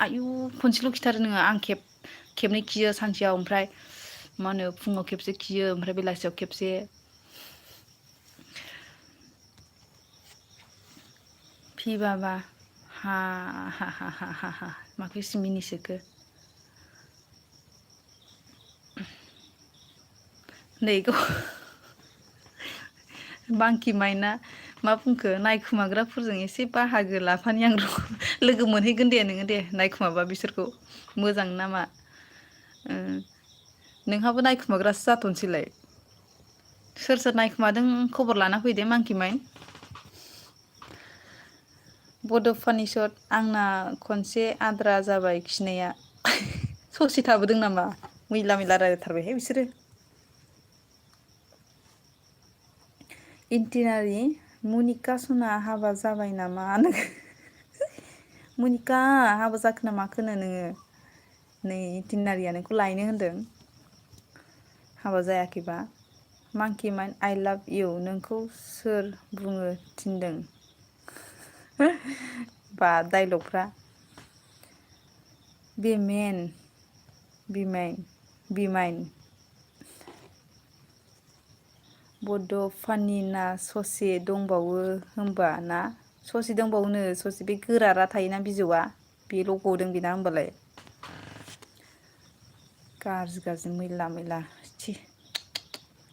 आयु खनसेल' खिथारो नोङो आं खेबनै खियो सानसेयाव ओमफ्राय मा होनो फुङाव खेबसे खियो ओमफ्राय बेलासियाव खेबसे फि बाबा हा माखौ एसे मिनिसोखो नैखौ बांकि माइना मा बुंखो नायखुमाग्राफोरजों एसे बाहागो लाफानि आं लोगो मोनहैगोन दे नोङो दे नायखुमाबा बिसोरखौ मोजां नामा नोंहाबो नायखुमाग्रासो जाथ'नोसैलाय सोर सोर नायखुमादों खबर लाना फैदो मांकि माइन बड' फानि सर्ट आंना खनसे आद्रा जाबाय खिनाया ससे थाबोदों नामा मैला रायलायथारबायहाय बिसोरो इन्टिनारि मनिका सना हाबा जाबाय नामा मनिका हाबा जाखो ना माखोनो नोङो नै इन्टिनारिया नोंखौ लायनो होनदों हाबा जायाखैबा मांकि माइन आइ लाभ इउ नोंखौ सोर बुंनो थिनदों बा डाइलगफ्रा बिमाइन बड' फानि ना ससे दंबावो होमबा ना ससे दंबावोनो ससे बे गोरारा थायोना बिजौआ बेल' गदों बेना होमबालाय गाज्रि मैला थि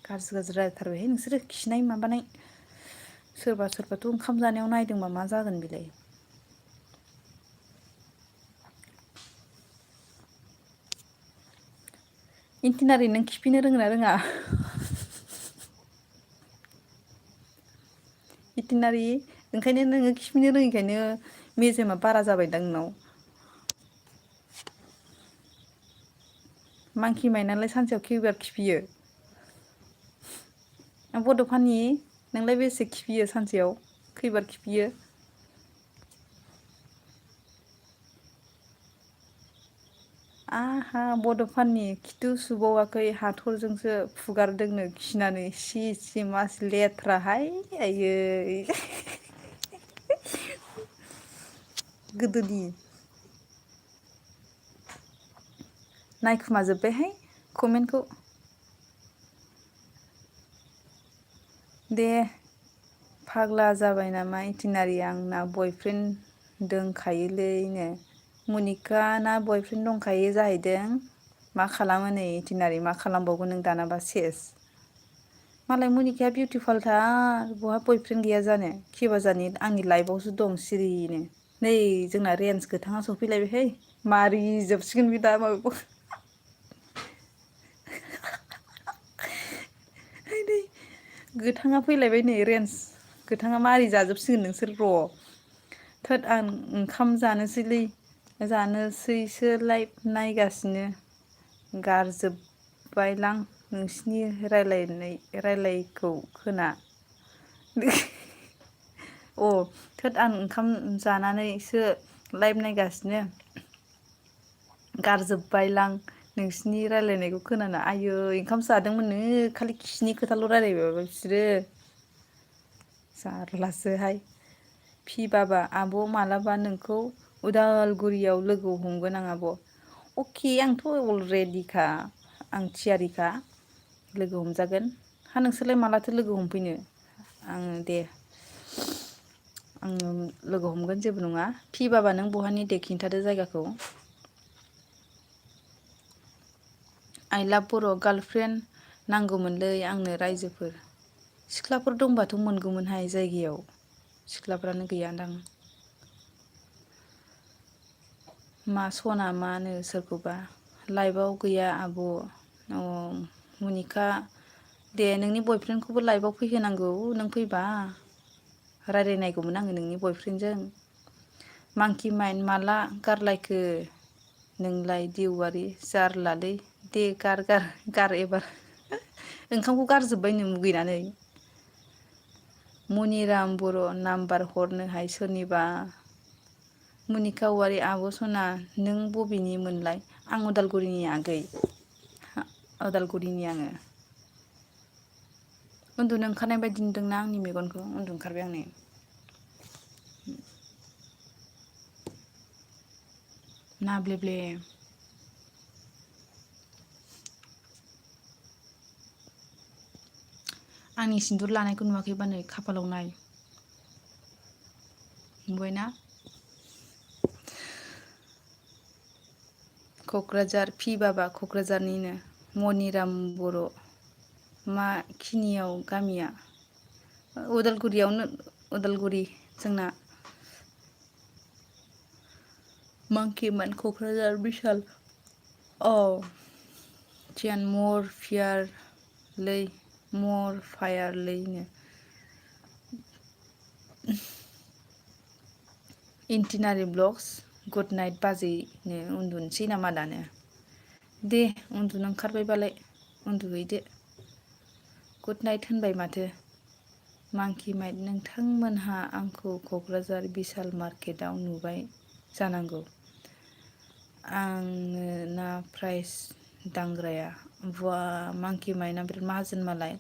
गाज्रि रायथारबायहाय नोंसोरो खिनाय माबानाय सोरबाथ' ओंखाम जानायाव नायदोंबा मा जागोन बेलाय इन्टिनारि नों खिफिनो रोङोना रोङा? इटिनारि ओंखायनो नोङो खिफिनो रोङिखायनो मेजेमा बारा जाबायदां नोंनाव। मांखि माइनालाय सानसेयाव खैबार खिफियो? बड'फानि नोंलाय बेसे खिफियो सानसेयाव खैबार खिफियो? आहा बड'फानि खिथु सुबावाखै हाथरजोंसो फुगारदोंनो खिनानै सि मास लेथ्राहाय आयै गोदोनि नायखुमाजोब्बायहाय कमेन्टखौ। दे फाग्ला जाबाय नामा इथिनारि आंना बयफ्रेन्ड दोंखायोलैनो। मनिका ना बयफ्रेन्ड दंखायो जाहैदों। मा खालामो नै इथिनारि मा खालामबावगोन नों दानाबा सेस। मालाय मनिकाया बिउटिफालथार बहा बयफ्रेन्ड गैया जानो खेबाजानि आंनि लाइफआवसो दं सिरिनो। नै जोंना रेन्ज गोथाङा सफैलायबायहै मारि जोबसिगोन बे दा माबाखौ गोथाङा फैलायबाय नै रेन्ज गोथाङा मारि जाजोबसिगोन नोंसोर र'। थोद आं ओंखाम जानोसैसो लाइभ नायगासिनो। गारजोबबायलां नोंसिनि रायलायखौ खोना। अ थोद आं ओंखाम जानानैसो लाइभ नायगासिनो। गारजोबबायलां नोंसिनि रायलायनायखौ खोनाना आयै ओंखामसो जादोंमोननो खालि खिनि खोथाल' रायलायबाय बिसोरो। जारलासोहाय। फि बाबा आब' मालाबा नोंखौ उदालगुरियाव लोगो हमगोन आं आब'। अके आंथ' अलरेडिखा आं थियारिखा। लोगो हमजागोन हा नोंसोरलाय मालाथो लोगो हमफैनो आङो दे। आङो लोगो हमगोन जेबो नङा फि बाबा नों बहानि दे खिन्थादो जायगाखौ। आइ लाभ बर' गार्लफ्रेन्ड नांगौमोनलै आंनो रायजोफोर। सिख्लाफोर दंबाथ' मोनगौमोनहाय जायगायाव सिख्लाफ्रानो गैयादां। मा सना मानो सोरखौबा लाइभआव गैया आब'। अ मनिका दे नोंनि बयफ्रेन्डखौबो लाइभआव फैहोनांगौ नों फैबा। रायलायनायगौमोन आङो नोंनि बयफ्रेन्डजों। मांकि माइन माला गारलायखो नोंलाय देउवारि जारलालै दे गार एबार। ओंखामखौ गारजोब्बायनो मुगैनानै। मनिराम बर' नाम्बार हरनोहाय सोरनिबा। मनिका औवारि आब' सना नों बबेनि मोनलाय आं उदालगुरिनि आगै। उदालगुरिनि आङो। उन्दुनो ओंखारनाय बायदि नुदोंना आंनि मेगनखौ उन्दु ओंखारबाय आं नै। नाब्लेब्ले। आंनि सिन्दुर लानायखौ नुवाखैबा नै खाफालाव नाय। नुबायना। क'क्राझार फि बाबा क'क्राझारनिनो मनिराम बर'। मा खिनियाव गामिया उदालगुरियावनो उदालगुरि जोंना। मांकिमान क'क्राझार बिसाल औ। थियान मर फायारलैनो। इन्टिनारि ब्लग्स गुड नाइट बाजैनो उन्दुनोसै नामा दानो। दे उन्दुनो ओंखारबायबालाय उन्दुहैदो। गुड नाइट होनबाय माथो। मांकि माइट नोंथांमोनहा आंखौ क'क्राझार बिसाल मार्केटाव नुबाय जानांगौ। आंनो ना प्राइज दांग्राया बा मांकि माइना बिराद माहाजोन मालाय।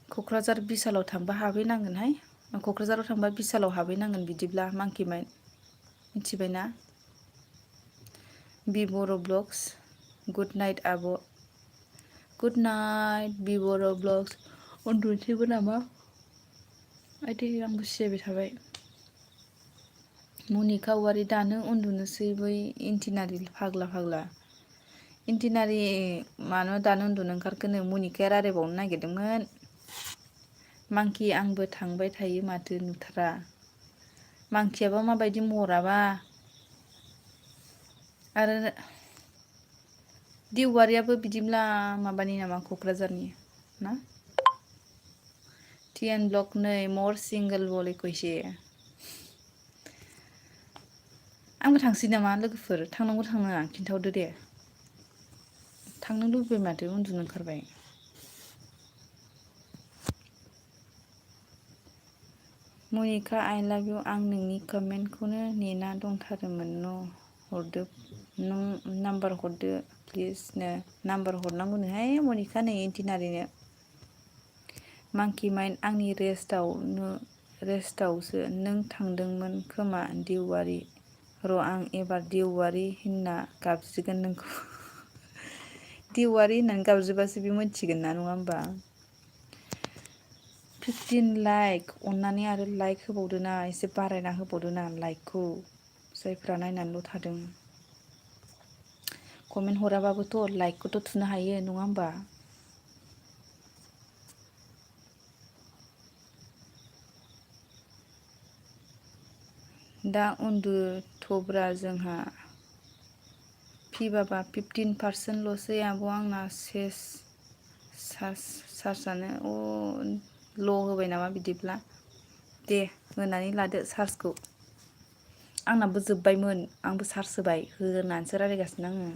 क'क्राझार बिसालाव थांबा हाबहैनांगोनहाय क'क्राझाराव थांबा बिसालाव हाबहैनांगोन बिदिब्ला मांकि माइन मिथिबायना। बि बर' ब्लग्स गुड नाइट आब'। गुड नाइट बि बर' ब्लग्स उन्दुनोसैबो नामा। आइदै आंबो सिजायबाय थाबाय। मनिका औवारि दानो उन्दुनोसै बै इन्टिनारि फाग्ला। इन्टिनारि मानो दानो उन्दुनो ओंखारखोनो मनिकाया रायलायबावनो नागिरदोंमोन। मांकि आंबो थांबाय थायो माथो नुथारा। मांकियाबा माबायदि महराबा। आरो दिवारियाबो बिदिब्ला माबानि नामा क'क्राझारनि ना? TN ब्लक नै मर सिंगोल बले कइसे आंबो थांसै नामा लोगोफोर थांनांगौ थांनाङा खिन्थाहरदो दे थांनो लुबैबाय माथो उन्दुनो ओंखारबाय मनिका आइ लाभ इउ आं नोंनि कमेन्टखौनो नेना दंथारोमोन न हरदो नों नाम्बार हरदो प्लिज नो नाम्बार हरनांगौनोहाय मनिका नै इन्टिनारिनो मांकि माइन्ड आंनि रेस्टआवसो नों थांदोंमोन खोमा दिवारि र' आं एबार दिवारि होनना गाबज्रिगोन नोंखौ दिवारि होननानै गाबज्रिबासो बे मोनथिगोन ना नङा होमबा 15 लाइक अननानै आरो लाइक होबावदोना एसे बारायना होबावदोना लाइकखौ जायफ्रा नायनानैल' थादों कमेन्ट हराबाबोथ' लाइकखौथ' थुनो हायो नङा होमबा दा उन्दुथ'ब्रा जोंहा फि बाबा 15%ल'सै आब' आंना सेस चार्जआनो ल' होबाय नामा बिदिब्ला दे होनानै लादो चार्जखौ आंनाबो जोब्बायमोन आंबो चार्ज होबाय होनानैसो रायलायगासिनो आङो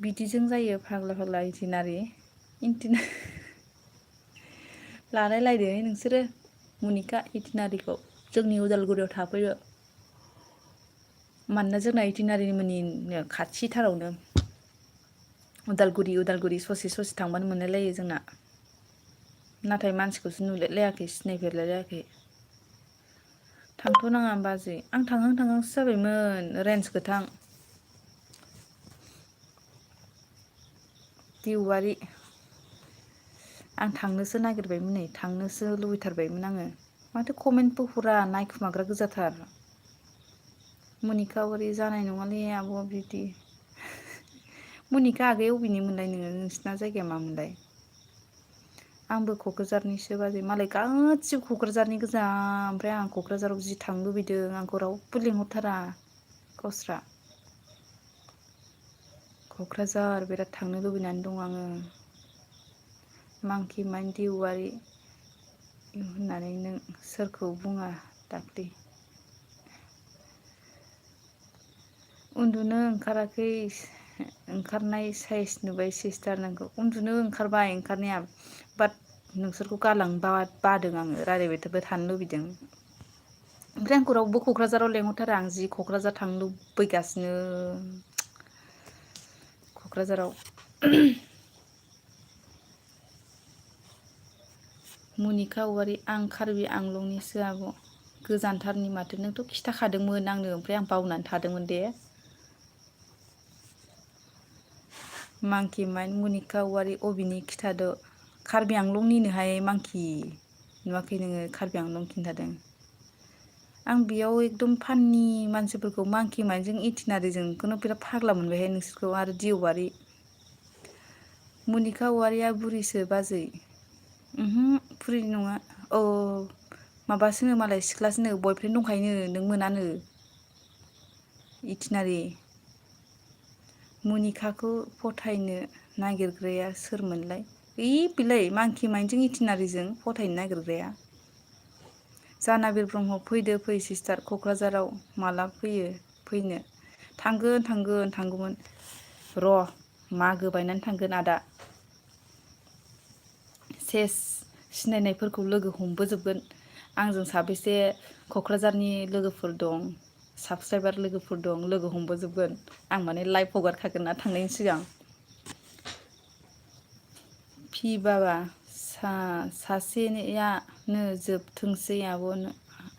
बिदिजों जायो फाग्ला फाग्ला लालायलायदोहाय नोंसोरो मनिका इटिनारिखौ जोंनि उदालगुरियाव थाफैयो मानोना जोंना इटिनारिमोननिनो खाथिथारावनो उदालगुरि ससे थांबानो मोनलायलायो जोंना नाथाय मानसिखौसो नुलायलायाखै सिनायफेरलायलायाखै थांथ'नाङा बाजै आं थांहां थांहांसो जाबायमोन रेन्ज गोथां दिवारि आं थांनोसो नागिरबायमोन नै थांनोसो लुबैथारबायमोन आङो माथो कमेन्टबो हरा नायखुमाग्रा गोजाथार मनिका ओरै जानाय नङालै आब' बिदि मनिका आगै अबेनि मोनलाय नोङो नोंसिना जायगाया मामोनलाय आंबो क'क्राझारनिसो बाजै मालाय गासिबो क'क्राझारनि गोजा ओमफ्राय आं क'क्राझाराव जि थांनो लुबैदों आंखौ रावबो लिंहरथारा गावस्रा क'क्राझार बिराद थांनो लुबैनानै दं आङो मांकि माइन्ड दिवारि होननानै नों सोरखौ बुङा दाख्लै उन्दुनो ओंखाराखै ओंखारनाय साइस नुबाय सिस्टार नोंखौ उन्दुनो ओंखारबाय ओंखारनाया बाट नोंसोरखौ गालांनो बादों आङो रायज्लायबाय थानो लुबैदों ओमफ्राय आंखौ रावबो क'क्राझाराव लेंहरथारा आं जि क'क्राझार थांनो लुबैगासिनो क'क्राझाराव मनिका औवारि आं कार्बि आंलंनिसो आब' गोजानथारनि माथो नोंथ' खिथाखादोंमोन आंनो ओमफ्राय आं बावनानै थादोंमोन दे मांकि माइन्ड मनिका औवारि अबिनि खिथादो कार्बि आंलंनिनोहाय मांकि नुवाखै नोङो कार्बि आंलं खिन्थादों आं बेयाव एकदम फाननि मानसिफोरखौ मांकि माइन्डजों इटिनारिजोंखौनो बिराद फाग्ला मोनबायहाय नोंसोरखौ आरो दिवारि मनिका औवारिया बुरिसो बाजै बुरि नङा औ माबासोनो मालाय सिख्लासोनो बयफ्रेन्ड दंखायोनो नों मोनानो इटिनारि मनिकाखौ फथायनो नागिरग्राया सोरमोनलाय बेलाय मांकि माइन्डजों इटिनारिजों फथायनो नागिरग्राया जानाबिर ब्रह्म फैदो फै सिस्टार क'क्राझाराव माला फैनो थांगौमोन र' मागो बायनानै थांगोन आदा सेस सिनायनायफोरखौ लोगो हमबोजोबगोन आंजों साबेसे क'क्राझारनि लोगोफोर दं साबसक्राइबार लोगोफोर दं लोगो हमबोजोबगोन आं माने लाइभ हगारखागोन ना थांनायनि सिगां फि बाबा सासेयानो जोबथोंसै आब'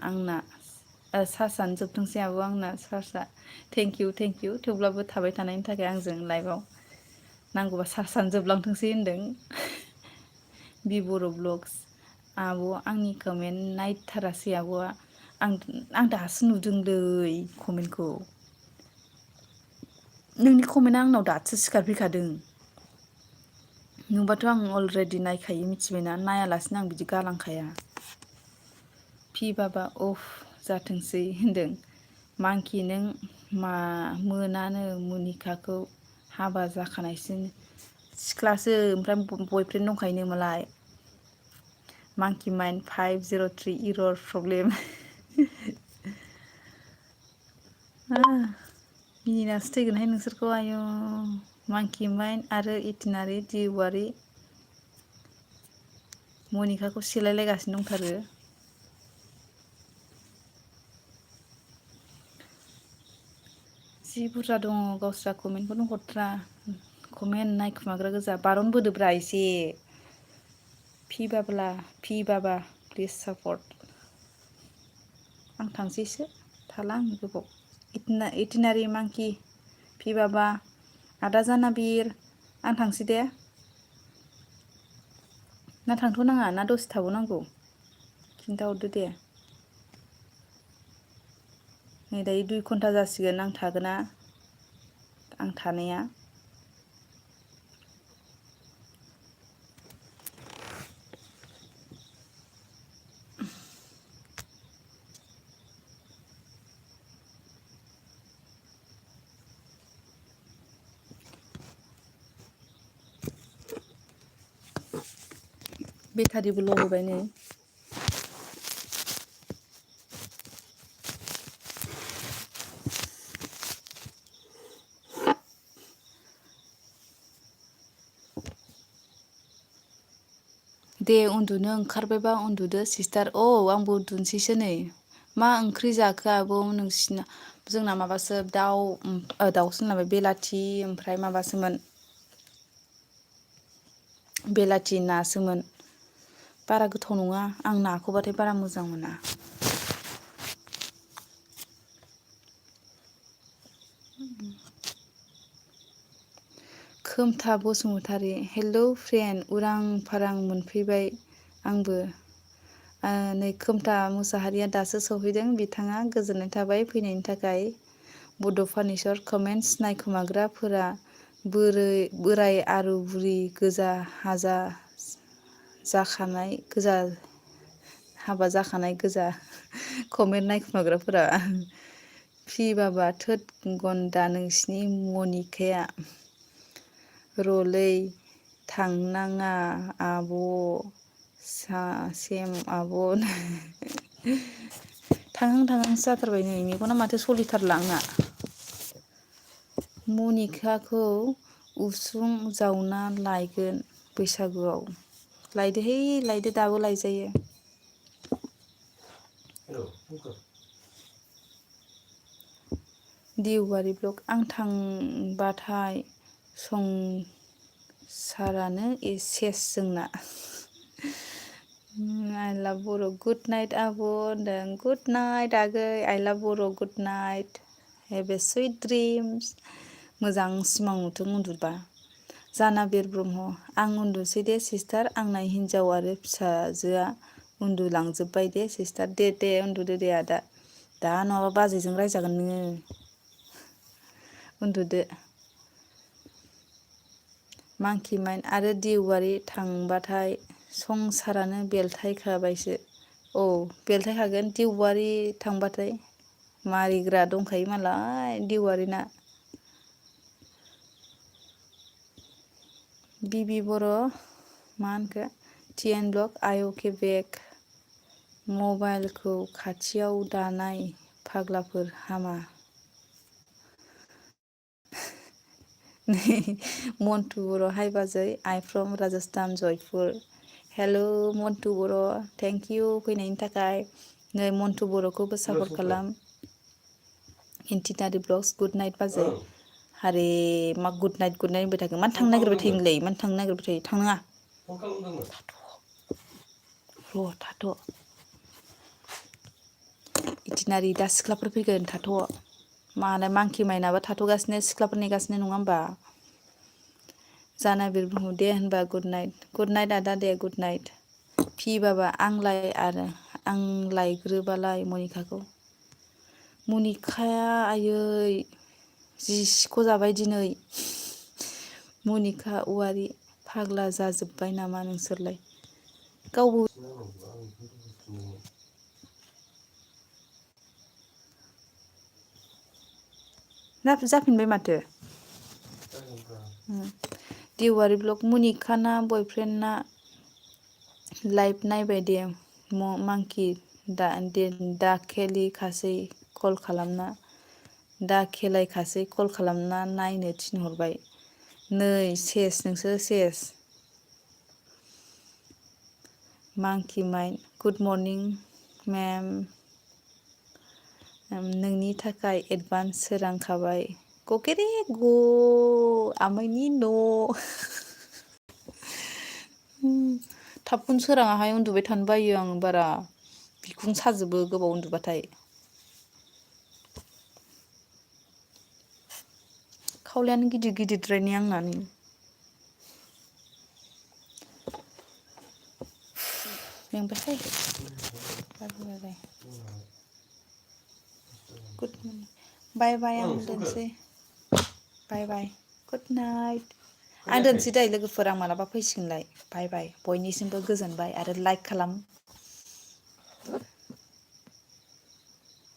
आंना चार्जआनो जोबथोंसै आब' आंना चार्जआ थेंक इउ थेवब्लाबो थाबाय थानायनि थाखाय आंजों लाइभआव नांगौबा चार्जआनो जोबलांथोंसै होनदों बर' ब्लग्स आब' आंनि कमेन्ट नायथारासै आब'आ आं दासो नुदोंलै कमेन्टखौ नोंनि कमेन्टआ आंनाव दासो सिखारफैखादों नुबाथ' आं अलरेडि नायखायो मिथिबायना नायालासिनो आं बिदि गालांखाया फि बाबा अफ जाथोंसै होनदों मांकि नों मा मोनानो मनिकाखौ हाबा जाखानायसिन सिख्लासो ओमफ्राय बयफ्रेन्ड दंखायोनो मालाय। मांकि माइन 503 इरर प्रब्लेम। मिनिनासो थैगोनहाय नोंसोरखौ आयु। मांकि माइन आरो इटिनारि दिवारि मनिकाखौ सेलायलायगासिनो दंथारो। जि बुरजा दङ गावस्रा कमेन्टखौनो हरथ्रा। कमेन्ट नायखुमाग्रा गोजा बारनबोदोब्रा एसे। फि बाबा प्लिज सापर्ट। आं थांसैसो थाला आं गोबाव। इटिनारि मांकि फि बाबा आदा जानाबिर आं थांसै दे। ना थांथ'नाङा ना दसे थाबावनांगौ खिन्थाहरदो दे। नै दायो 2 घन्टा जासिगोन आं थागोना आं थानाया। बेटारिबो ल' होबाय नै। दे उन्दुनो ओंखारबायबा उन्दुदो सिस्टार। औ आंबो उन्दुनोसैसो नै। मा ओंख्रि जाखो आब' नोंसिना? जोंना माबासो दाउसो होनलायबाय बेलाथि ओमफ्राय माबासोमोन बेलाथि नासोमोन। बारा गोथाव नङा आं नाखौबाथाय बारा मोजां मोना। खोमथा बसुमतारी हेलौ फ्रेन्ड उरां फारां मोनफैबाय आंबो। नै खोमथा मुसाहारिया दासो सौफैदों बिथाङा गोजोननाय थाबाय फैनायनि थाखाय। बड' फार्निचार कमेन्टस नायखोमाग्राफोरा बोराय आरु बुरि गोजा हाबा जाखानाय गोजा कमेन्ट नायखोमाग्राफोरा। फि बाबा थोद गन्दा नोंसिनि मनिकाया। रलै थांनाङा आब' सेम आब' थांहां थांहांसो जाथारबाय नै मेगना माथो सलिथारला आंना। मनिकाखौ उसुं जावना लायगोन बैसागुआव। लायदोहाय लायदो दाबो लायजायो। दिवारि ब्लग आं थांबाथाय संसारानो सेस जोंना। आइ लाभ बर' गुड नाइट आब' होनदों गुड नाइट आगै I love Boro' good night. Have a sweet dreams. मोजां सिमां नुथों उन्दुबा। जानाबिर ब्रह्म आं उन्दुसै दे सिस्टार आंना हिनजाव आरो फिसाजोआ उन्दुलांजोब्बाय दे सिस्टार। दे उन्दुदो दे आदा। दा नङाबा बाजैजों रायजागोन नोङो। उन्दुदो। मांकि माइन आरो दिवारि थांबाथाय संसारानो बेलथायखाबायसो। औ बेलथायखागोन दिवारि थांबाथाय मारिग्रा दंखायो मालाय दिवारिना। बिबि बर' मा होनखो TN ब्लग आइ अके बेक। मबाइलखौ खाथियाव दानाय फाग्लाफोर हामा। मन्टु बर' हाइ बाजै I from Rajasthan Jaipur. Hello' Mantu Boro' thank you फैनायनि थाखाय। नै मन्टु बर'खौबो सापर्ट खालाम। इन्टिनारि ब्लग्स गुड नाइट बाजै। हारे मा गुड नाइट होनबाय थाखो मानो थांनो नागिरबाय थायो नोंलाय मानो थांनो नागिरबाय थायो थांनाङा। र' थाथ'। इथिनारि दा सिख्लाफोर फैगोन थाथ'। मालाय मांकि माइनाबो थाथ'गासिनो सिख्लाफोर नेगासिनो नङा होमबा। जानाबिर ब्रह्म दे होनबा गुड नाइट आदा दे गुड नाइट। फि बाबा आं लायग्रोबालाय मनिकाखौ। मनिकाया आयै जि सिख' जाबाय दिनै। मनिका औवारि फाग्ला जाजोब्बाय नामा नोंसोरलाय? गावबो। जाफिनबाय माथो दिवारि ब्लग मनिकाना बयफ्रेन्डना लाइभ नायबाय दे मांकि दा खेलिखासै कल खालामना दा खेलायखासै कल खालामना नायनो थिनहरबाय नै सेस नोंसोर सेस मांकि माइन गुड मर्निं मेम नोंनि थाखाय एडभान्स सोरांखाबाय गगेरे ग आमाइनि न' थाबखौनो सोराङाहाय उन्दुबाय थानो बायो आं बारा बिखुं साजोबो गोबाव उन्दुबाथाय खावलायानो गिदिर गिदिरद्रायनि आंनानै मेंबायहाय गुड मर्निं बाय बाय आं दोनसै बाय बाय गुड नाइट आं दोनसै दाय लोगोफोर आं मालाबा फैसिगोनलाय बाय बाय बयनिसिमबो गोजोनबाय आरो लाइक खालाम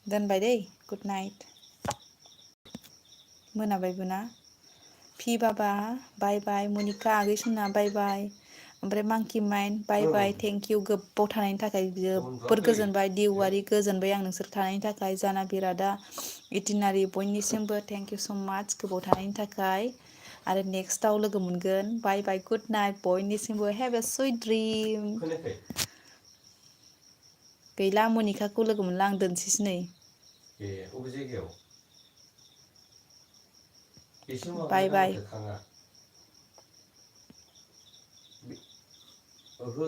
दोनबाय दै गुड नाइट मोनाबायबो ना फि बाबा बाय बाय मनिका आगै सना बाय बाय ओमफ्राय मांकि माइन बाय बाय थेंक इउ गोबाव थानायनि थाखाय जोबोर गोजोनबाय दिवारि गोजोनबाय आं नोंसोर थानायनि थाखाय जाना बिरादा इटिनारि बयनिसिमबो थेंक इउ स माच गोबाव थानायनि थाखाय आरो नेक्स्टआव लोगो मोनगोन बाय बाय गुड नाइट बयनिसिमबो हेभ ए सुइट ड्रिम गैला मनिकाखौ लोगो मोनला आं दोनसैसो नै अबे जायगायाव बाय बाय ओहो